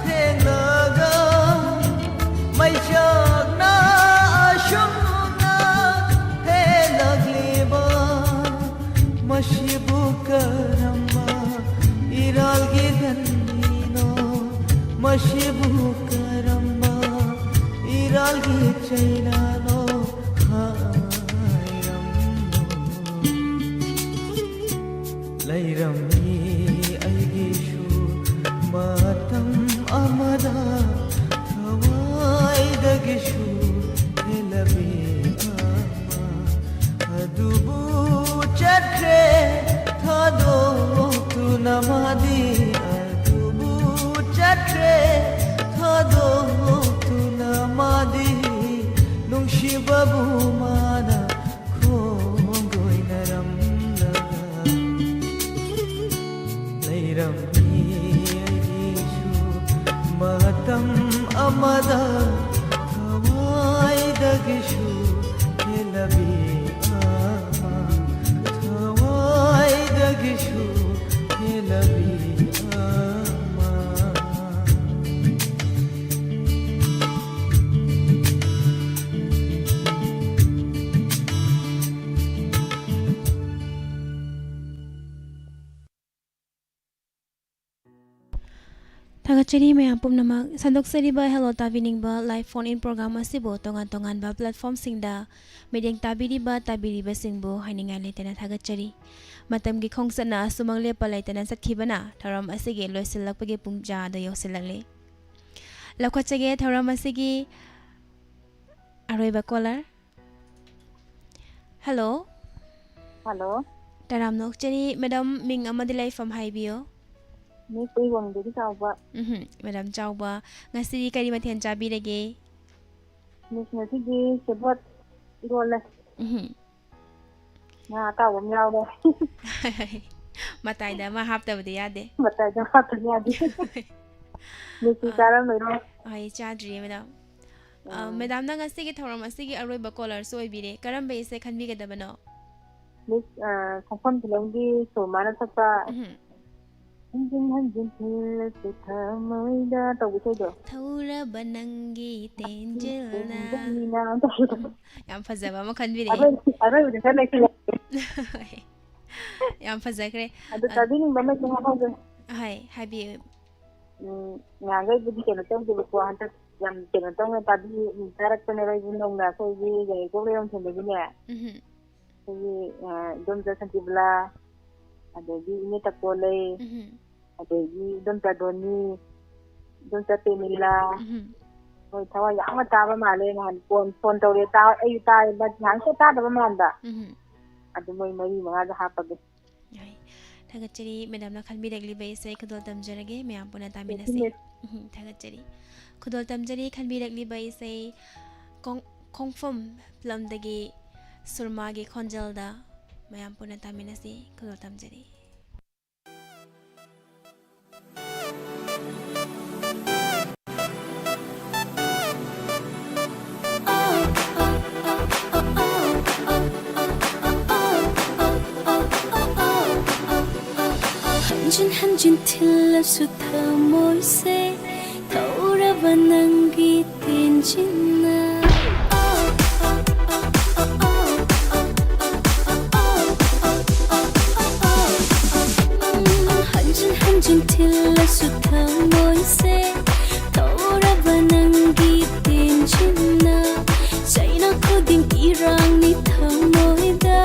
ꯊꯦꯡꯂꯒ ꯃꯩꯆꯥꯛꯅ ꯑꯁꯨꯝꯅ ꯍꯦꯜꯂꯛꯂꯤꯕ꯫ ꯃꯁꯤꯕꯨ ꯀꯔꯝꯕ ꯏꯔꯥꯜꯒꯤ ꯙꯟꯅꯤꯅꯣ? ꯃꯁꯤꯕꯨ ꯀꯔꯝꯕ ꯏꯔꯥꯜꯒꯤ ꯆꯩꯅꯥꯅꯣ? ꯍꯥꯏꯔꯝꯃꯣ꯫ ꯂꯩꯔꯝꯃꯤ ꯑꯩꯒꯤꯁꯨ ꯃꯇꯝ ꯑꯃꯗ ꯊꯋꯥꯏꯗꯒꯤꯁꯨ ꯍꯦꯜꯂꯕꯤ ꯑꯃ꯫ ꯑꯗꯨꯕꯨ ꯆꯠꯈ꯭ꯔꯦ ꯊꯥꯗꯣꯛꯇꯨꯅ ꯃꯥꯗꯤ꯫ ꯑꯗꯨꯕꯨ ꯆꯠꯈ꯭ꯔꯦ ꯊꯥꯗꯣꯛꯇꯨꯅ ꯃꯥꯗꯤ꯫ ꯅꯨꯡꯁꯤꯕꯕꯨ ꯃꯥꯅ ꯈꯣꯡꯒꯣꯏꯅꯔꯝꯂꯒ꯫ ꯂꯩꯔꯝꯃꯤ ꯑꯩꯒꯤꯁꯨ ꯃꯇꯝ ꯑꯃꯗ ꯊꯋꯥꯏꯗꯒꯤꯁꯨ ꯍꯦꯜꯂꯕꯤ ꯑꯃ, ꯊꯋꯥꯏꯗꯒꯤꯁꯨ ꯍꯦꯜꯂꯕꯤ ꯑꯃ꯫ ꯊꯥꯒꯠꯆꯔꯤ ꯃꯌꯥꯝ ꯄꯨꯝꯅꯃꯛ꯫ ꯁꯟꯗꯣꯛꯆꯔꯤꯕ Hello ꯇꯥꯕꯤꯅꯤꯡꯕ live phone in program ꯑꯁꯤꯕꯨ ꯇꯣꯉꯥꯟ ꯇꯣꯉꯥꯟꯕ platformꯁꯤꯡꯗ ꯃꯤꯠꯌꯦꯡ ꯇꯥꯕꯤꯔꯤꯕ, ꯇꯥꯕꯤꯔꯤꯕꯁꯤꯡꯕꯨ ꯍꯥꯏꯅꯤꯡꯉꯥꯏ ꯂꯩꯇꯅ ꯊꯥꯒꯠꯆꯔꯤ꯫ ꯃꯇꯝꯒꯤ ꯈꯣꯡꯆꯠꯅ ꯑꯁꯨꯃꯛ ꯂꯦꯞꯄ ꯂꯩꯇꯅ ꯆꯠꯈꯤꯕꯅ ꯊꯧꯔꯝ ꯑꯁꯤꯒꯤ ꯂꯣꯏꯁꯤꯜꯂꯛꯄꯒꯤ ꯄꯨꯡꯖꯥ ꯑꯗꯨ ꯌꯧꯁꯤꯜꯂꯛꯂꯦ꯫ ꯂꯧꯈꯠꯆꯒꯦ ꯊꯧꯔꯝ ꯑꯁꯤꯒꯤ ꯑꯔꯣꯏꯕ caller꯫ Hello꯫ Hello꯫ ꯇꯔꯥꯝꯅ ꯑꯣꯛꯆꯔꯤ꯫ Madam, ꯃꯤꯡ ꯑꯃꯗꯤ ꯂꯩꯐꯝ ꯍꯥꯏꯕꯤꯌꯨ꯫ Miss ꯎꯏꯋꯥꯡꯗꯒꯤ ꯆꯥꯎꯕ꯫ ꯎꯝ, ꯃꯦꯗꯥꯝ ꯆꯥꯎꯕ, ꯉꯁꯤꯗꯤ ꯀꯔꯤ ꯃꯊꯦꯜ ꯆꯥꯕꯤꯔꯒꯦ? Miss, ꯉꯁꯤꯗꯤ ꯁꯦꯕꯣꯠ ꯏꯔꯣꯜꯂꯦ꯫ ꯎꯝ, ꯉꯥ ꯑꯇꯥꯎꯕ ꯑꯃ ꯌꯥꯎꯔꯦ꯫ ꯃꯇꯥꯏꯗ ꯑꯃ ꯍꯥꯞꯇꯕꯗꯤ ꯌꯥꯗꯦ꯫ ꯃꯇꯥꯏꯗ ꯍꯥꯞꯇꯕ ꯌꯥꯗꯦ꯫ Miss ꯇꯤ ꯑꯥ꯫ ꯆꯥꯔꯝꯃꯩꯔꯣꯏ꯫ ꯑꯩ ꯆꯥꯗ꯭ꯔꯤꯌꯦ, ꯃꯦꯗꯥꯝ꯫ ꯑ, ꯎꯝ꯫ ꯃꯦꯗꯥꯝꯅ ꯉꯁꯤꯒꯤ ꯊꯧꯔꯝ ꯑꯁꯤꯒꯤ ꯑꯔꯣꯏꯕ caller ꯁꯨ ꯑꯣꯏꯕꯤꯔꯦ꯫ ꯀꯔꯝꯕ ꯏꯁꯩ ꯈꯟꯕꯤꯒꯗꯕꯅꯣ? Miss, ꯑ, ꯈꯣꯡꯐꯝ ꯐꯤꯂꯝꯒꯤ ꯁꯨꯔꯃꯥꯅ ꯁꯛꯄ ꯎꯝ꯫ "ꯍꯟꯖꯤꯟ ꯍꯟꯖꯤꯟ ꯊꯤꯜꯂꯁꯨ ꯊꯃꯣꯏꯗ" ꯇꯧꯕ ꯏꯁꯩꯗꯣ꯫ ꯊꯧꯔꯕ ꯅꯪꯒꯤ ꯇꯦꯟꯖꯤꯜꯅ꯫ ꯇꯦꯟꯖꯤꯜꯅ ꯇꯧꯕꯗꯣ꯫ ꯎꯝ, ꯌꯥꯝ ꯐꯖꯕ ꯑꯃ ꯈꯟꯕꯤꯔꯦ꯫ ꯑꯔꯣꯏ-, ꯑꯔꯣꯏꯕꯗ ꯈꯔ ꯂꯩꯁꯤꯜꯂꯦ꯫ ꯌꯥꯝ ꯐꯖꯈ꯭ꯔꯦ꯫ ꯑꯗꯨ ꯑ, ꯇꯥꯕꯤꯅꯤꯡꯕ ꯑꯃ ꯁꯨꯝ ꯍꯥꯏꯍꯧꯒꯦ꯫ ꯍꯥꯏ, ꯍꯥꯏꯕꯤꯌꯨ꯫ ꯎꯝ, ꯉꯍꯥꯟꯈꯩꯕꯨꯗꯤ ꯀꯩꯅꯣ ꯇꯧꯗꯦꯕꯀꯣ, ꯍꯟꯗꯛ ꯌꯥꯝ ꯀꯩꯅꯣ ꯇꯧꯅ ꯇꯥꯕꯤ-, ꯎꯝ, ꯇꯥꯔꯛꯄꯅꯦꯕ꯫ ꯑꯩꯁꯦ ꯅꯧꯅ ꯑꯩꯈꯣꯏꯒꯤ ꯌꯥꯏꯔꯤꯄꯣꯛ ꯂꯩꯔꯣꯡꯊꯦꯝꯗꯒꯤꯅꯦ꯫ ꯎꯝ, ꯑꯩꯈꯣꯏꯒꯤ, ꯑ, ꯏꯗꯣꯝꯆꯥ ꯁꯥꯟꯇꯤꯕꯂꯥ, ꯑꯗꯒꯤ ꯏꯅꯦ ꯇꯀꯣꯂꯩ, ꯎꯝ, ꯑꯗꯒꯤ ꯏꯗꯣꯝꯆꯥ ꯗꯣꯅꯤ, ꯏꯗꯣꯝꯆꯥ ꯄꯦꯃꯤꯂꯥ, ꯎꯝ, ꯃꯣꯏ ꯊꯋꯥꯏ ꯌꯥꯝꯅ ꯇꯥꯕ ꯃꯥꯜꯂꯦ꯫ ꯅꯍꯥꯟ phone, phone ꯇꯧꯔꯦ, ꯇꯥ-, ꯑꯩꯁꯨ ꯇꯥꯏꯌꯦꯕ, ꯅꯍꯥꯟꯈꯩ ꯇꯥꯗꯕ ꯃꯥꯟꯕ꯫ ꯎꯝ꯫ ꯑꯗꯨ ꯃꯣꯏ ꯃꯔꯤ ꯃꯉꯥꯗ ꯍꯥꯞꯄꯒꯦ꯫ ꯌꯥꯏ꯫ ꯊꯥꯒꯠꯆꯔꯤ, ꯃꯦꯗꯥꯝꯅ ꯈꯟꯕꯤꯔꯛꯂꯤꯕ ꯏꯁꯩ ꯈꯨꯗꯣꯜ ꯇꯝꯖꯔꯒꯦ, ꯃꯌꯥꯝ ꯄꯨꯟꯅ Thank you, ꯇꯥꯃꯤꯟꯅꯁꯤ꯫ Miss. ꯎꯝ, ꯊꯥꯒꯠꯆꯔꯤ꯫ ꯈꯨꯗꯣꯜ ꯇꯝꯖꯔꯤ, ꯈꯟꯕꯤꯔꯛꯂꯤꯕ ꯏꯁꯩ ꯀꯣꯡ-, ꯈꯣꯡꯐꯝ ꯐꯤꯂꯝꯗꯒꯤ ꯁꯨꯔꯃꯥꯒꯤ ꯈꯣꯟꯖꯦꯜꯗ ꯃꯌꯥꯝ ꯄꯨꯟꯅ ꯇꯥꯃꯤꯟꯅꯁꯤ꯫ ꯈꯨꯗꯣꯜ ꯇꯝꯖꯔꯤ꯫ ꯍꯟꯖꯤꯟ ꯍꯟꯖꯤꯟ ꯊꯤꯜꯂꯁꯨ ꯊꯃꯣꯏꯁꯦ ꯊꯧꯔꯕ ꯅꯪꯒꯤ ꯇꯦꯟꯖꯤꯟꯅ꯫ ꯍꯟꯖꯤꯟ ꯍꯟꯖꯤꯟ ꯊꯤꯜꯂꯁꯨ ꯊꯃꯣꯏꯁꯦ ꯊꯧꯔꯕ ꯅꯪꯒꯤ ꯇꯦꯟꯖꯤꯟꯅ꯫ ꯆꯩꯅ ꯈꯨꯗꯤꯡ ꯏꯔꯥꯡꯅꯤ ꯊꯃꯣꯏꯗ,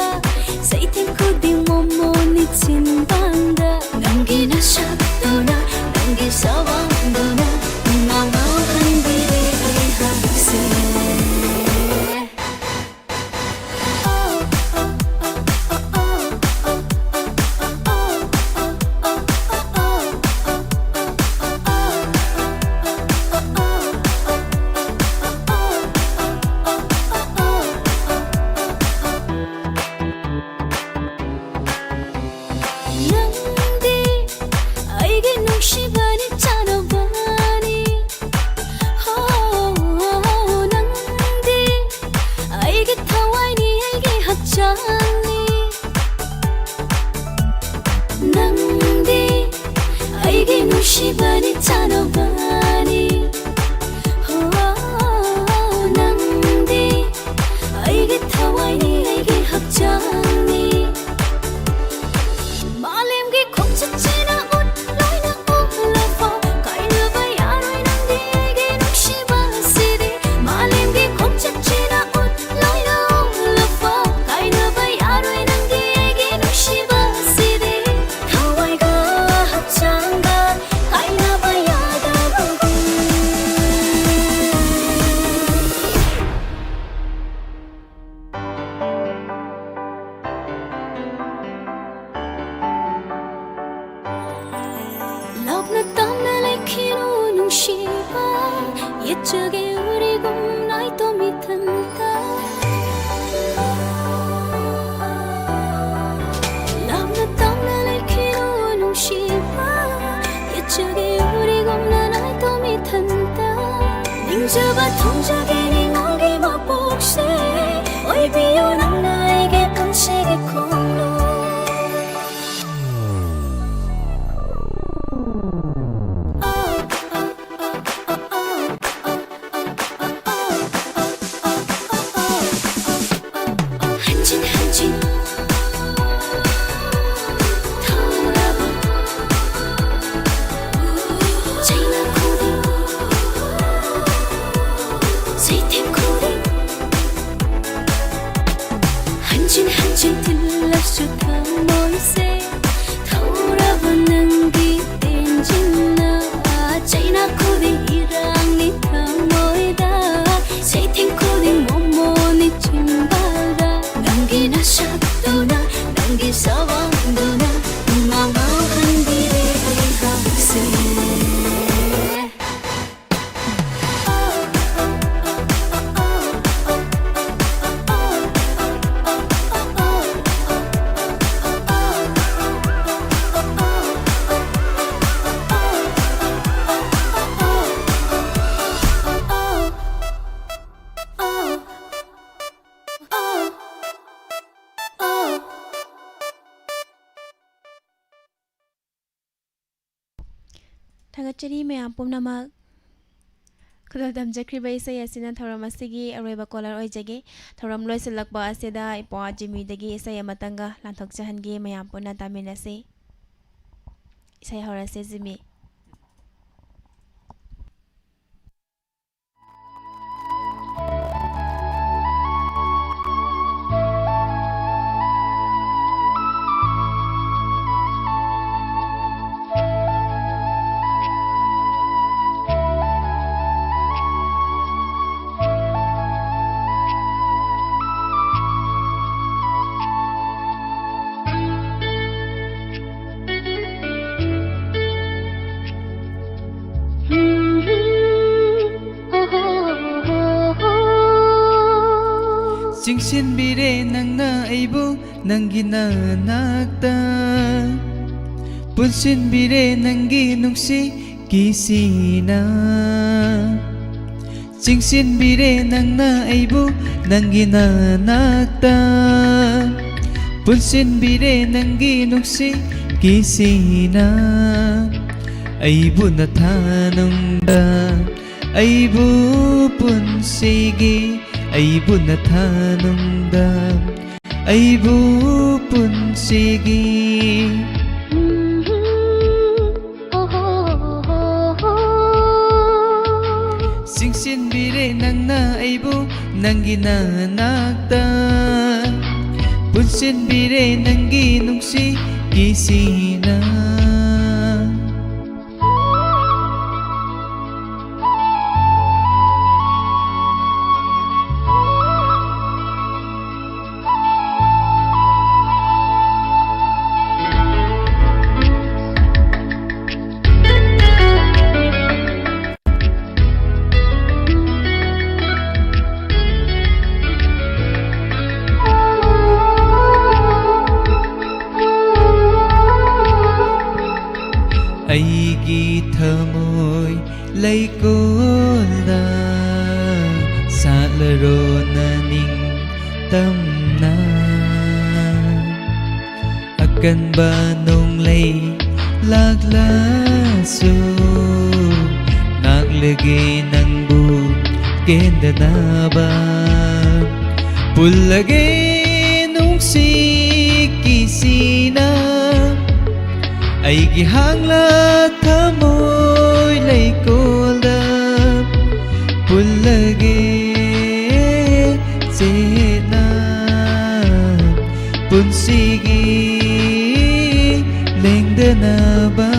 ꯆꯩꯊꯦꯡ ꯈꯨꯗꯤꯡ ꯃꯣꯃꯣꯟꯅꯤ ꯆꯤꯟꯕꯥꯟꯗ꯫ ꯅꯪꯒꯤ ꯅꯁꯛꯇꯨꯅ, ꯅꯪꯒꯤ ꯁꯕꯥꯟꯗꯨꯅ ꯉꯥꯎꯍꯟꯕꯤꯔꯦ ꯑꯩꯍꯥꯛꯁꯦ꯫ ꯅꯨꯡꯁꯤꯕꯅꯤ ꯆꯥꯟꯅꯕꯅꯤ꯫ ꯍꯣ, ꯅꯪꯗꯤ ꯑꯩꯒꯤ ꯊꯋꯥꯏꯅꯤ, ꯑꯩꯒꯤ ꯍꯛꯆꯥꯡꯅꯤ꯫ ꯃꯥꯂꯦꯝꯒꯤ ꯈꯣꯡꯆꯠꯁꯤꯅ ꯎꯠꯂꯣꯏꯅ ꯎꯠꯂꯐꯥꯎ ꯀꯥꯏꯅꯕ ꯌꯥꯔꯣꯏ ꯅꯪꯗꯤ ꯑꯩꯒꯤ ꯅꯨꯡꯁꯤꯕꯁꯤꯗꯤ꯫ ꯃꯥꯂꯦꯝꯒꯤ ꯈꯣꯡꯆꯠꯁꯤꯅ ꯎꯠꯂꯣꯏꯅ ꯎꯠꯂꯐꯥꯎ ꯀꯥꯏꯅꯕ ꯌꯥꯔꯣꯏ ꯅꯪꯗꯤ ꯑꯩꯒꯤ ꯅꯨꯡꯁꯤꯕꯁꯤꯗꯤ꯫ ꯊꯋꯥꯏꯒ ꯍꯛꯆꯥꯡꯒ ꯀꯥꯏꯅꯕ ꯌꯥꯗꯕꯒꯨꯝ꯫ ꯂꯥꯞꯅ ꯇꯥꯝꯅ ꯂꯩꯈꯤꯅꯨ ꯅꯨꯡꯁꯤꯕ, ꯌꯦꯠꯆꯒꯦ ꯎꯔꯤꯒꯨꯝ ꯅꯥꯏꯇꯣꯝ ꯏꯊꯟꯇ꯫ ꯂꯥꯞꯅ ꯇꯥꯝꯅ ꯂꯩꯈꯤꯅꯨ ꯅꯨꯡꯁꯤꯕ, ꯌꯦꯠꯆꯒꯦ ꯎꯔꯤꯒꯨꯝꯅ ꯅꯥꯏꯇꯣꯝ ꯏꯊꯟꯇ꯫ ꯅꯤꯡꯖꯕ ꯊꯝꯖꯒꯦ ꯅꯤꯡꯉꯣꯜꯒꯤ ꯃꯄꯣꯛꯁꯦ, ꯑꯣꯏꯕꯤꯌꯨ ꯅꯪꯅ ꯑꯩꯒꯤ ꯄꯨꯟꯁꯤꯒꯤ ꯈꯣꯡꯂꯣꯏ꯫ ꯍꯟꯖꯤꯟ ꯍꯟꯖꯤꯟ ꯊꯧꯔꯕ ꯆꯩꯅ ꯈꯨꯗꯤꯡ, ꯆꯩꯊꯦꯡ ꯈꯨꯗꯤꯡ꯫ ꯊꯥꯒꯠꯆꯔꯤ ꯃꯌꯥꯝ ꯄꯨꯝꯅꯃꯛ꯫ ꯈꯨꯗꯣꯜ ꯇꯝꯖꯈ꯭ꯔꯤꯕ ꯏꯁꯩ ꯑꯁꯤꯅ ꯊꯧꯔꯝ ꯑꯁꯤꯒꯤ ꯑꯔꯣꯏꯕ caller ꯑꯣꯏꯖꯒꯦ꯫ ꯊꯧꯔꯝ ꯂꯣꯏꯁꯤꯜꯂꯛꯄ ꯑꯁꯤꯗ ꯏꯄ꯭ꯋꯥ ꯖꯤꯃꯤꯗꯒꯤ ꯏꯁꯩ ꯑꯃꯇꯪꯒ ꯂꯥꯟꯊꯣꯛꯆꯍꯟꯒꯦ, ꯃꯌꯥꯝ ꯄꯨꯟꯅ ꯇꯥꯃꯤꯟꯅꯁꯤ꯫ ꯏꯁꯩ ꯍꯧꯔꯁꯦ, ꯖꯤꯃꯤ꯫ ꯆꯤꯡꯁꯤꯟꯕꯤꯔꯦ ꯅꯪꯅ ꯑꯩꯕꯨ ꯅꯪꯒꯤ ꯅꯅꯥꯛꯇ, ꯄꯨꯟꯁꯤꯟꯕꯤꯔꯦ ꯅꯪꯒꯤ ꯅꯨꯡꯁꯤ ꯀꯤꯁꯤꯅ꯫ ꯆꯤꯡꯁꯤꯟꯕꯤꯔꯦ ꯅꯪꯅ ꯑꯩꯕꯨ ꯅꯪꯒꯤ ꯅꯅꯥꯛꯇ, ꯄꯨꯟꯁꯤꯟꯕꯤꯔꯦ ꯅꯪꯒꯤ ꯅꯨꯡꯁꯤ ꯀꯤꯁꯤꯅ꯫ ꯑꯩꯕꯨ ꯅꯊꯥꯅꯨꯡꯗ, ꯑꯩꯕꯨ ꯄꯨꯟꯁꯤꯒꯤ, ꯑꯩꯕꯨ ꯅꯊꯥꯅꯨꯡꯗ, ꯑꯩꯕꯨ ꯄꯨꯟꯁꯤꯒꯤ꯫ ꯆꯤꯡꯁꯤꯟꯕꯤꯔꯦ ꯅꯪꯅ ꯑꯩꯕꯨ ꯅꯪꯒꯤ ꯅꯅꯥꯛꯇ, ꯄꯨꯟꯁꯤꯟꯕꯤꯔꯦ ꯅꯪꯒꯤ ꯅꯨꯡꯁꯤ ꯀꯤꯁꯤꯅ꯫ ꯑꯩꯒꯤ ꯊꯃꯣꯏ ꯂꯩꯀꯣꯜꯗ ꯁꯥꯠꯂꯔꯣ ꯅꯅꯤꯡꯇꯝꯅ꯫ ꯑꯀꯟꯕ ꯅꯣꯡꯂꯩ ꯂꯥꯛꯂꯁꯨ ꯀꯦꯟꯗꯅꯕ ꯄꯨꯜꯂꯒꯦ ꯅꯨꯡꯁꯤ ꯀꯤꯁꯤꯅ꯫ ꯑꯩꯒꯤ ꯍꯥꯡꯂ ꯊꯃꯣꯏ ꯂꯩꯀꯣꯜꯗ ꯄꯨꯜꯂꯒꯦ ꯆꯦꯠꯅ ꯄꯨꯟꯁꯤꯒꯤ ꯂꯦꯡꯗꯅꯕ꯫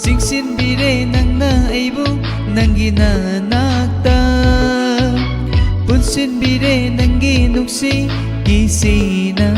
ꯆꯤꯡꯁꯤꯟꯕꯤꯔꯦ ꯅꯪꯅ ꯑꯩꯕꯨ ꯅꯪꯒꯤ ꯅꯅꯥꯛꯇ, ꯄꯨꯟꯁꯤꯟꯕꯤꯔꯦ ꯅꯪꯒꯤ ꯅꯨꯡꯁꯤ ꯀꯤꯁꯤꯅ꯫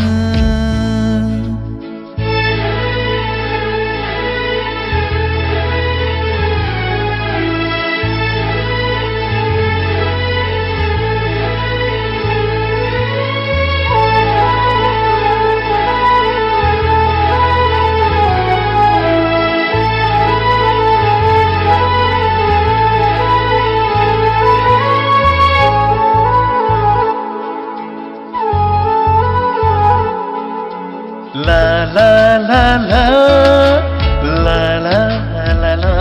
La la la la, la la la la,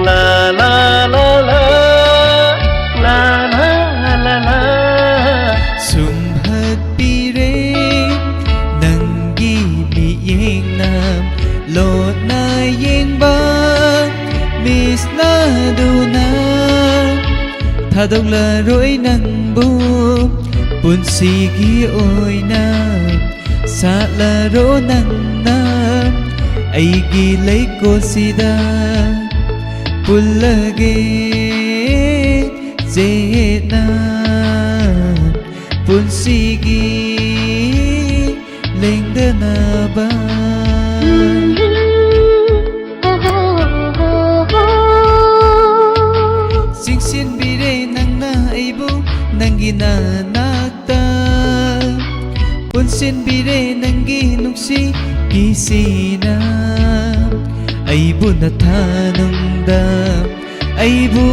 la la la la, la la la la. ꯁꯨꯝꯍꯠꯄꯤꯔꯦ ꯅꯪꯒꯤ ꯃꯤꯠꯌꯦꯡꯅ ꯂꯣꯠꯅ ꯌꯦꯡꯕ ꯃꯤꯠꯁꯅꯥꯗꯨꯅ꯫ ꯊꯥꯗꯣꯛꯂꯔꯣꯏ ꯅꯪꯕꯨ ꯄꯨꯟꯁꯤꯒꯤ ꯑꯣꯏꯅ꯫ ꯁꯥꯠꯂꯔꯣ ꯅꯪꯅ ꯑꯩꯒꯤ ꯂꯩꯀꯣꯜꯁꯤꯗ ꯄꯨꯜꯂꯒꯦ ꯆꯦꯠꯅ ꯄꯨꯟꯁꯤꯒꯤ ꯂꯦꯡꯗꯅꯕ꯫ ꯆꯤꯡꯁꯤꯟꯕꯤꯔꯦ ꯅꯪꯅ ꯑꯩꯕꯨ ꯅꯪꯒꯤ ꯅꯅꯥꯛꯇ, ꯄꯨꯟꯁꯤꯟꯕꯤꯔꯦ ꯅꯪꯒꯤ ꯅꯨꯡꯁꯤ ꯀꯤꯁꯤꯅ꯫ ꯑꯩꯕꯨ ꯅꯊꯥꯅꯨꯡꯗ, ꯑꯩꯕꯨ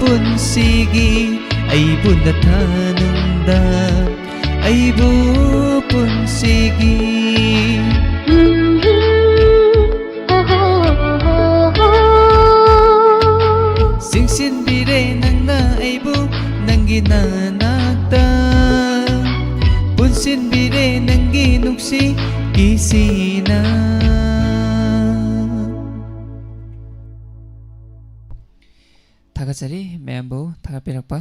ꯄꯨꯟꯁꯤꯒꯤ, ꯑꯩꯕꯨ ꯅꯊꯥꯅꯨꯡꯗ, ꯑꯩꯕꯨ ꯄꯨꯟꯁꯤꯒꯤ ꯅꯪꯒꯤ ꯅꯨꯡꯁꯤ ꯀꯤꯁꯤꯅ꯫ ꯊꯥꯒꯠꯆꯔꯤ ꯃꯌꯥꯝꯕꯨ ꯊꯥꯒꯠꯄꯤꯔꯛꯄ꯫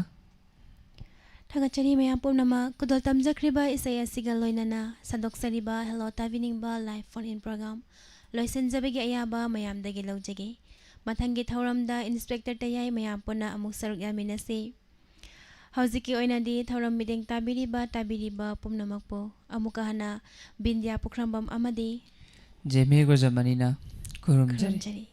ꯊꯥꯒꯠꯆꯔꯤ ꯃꯌꯥꯝ ꯄꯨꯝꯅꯃꯛ꯫ ꯈꯨꯗꯣꯜ ꯇꯝꯖꯈ꯭ꯔꯤꯕ ꯏꯁꯩ ꯑꯁꯤꯒ ꯂꯣꯏꯅꯅ ꯁꯟꯗꯣꯛꯆꯔꯤꯕ Hello ꯇꯥꯕꯤꯅꯤꯡꯕ live phone in program ꯂꯣꯏꯁꯤꯟꯖꯕꯒꯤ ꯑꯌꯥꯕ ꯃꯌꯥꯝꯗꯒꯤ ꯂꯧꯖꯒꯦ꯫ ꯃꯊꯪꯒꯤ ꯊꯧꯔꯝꯗ Inspector ꯇꯌꯥꯏ ꯃꯌꯥꯝ ꯄꯨꯟꯅ ꯑꯃꯨꯛ ꯁꯔꯨꯛ ꯌꯥꯃꯤꯟꯅꯁꯤ꯫ ꯍꯧꯖꯤꯛꯀꯤ ꯑꯣꯏꯅꯗꯤ ꯊꯧꯔꯝ ꯃꯤꯠꯌꯦꯡ ꯇꯥꯕꯤꯔꯤꯕ, ꯇꯥꯕꯤꯔꯤꯕ ꯄꯨꯝꯅꯃꯛꯄꯨ ꯑꯃꯨꯛꯀ ꯍꯟꯅ ꯕꯤꯟꯗ꯭ꯌꯥ ꯄꯨꯈ꯭ꯔꯝꯕꯝ ꯑꯃꯗꯤ ꯖꯦꯃꯤ ꯒꯣꯖꯃꯅꯤꯅ ꯈꯨꯔꯨꯝꯖꯔꯤ꯫ ꯈꯨꯔꯨꯝꯖꯔꯤ꯫